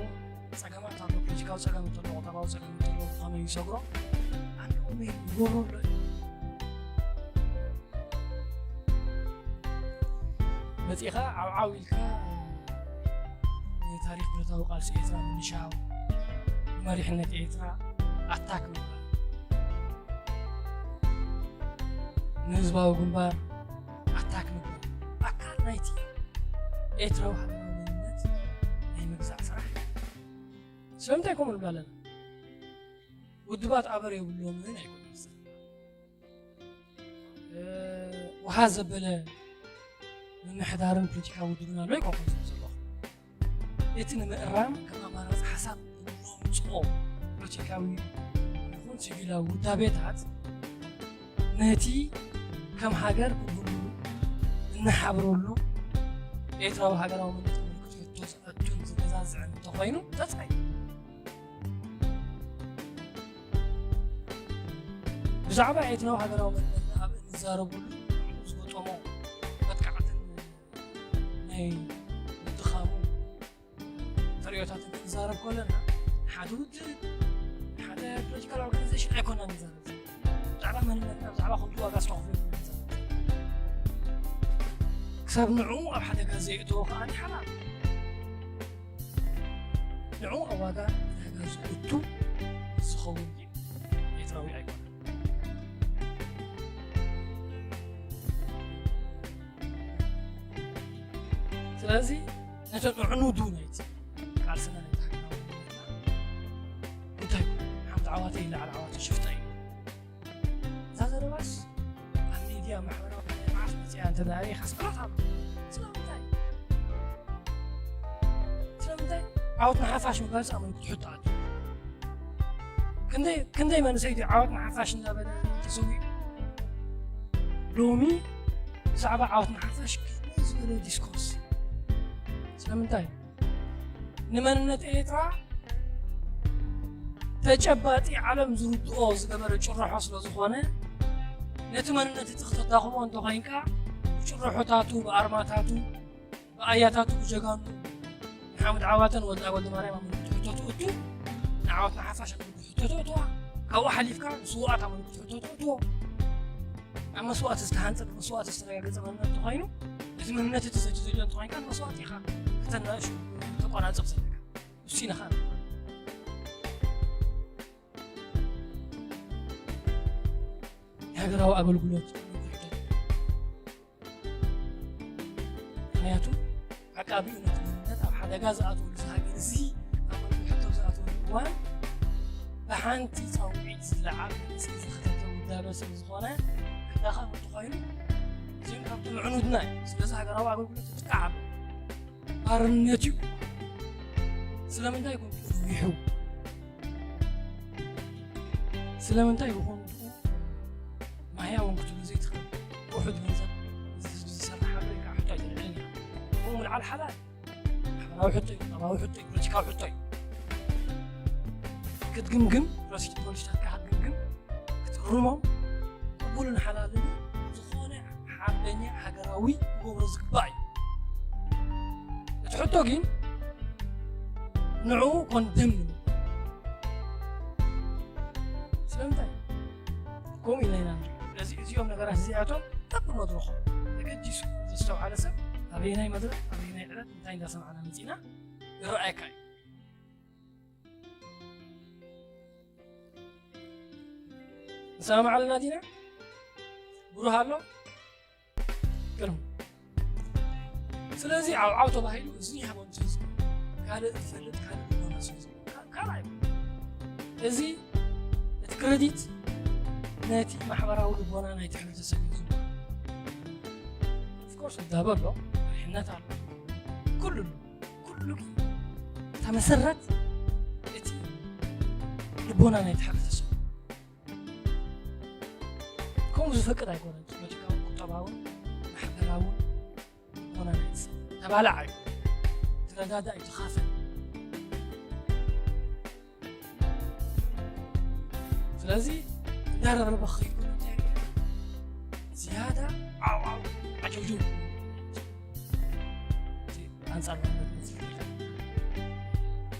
ፀገማት ኣሎ ፖለቲካዊ ፀገም እንተሎ ቁጠባዊ ፀገም እንተሎ ብኸመይ ይሰግሮ ኣለዎ ይገብሮ ኣሎ እዩ መፂኻ ዓብዓብ ኢልካ ንታሪክ ብረታዊ ቃልሲ ኤርትራ ምንሻው ንመሪሕነት ኤርትራ ኣታክ ምግባር ንህዝባዊ ግንባር ኣታክ ምግባር ኣካል ናይቲ ኤርትራዊ ሃገራዊ መንነት ናይ ምግዛእ ስራሕ ስለምንታይ ከምኡ ንብል ኣለና ውድባት ኣበር የብሎምን ኣይኮነን ውሃ ዘበለ ምምሕዳርን ፖለቲካዊ ውድብን ኣሎ ይኮንኩም ዝብል ዘለኹ እቲ ንምእራም ከም ኣማራፂ ሓሳብ እነምፅኦ ፖለቲካዊ ይኹን ሲቪላዊ ውዳቤታት ነቲ ከም ሃገር ክብሉ እንሓብረሉ ኤርትራዊ ሃገራዊ መንነት ምልክት ሕቶ ዘእቱን ዝገዛዝዕን እንተኾይኑ ተፃይ ብዛዕባ ኤርትራዊ ሃገራዊ መንነትና ኣብ እንዛረበሉ ንዕኡ ዝገጠሞ መጥቃዕትን ናይ ምድኻሙ ተርእዮታትን ክንዛረብ ከለና ሓደ ውድብ ሓደ ፖለቲካል ኦርጋናይዜሽን ኣይኮና ንዛረብ ብዛዕባ መንነትና ብዛዕባ ክንዱ ዋጋ ዝተኸፍለ ክሳብ ንዕኡ ኣብ ሓደጋ ዘየእተዎ ከዓ ሓላል ንዕኡ ኣብ ዋጋ ዕዳጋ ዝእቱ ዝኸውን ድዩ? ኤርትራዊ ኣይኮነን። ስለዚ ነቲ ኣዕኑዱ ናይቲ ቃልስና ናይቲ ሃገራዊ መንነትና እንታይ ሓንቲ ዓዋተ ይለዓል ዓዋተ ሽፍታ እዩ። እዛ ዘረባስ ኣብ ሚድያ ማሕበራዊ ሚድያ መዓስ መፅያ እንተ ዳኣ ኢኻ ስቕላት ኣሎ ስለምንታይ ስለምንታይ ዓወት ንሓፋሽ ምባልስ ኣመልክቱ ሕቶ ኣት ክንደይ መንእሰይ ድዩ ዓወት ንሓፋሽ እናበለ ተሰዊኡ ሎሚ ብዛዕባ ዓወት ንሓፋሽ ከመይ ዝበለ ዲስኮርስ ስለምንታይ ንመንነት ኤርትራ ተጨባጢ ዓለም ዝርድኦ ዝገበረ ጭርሖ ስለ ዝኾነ ነቲ መንነት እቲ ክተዳኽሞ እንተኾይንካ ብጭርሖታቱ ብኣርማታቱ ብኣያታቱ ብጀጋኑ ንሓመድ ዓዋተን ወልዳ ወልደ ማርያም ኣብ ትሕቶ ትእቱ ንዓወት ንሓፋሽ ኣብ ትሕቶ ትእትዋ ካብኡ ሓሊፍካ ንስውኣት ኣብ ትሕቶ ትእትዎ ኣብ መስዋእቲ ዝተሃንፀ ብመስዋእቲ ዝተረጋገፀ መንነት እንተኾይኑ እቲ መንነት እቲ ዘጅዘጆ እንተኾይንካ መስዋእቲ ኢኻ ከተናእሹ ተቆናፅብ ዘለካ ውሲንኻ ሃገራዊ ኣገልግሎት ምክንያቱ ዓቃቢኡ ነቲ መንነት ኣብ ሓደጋ ዝኣትወሉ እዚ ሃገር እዚ ኣብ መንጎ ሕቶ ዝኣትወሉ እዋን ሓንቲ ጻውዒት ዝለዓል መንእሰይ ዘኸተተ ውዳበ ስለ ዝኾነ ክዳኸም እንተኾይኑ እዚኦም ካብቶም ዕኑድና እዩ። ስለዚ ሃገራዊ ኣገልግሎት ይጥቃዕ ኣሎ። ባርነት እዩ። ስለምንታይ ኮን ይሑ ስለምንታይ ይኾን ማህያ እውን ክትብሉ ዘይትኽእል ውሑድ ገንዘብ እዚ ህዝቢ ዝሰርሕ ኣሎ ኢልካ ሕቶ ኣይተልዕልን ኢኻ። ከምኡ ምልዓል ሓላል ማሕበራዊ ሕቶ እዩ፣ ቁጠባዊ ሕቶ እዩ፣ ፖለቲካዊ ሕቶ እዩ። ክትግምግም ፖለቲካዊ ሕቶታትካ ክትግምግም ክትእርሞም ቅቡልን ሓላልን ዝኾነ ሓርበኛ ሃገራዊ ክገብሮ ዝግባእ እዩ። እቲ ሕቶ ግን ንዕኡ ኮንደም ንምግባር ስለምንታይ ከምኡ ኢልና ኢና ንርኢ። ስለዚ እዚኦም ነገራት እዚኣቶም በብመድረኹ ተገዲሱ ዘስተውዓለ ሰብ ኣበየናይ መድረኽ ኣበየናይ ዕለት እንታይ እንዳሰማዕና መፂና ይረኣየካ እዩ። ንሰማማዕ ኣለና ዲና? ብሩህ ኣሎ? ቅድም ስለዚ ዓውዓው ተባሂሉ እዚ ይሃቦም ስለ ዝብል ካልእ ዝፈልጥ ካልእ ልቦና ስለ ዝብል ካልእ ኣይኮነን። እዚ እቲ ክረዲት ነቲ ማሕበራዊ ልቦና ናይቲ ሕብረተሰብ እዩ ዝብል። ኦፍኮርስ ውዳበ ኣሎ፣ መሪሕነት ኣሎ፣ ኩሉ ኣሎ። ኩሉ ግን እታ መሰረት እቲ ልቦና ናይቲ ሕብረተሰብ ከምኡ ዝፈቅድ ኣይኮነን። ፖለቲካውን ቁጠባውን ማሕበራውን ልቦና ናይቲ ሰብ ተባላዕ እዩ፣ ተረዳዳእ እዩ፣ ተኻፈል። ስለዚ እንዳረብረበ ክኸይድ ከሎ እንታይ ይርኢ? ዝያዳ ዓው ዓው ዓጀውጀው ኣንጻር መንነት ዝፍጠር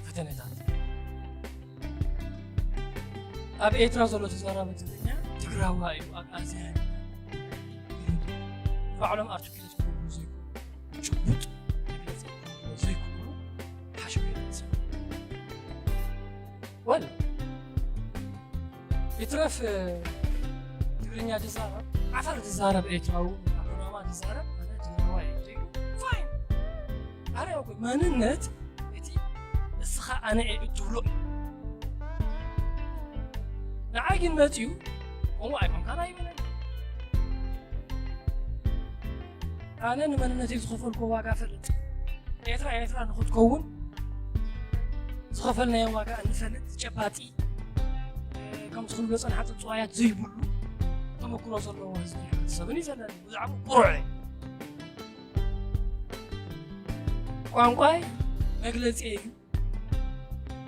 ፈተነታት። ኣብ ኤርትራ ዘሎ ተዛራቢ ትግርኛ ትግራዋ እዩ፣ ኣግኣዝያን ባዕሎም ኣርቲኩሌት ክገብሩ ዘይክእሉ፣ ጭቡጥ መግለጺ ክገብሩ ዘይክእሉ ሓሸውየታት ሰብ። ወል ይትረፍ ትግርኛ ዝዛረብ ዓፋር ዝዛረብ ኤርትራዊ ኩናማ ዝዛረብ ኣነ ትግራዋይ እየ እንተይሉ ፋይን። ኣረ መንነት እቲ እስኻ ኣነ እየ እትብሎ ንዓይ ግን መፅዩ ከምኡ ኣይኮንካን ኣይበለን። ኣነ ንመንነተይ ዝኸፈልኩ ዋጋ ፈልጥ። ኤርትራ ኤርትራ ንኽትከውን ዝኸፈልናዮ ዋጋ እንፈልጥ ጨባጢ፣ ከምቲ ክንብሎ ጸናሕቲ ጽዋያት ዘይብሉ ተመክሮ ዘለዎ ህዝቢ ሕብረተሰብን እዩ ዘለና። ብዛዕባ ቁሩዕ ቋንቋይ መግለጺ እዩ፣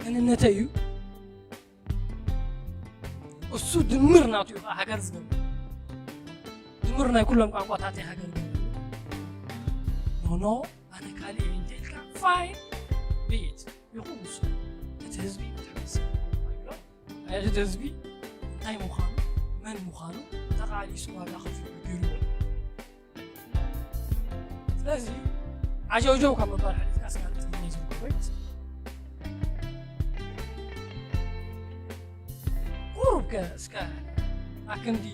መንነተይ እዩ። እሱ ድምር ናቱ እዩ ሃገር ዝገብር። ድምር ናይ ኩሎም ቋንቋታት ሃገር ይገብር። ኖኖ ኣነ ካልእ እየ እንተኢልካ ፋይን ብኢት ይኹን እሱ እቲ ህዝቢ እቲ ሕብረተሰብ ይብሎ። እቲ ህዝቢ እንታይ ምዃኑ መን ምዃኑ ተቓሊሱ ዋጋ ከፊሉ ገይሩ። ስለዚ ዓጀውጀው ካብ ምባል ሓሊፍካ እስካ ትግርኛ ዝርከቦ ይመስል ቁሩብ ከ እስከ ኣክንዲ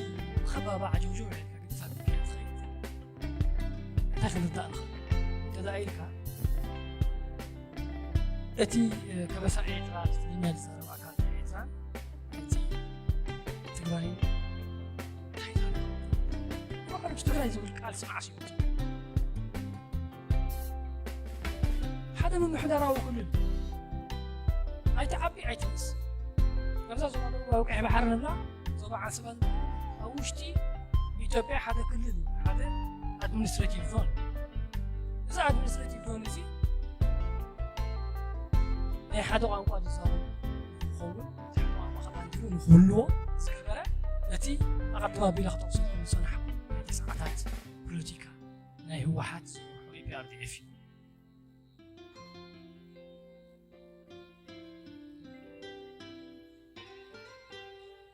ብኸባቢ ዓጀውጀው ኢልካ ግድፋት ትከይድ ትኸይድ እንታይ ክንርዳእ ንኽእል እንተዳ ኢልካ እቲ ከበሳ ኤርትራ ትግርኛ ዝዛረብ ኣካል ኤርትራ እቲ ትግራይ ትግራይ ዝብል ቃል ስማዕ ሲሉ ሓደ ምምሕዳራዊ ክልል ኣይትዓቢ ኣይትንስ ከምዛ ዞባ ደቡባዊ ቀይሕ ባሕሪ ንብላ ዞባ ዓሰባ ኣብ ውሽጢ ኢትዮጵያ ሓደ ክልል ሓደ ኣድሚኒስትሬቲቭ ዞን እዚ ኣድሚኒስትሬቲቭ ዞን እዚ ናይ ሓደ ቋንቋ ዝዛረቡ ክኸውን እቲ ሓደ ቋንቋ ከባንዲሩ ንክህልዎ ዝገበረ እቲ ኣቐድም ኣቢለ ክጠቕሰልኩም ዝፀናሕኩ ናይ ተስዓታት ፖለቲካ ናይ ህወሓት ዝመርሑ ኢፒኣርዲኤፍ እዩ።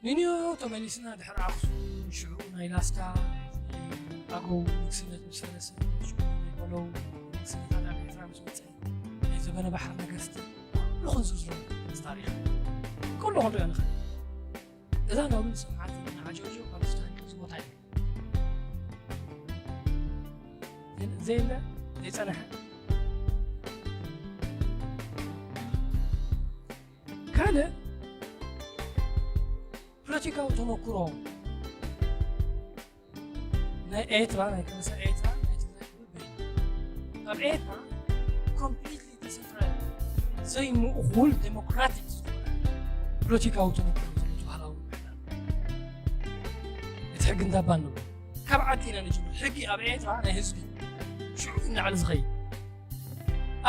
ንኒዮ ተመሊስና ድሕሪ ኣኽሱም ሽዑ ናይ ላስታ ኣገው ንግስነት ምስ ፈረሰ ሽዑ ናይ በለው ንግስነታት ኣብ ኤርትራ ምስ መፀ ናይ ዘበነ ባሕሪ ነገስቲ ኩሉ ክንዝርዝሮ እዚ ታሪኽ ኩሉ ክንሪኦ ንኽእል። እዛ ናብ ስምዓት ንዓጀውጀው ካብ ዝታሪኽ እዚ ቦታ እዩ ዘየለ ዘይፀነሐ ካልእ ፖለቲካዊ ተመክሮ ናይ ኤርትራ፣ ናይ ከበሳ ኤርትራ፣ ናይ ትግራይ ክብል በይኑ። ኣብ ኤርትራ ኮምፕሊትሊ ዝተሰፍረ ዘይምእኹል ዴሞክራቲክ ዝኾነ ፖለቲካዊ ተመክሮ ዘለዎ ባህላዊ ምምሕዳር። እቲ ሕጊ እንዳባ ንብሎ። ካብ ዓዲ ኢና ንጅምር። ሕጊ ኣብ ኤርትራ ናይ ህዝቢ ሽዑ እናዕለ ዝኸይድ።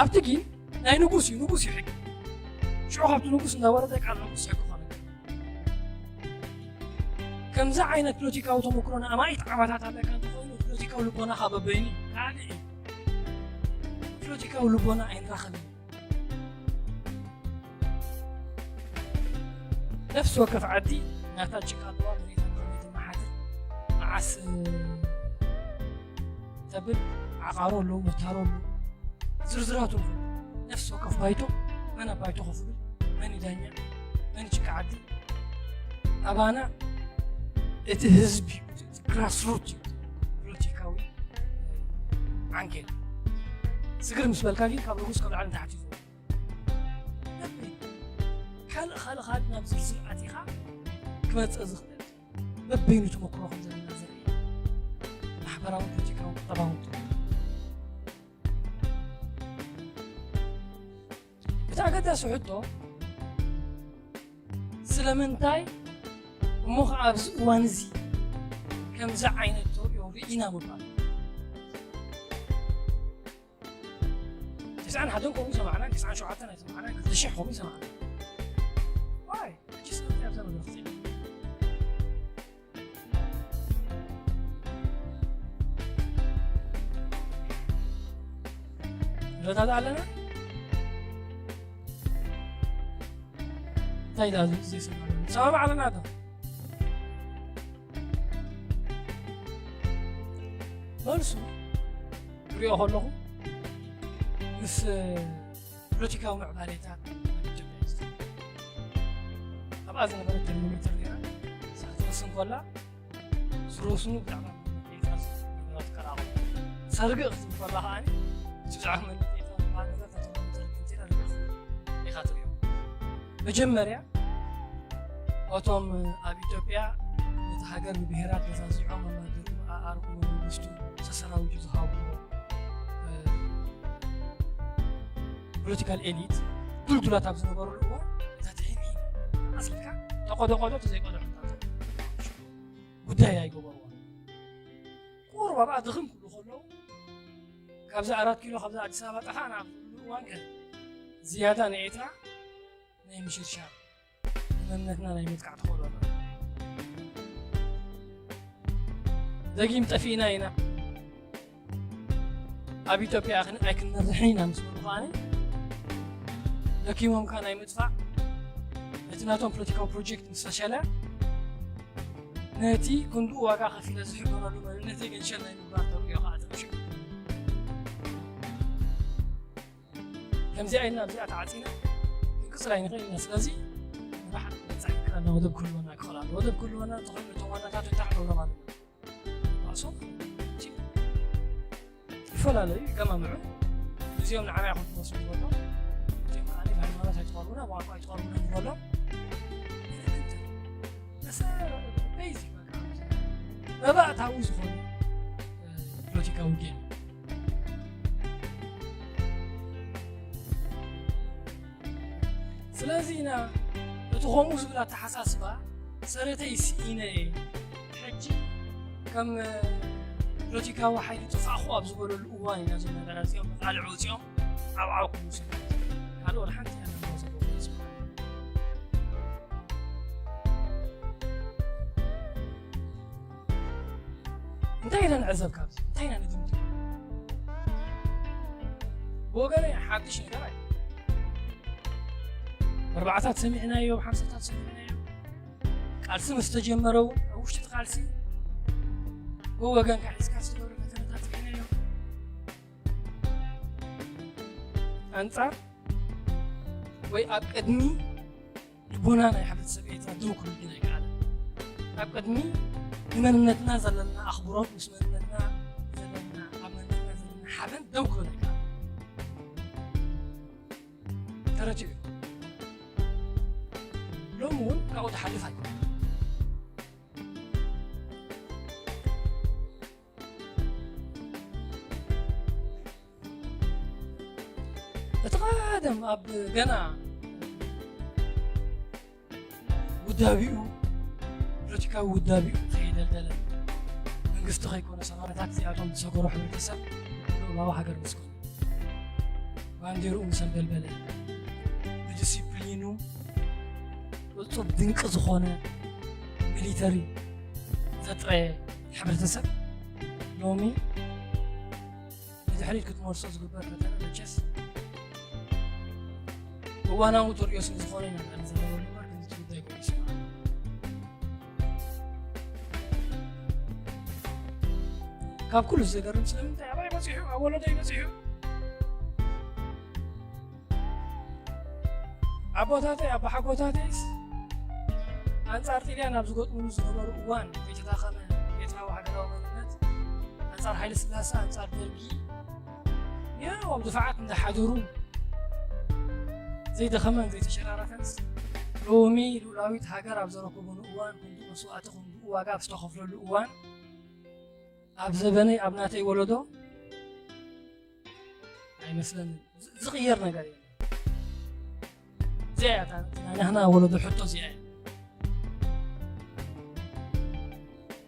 ኣብቲ ግን ናይ ንጉስ እዩ፣ ንጉስ እዩ ሕጊ። ሽዑ ካብቲ ንጉስ እንዳወረደ ቃል ንጉስ ሕጊ ኾነ። ከምዚ ዓይነት ፖለቲካዊ ተመክሮ ንኣማኢት ዓመታት ኣለካ እንተኾይኑ፣ ፖለቲካዊ ልቦናኻ በበይኑ እዩ። ካልእ እዩ። ፖለቲካዊ ልቦና ኣይንራኸብን። ነፍሲ ወከፍ ዓዲ ናታ ጭቃ ኣለዋ፣ መሬታ ብኸመይ ትመሓደር፣ መዓስ ተብል፣ ዓቓሮ ኣለዉ፣ መታሮ ኣለዉ፣ ዝርዝራቱ ኣለዉ። ነፍሲ ወከፍ ባይቶ፣ መን ኣብ ባይቶ ኮፍ ይብል፣ መን እዩ ዳኛ፣ መን እዩ ጭቃ ዓዲ። ኣባና እቲ ህዝቢ፣ እቲ ግራስሩት እዩ፣ ፖለቲካዊ ዓንኬል። ስግር ምስ በልካ ግን ካብ ንጉስ ካብ ላዕሊ ንታሕቲ እዩ ዝወርድ። ካልእ፣ ካልእ፣ ካልእ ናብ ዝርዝር ኣቲኻ ክመጽእ ዝኽእል በበይኑ ተመክሮ ከም ዘለና ዘርኢ ማሕበራዊ፣ ፖለቲካዊ፣ ቁጠባዊ። እቲ ኣገዳሲ ሕቶ፣ ስለምንታይ እሞ ኸዓ ኣብዚ እዋን እዚ ከምዚ ዓይነት ተርእዮ ርኢና ምባል? ትስዓን ሓደን ከምኡ ሰማዕና፣ ትስዓን ሸውዓተን ኣይሰማዕና፣ ክልተ ሽሕ ከምኡ ሰማዕና። ዋይ? ሕጂ ስለምንታይ ኣብዛ መድረኽ ዜና? ንረዳዳእ ኣለና? እንታይ ደኣ ዘይሰማዕና? ንሰማማዕ ኣለና ዶ? መልሱ ክሪኦ ከለኹ ምስ ፖለቲካዊ ምዕባሌታት ኣብ ኢትዮጵያ እዩ ዝትርጎም። ኣብኣ ዝነበረት ተርሞሜተር ነይራ። ንሳ ክትረስን ከላ ዝረስኑ ብዛዕባ መንነት ኤርትራ ዝዛረቡ ነገራት ይቀራረቡ። ንሳ ርግእ ክትብል ከላ ከኣ እቲ ብዛዕባ መንነት ኤርትራ ዝበሃል ነገር ነቶም መንነት ርግእ እንተኢላ ርግእ ክትብል ኢኻ ትሪኦ። መጀመርያ እቶም ኣብ ኢትዮጵያ ነቲ ሃገር ብብሄራት ገዛዚዖም መማገሪኡ፣ ኣኣርኡ፣ መንግስቱ፣ ሰሰራዊቱ ዝሃብዎ፣ እ፣ ፖለቲካል ኤሊት ድልዱላት ኣብ ዝነበሩሉ እዋን፣ እታ ትሒም ሒም ኣስልካ ተቆዶ ቆዶ፣ ተዘይቆዶ ሕንጣጣ ጉዳይ ኣይገበርዎን። ቁሩብ ኣብኣ ድኽም ክብሉ ከለዉ፣ ካብዚ ኣራት ኪሎ፣ ካብዚ ኣዲስ ኣበባ ጠፋእና ኣብ ዝብሉ እዋን ከ ዝያዳ ንኤርትራ ናይ ምሽርሻር፣ ንመንነትና ናይ ምጥቃዕ ተኽእሎ ኣሎ። ደጊም ጠፊእና ኢና፣ ኣብ ኢትዮጵያ ኣይክን-፣ ኣይክንመርሕን ኢና ምስ በሉ ከኣ፣ ደኪሞምካ ናይ ምጥፋእ፣ ነቲ ናቶም ፖለቲካዊ ፕሮጀክት ምስ ፈሸለ፣ ነቲ ክንድኡ ዋጋ ከፊለ ዝሕበረሉ መንነተይ ገንሸል ናይ ምግባር ተርእዮ ከኣ ተበሺዑ። ከምዚኣ ኢልና ኣብዚኣ ተዓጺና ክንቅጽል ኣይንኽእል ኢና። ስለዚ ንባሕሪ ክበጽሕ ይከኣልና፣ ወደብ ክህልወና ክኽእል ኣለዎ። ወደብ ክህልወና እንተኾይኑ፣ እቶም ዋናታት እንታይ ክንገብሮም ኣለና? ባእሶም ይፈላለዩ፣ ይገማምዑ። እዚኦም ንዓና ኢኹም ትመስሉ ንበሎም። እዚኦም ከኣ ብሃይማኖት ኣይትቐርቡና፣ ብቋንቋ ኣይትቐርቡና ንበሎም። መሰ-፣ ቤዚክ በቃ መባእታዊ ዝኾነ፣ እ፣ ፖለቲካዊ ጌም። ስለዚ ኢና እቲ ከምኡ ዝብል ኣተሓሳስባ ሰረተይ ስኢነ እየ። ሕጂ ከም ፖለቲካዊ ሓይሊ ጠፋእኹ ኣብ ዝበለሉ እዋን ኢና እዞም ነገራት እዚኦም ብቃልዕ ወፂኦም ዓብዓብ ክብሉ ዝሰምዑ። ካልእ ወላ ሓንቲ እያ ንብሎ ዘለኹ ይስምዓኒ። እንታይ ኢና ንዕዘብ ካብዚ? እንታይ ኢና ንግምግም? ብወገነይ ሓድሽ ነገር ኣይኮነን። ኣርባዓታት ሰሚዕናዮ፣ ሓምሳታት ሰሚዕናዮ። ቃልሲ ምስ ተጀመረ እውን ኣብ ውሽጢ እቲ ቃልሲ ብወገንካ ሒዝካ ዝተገብረ ፈተነታት ርኢናዮ። ኣንጻር ወይ ኣብ ቅድሚ ልቦና ናይ ሕብረተሰብ ኤርትራ ደው ክብል ግን ኣይከኣለን። ኣብ ቅድሚ ንመንነትና ዘለና ኣኽብሮት፣ ምስ መንነትና ዘለና፣ ኣብ መንነትና ዘለና ሓበን ደው ክብል ኣይከኣለን። ተረቲዑ እዩ። ሎሚ እውን ካብኡ ዝሓልፍ ኣይኮነን። እቲ ቀደም ኣብ ገና ውዳቢኡ፣ ፖለቲካዊ ውዳቢኡ ከይደልደለ፣ መንግስቲ ከይኮነ ሰማንያታት እዚኣቶም ዝሰገሮ ሕብረተሰብ ልኡላዊ ሃገር ምስ ኮነ፣ ባንዴርኡ ምስ ኣንበልበለ፣ ብዲሲፕሊኑ እጹብ ድንቂ ዝኾነ ሚሊተሪ ዘጥረየ ሕብረተሰብ ሎሚ ንድሕሪት ክትመልሶ ዝግበር ፈተነ መቸስ እዋናዊ ተርእዮ ስለ ዝኾነ ኢና ንዛረበሉ እምበር፣ ከምዚ እቲ ጉዳይ ኮይኑ ይስማዕ። ካብ ኩሉ ዘገርም ስለምንታይ ኣባይ በጺሑ፣ ኣብ ወለዶይ በጺሑ፣ ኣቦታተይ ኣቦሓጎታተይስ ኣንጻር ጥልያን ኣብ ዝገጥምሉ ዝነበሩ እዋን ዘይተዳኸመ ኤርትራዊ ሃገራዊ መንነት፣ ኣንጻር ሃይለ ስላሰ፣ ኣንጻር ደርጊ፣ ያው ኣብ ድፋዓት እንዳሓደሩ ዘይደኸመን ዘይተሸራረፈንስ፣ ሎሚ ልኡላዊት ሃገር ኣብ ዘረከቡሉ እዋን፣ ክንድኡ መስዋእቲ፣ ክንድኡ ዋጋ ኣብ ዝተኸፍለሉ እዋን፣ ኣብ ዘበነይ፣ ኣብ ናተይ ወለዶ ኣይመስለንን። ዝ-፣ ዝቕየር ነገር የለን። እዚኣ እያ እታ ናህና ወለዶ ሕቶ እዚኣ እያ።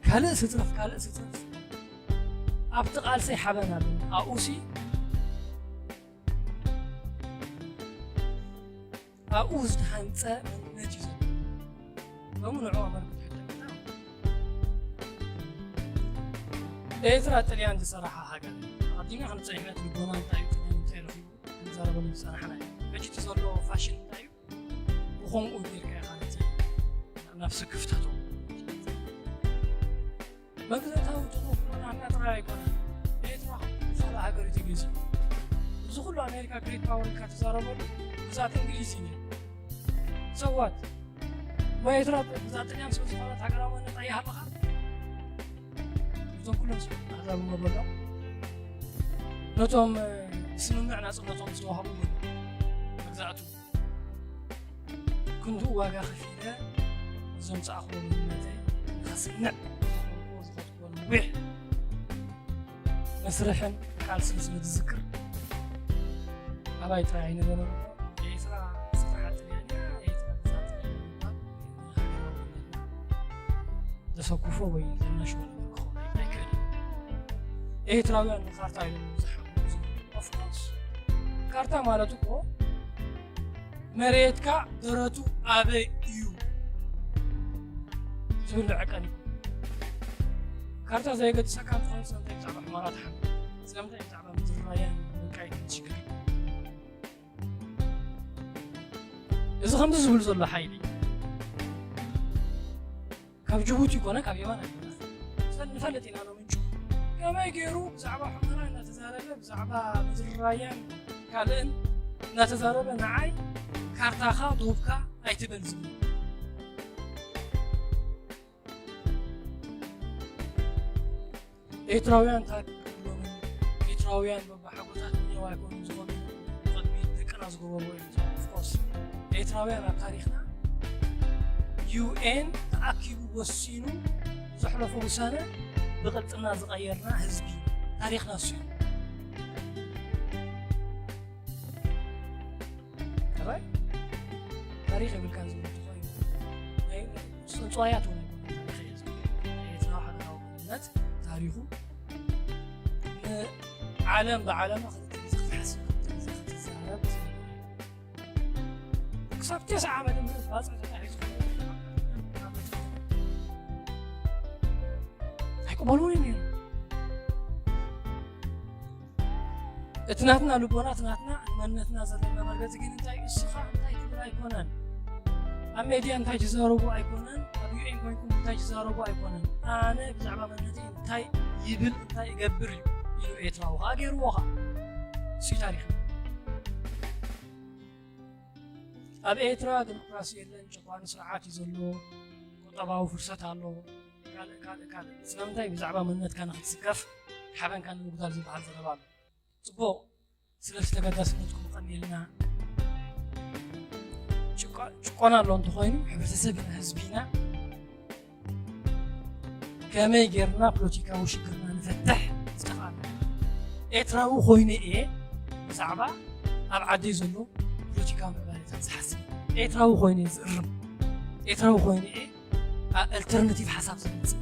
ካልእ ስጥረፍ፣ ካልእ ስጥረፍ። ኣብቲ ቃልሰይ ሓበን ኣለኒ። ኣብኡሲ፣ ኣብኡ ዝተሃንጸ መንነት እዩ ዘሎ። ሎሚ ንዕኡ ኣመልክቱ ሕቶ። ኤርትራ ጥልያን ዝሰራሓ ሃገር። ኣቐዲምና ከም ዝጸኒሕና እቲ ልቦና እንታይ እዩ፣ ጥልያን እንታይ ረኺቡ፣ ክንዛረበሉ ዝጸናሕና እዩ። ሕጂ እቲ ዘሎ ፋሽን እንታይ እዩ? ብኸምኡ ጌርካ ኢኻ ነቲ ናብ ስክፍታቱ። መግዛእታዊ ተመኩሮና ጥራይ ኣይኮነን። ኤርትራ ካልእ ሃገር እዩ ተገዚኡ። እዚ ኩሉ ኣሜሪካ ግሬት ፓወር ኢልካ ትዛረበሉ፣ ግዛት እንግሊዝ እዩ ነይሩ። So what? እሞ ኤርትራ ግዛት ጥልያን ስለ ዝኾነት ሃገራዊ መንነት ኣይሃለኻን? እዞም ኩሎም ኣዛብሞ በሎም። ነቶም፣ እ፣ ስምምዕ ናጽነቶም ዝተዋህቡ መግዛእቱ ክንድኡ ዋጋ ከፊለ እዞም ዝኣኽቦ መንነተይ ንኸስንዕ ዝኸድኩዎ ዝኸድኩዎ ነዊሕ መስርሕን ቃልስን ስለ ዝዝክር፣ ኣባይ ጥራይ ኣይነበረን። ኤርትራ ስራሓ ጥልያን እያ፣ ኤርትራ ግዛት ጥልያን እያ ምባል ንሃገራዊ መንነትና ዘሰኩፎ ወይ ዘናሽዎ ነገር ክኸውን ኣይክእልን። ኤርትራውያን ንካርታ እዮም ዝሓምሙ። Of course፣ ካርታ ማለት እኮ መሬትካ ደረቱ ኣበይ እዩ ዝብል ዕቀን እዩ። ካርታ ዘየገድሰካ እንተኾይኑ ስለምንታይ ብዛዕባ ሑመራ ትሓምም? ስለምንታይ ብዛዕባ ምድር ራያን ወልቃይትን ትሽገር? እዚ ከምዚ ዝብል ዘሎ ሓይሊ ካብ ጅቡቲ ይኮነ ካብ የመን ኣይኮነ። ንፈልጥ ኢና ነው ምንጩ። ከመይ ገይሩ ብዛዕባ ሑመራ እናተዛረበ፣ ብዛዕባ ምድር ራያን ካልእን እናተዛረበ ንዓይ ካርታኻ ዶብካ ኣይትበል ዝብል? ኤርትራውያን ታሪኽ ክብሎምን ኤርትራውያን በባሓጎታት እኒአው ኣይኮኑን ዝኾኑ፣ ቅድሚ ደቅና ዝገበርዎ እዮም። Of course፣ ኤርትራውያን ኣብ ታሪኽና ዩ ኤን ተኣኪቡ ወሲኑ ዘሕለፎ ውሳነ ብቕልጥና ዝቐየርና ህዝቢ ታሪኽና እሱ እዩ። ጥራይ ታሪኽ የብልካን ዝብል እንተኾይኑ፣ ናይ ጽንጽዋያት እውን ኣይኮነን ታሪኽ እየ ዝብል። ናይ ኤርትራ ሃገራዊ መንነት ታሪኹ ንዓለም ብዓለማ ክልተ ግዜ ክትሓስብ፣ ክልተ ግዜ ክትዛረብ ዝነበረ እዩ። ክሳብ ተስዓ ዓመተ ምህረት ባጽዕ ተታሒዙ ኣይቅበልዎን እዮም ነይሮም። እቲ ናትና ልቦና፣ እቲ ናትና መንነትና ዘለና መርገጺ ግን እንታይ እዩ? እስኻ እንታይ ትብል ኣይኮነን። ኣብ ሜድያ እንታይ ትዛረቡ ኣይኮነን። ኣብ ዩ ኤን ኮይንኩም እንታይ ትዛረቡ ኣይኮነን። ኣነ ብዛዕባ መንነተይ እንታይ ይብል፣ እንታይ እገብር እዩ ኢሉ ኤርትራዊ ከኣ ገይርዎ ከኣ። እሱ እዩ ታሪኽ። ኣብ ኤርትራ ዲሞክራሲ የለን፣ ጨቋኒ ስርዓት እዩ ዘሎ፣ ቁጠባዊ ፍርሰት ኣሎ፣ ካልእ፣ ካልእ፣ ካልእ። ስለምንታይ ብዛዕባ መንነትካ ንኽትስከፍ ሓበንካ ንምጉዳል ዝበሃል ዘረባ ኣሎ። ጽቡቕ፣ ስለዚ ተገዳስነትኩም ቀኒልና። ጭቆ-፣ ጭቆና ኣሎ እንተኾይኑ፣ ሕብረተሰብና፣ ህዝቢና፣ ከመይ ጌርና ፖለቲካዊ ሽግርና ንፈትሕ ዝተኻእለ? ኤርትራዊ ኮይነ እየ ብዛዕባ ኣብ ዓደይ ዘሎ ፖለቲካዊ ምዕባለታት ዝሓስብ፣ ኤርትራዊ ኮይነ ዝእርም፣ ኤርትራዊ ኮይነ እየ ኣልተርናቲቭ ሓሳብ ዘምጽእ።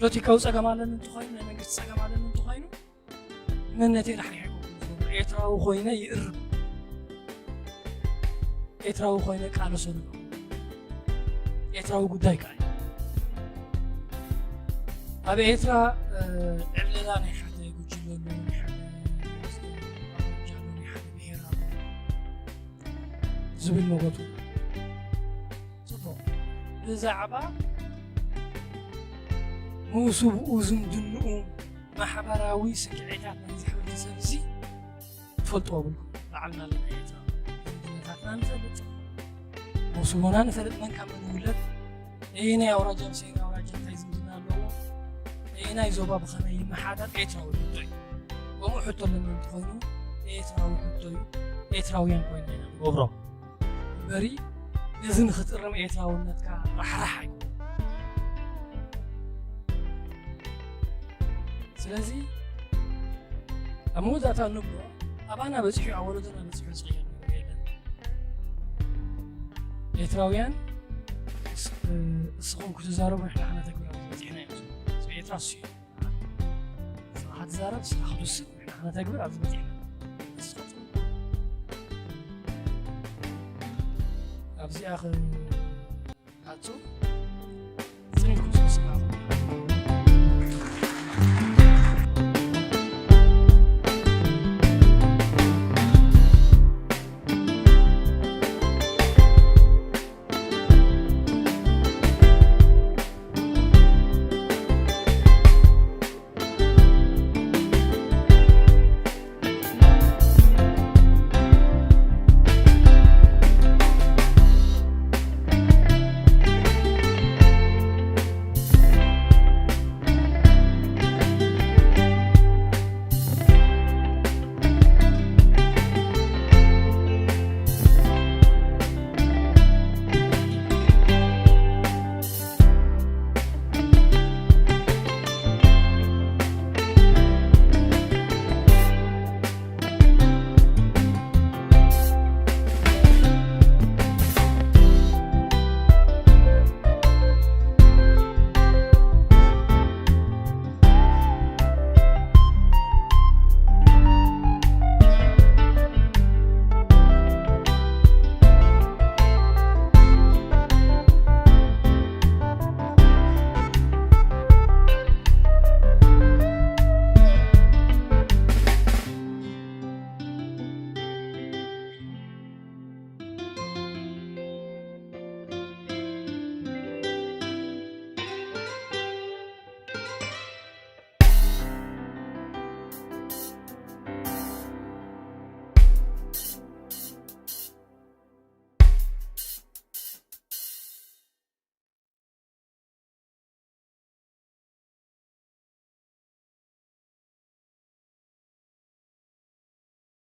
ፖለቲካዊ ጸገም ኣለኒ እንተኾይኑ፣ ናይ መንግስቲ ጸገም ኣለኒ እንተኾይኑ፣ መንነተይ ራሕሪሐ ክገብሮ ዝገብር ኤርትራዊ ኮይነ ይእርም። ኤርትራዊ ኮይነ ቃለሶ ንብሎ። ኤርትራዊ ጉዳይ ከኣ እዩ። ኣብ ኤርትራ ዕብለላ ናይ ሓደ ጉጅለ ኣሎ፣ ናይ ሓደ ኣውራጃ ኣሎ፣ ናይ ሓደ ብሄር ኣሎ ዝብል መጎቱ። ጽቡቕ። ብዛዕባ መውስብኡ፣ ዝምድንኡ፣ ማሕበራዊ ስግዒታት ናይዚ ሕብረተሰብ እዚ ትፈልጥዎ ብልኩም። ባዕልና ኣለና ኤርትራ። ዝምድናታትና ንፈልጥ፣ መውስቦና ንፈልጥ፣ መን ካብ መን ይውለድ፣ ኣየናይ ኣውራጃ ምስ ኣየናይ ኣውራጃ እንታይ ዝምድና ኣለዎ፣ ኣየናይ ዞባ ብኸመይ ይመሓደር፣ ኤርትራዊ ሕቶ እዩ። ከምኡ ሕቶ ኣለና እንተኾይኑ፣ ኤርትራዊ ሕቶ እዩ። ኤርትራውያን ኮይንና ኢና ንገብሮ። እምበሪ ነዚ ንኽትእርም ኤርትራውነትካ ራሕራሕ ኣይኮነን። ስለዚ ኣብ መወዳእታ እንብሎ ኣባና በጺሑ ኣብ ወለዶና በጺሑ ዝቕየር ነገር የለን። ኤርትራውያን እስ-፣ እ፣ እስኹም ክትዛረቡ ንሕና ከነተግብር ኣብዚ በጺሕና እዮም። ኤርትራ እሱ እዩ። ንስኻ ክትዛረብ፣ ንስኻ ክትውስን፣ ንሕና ከነተግብር ኣብዚ በጺሕና። ንስኻ ኣብዚኣ ኸ-፣ ኣቱ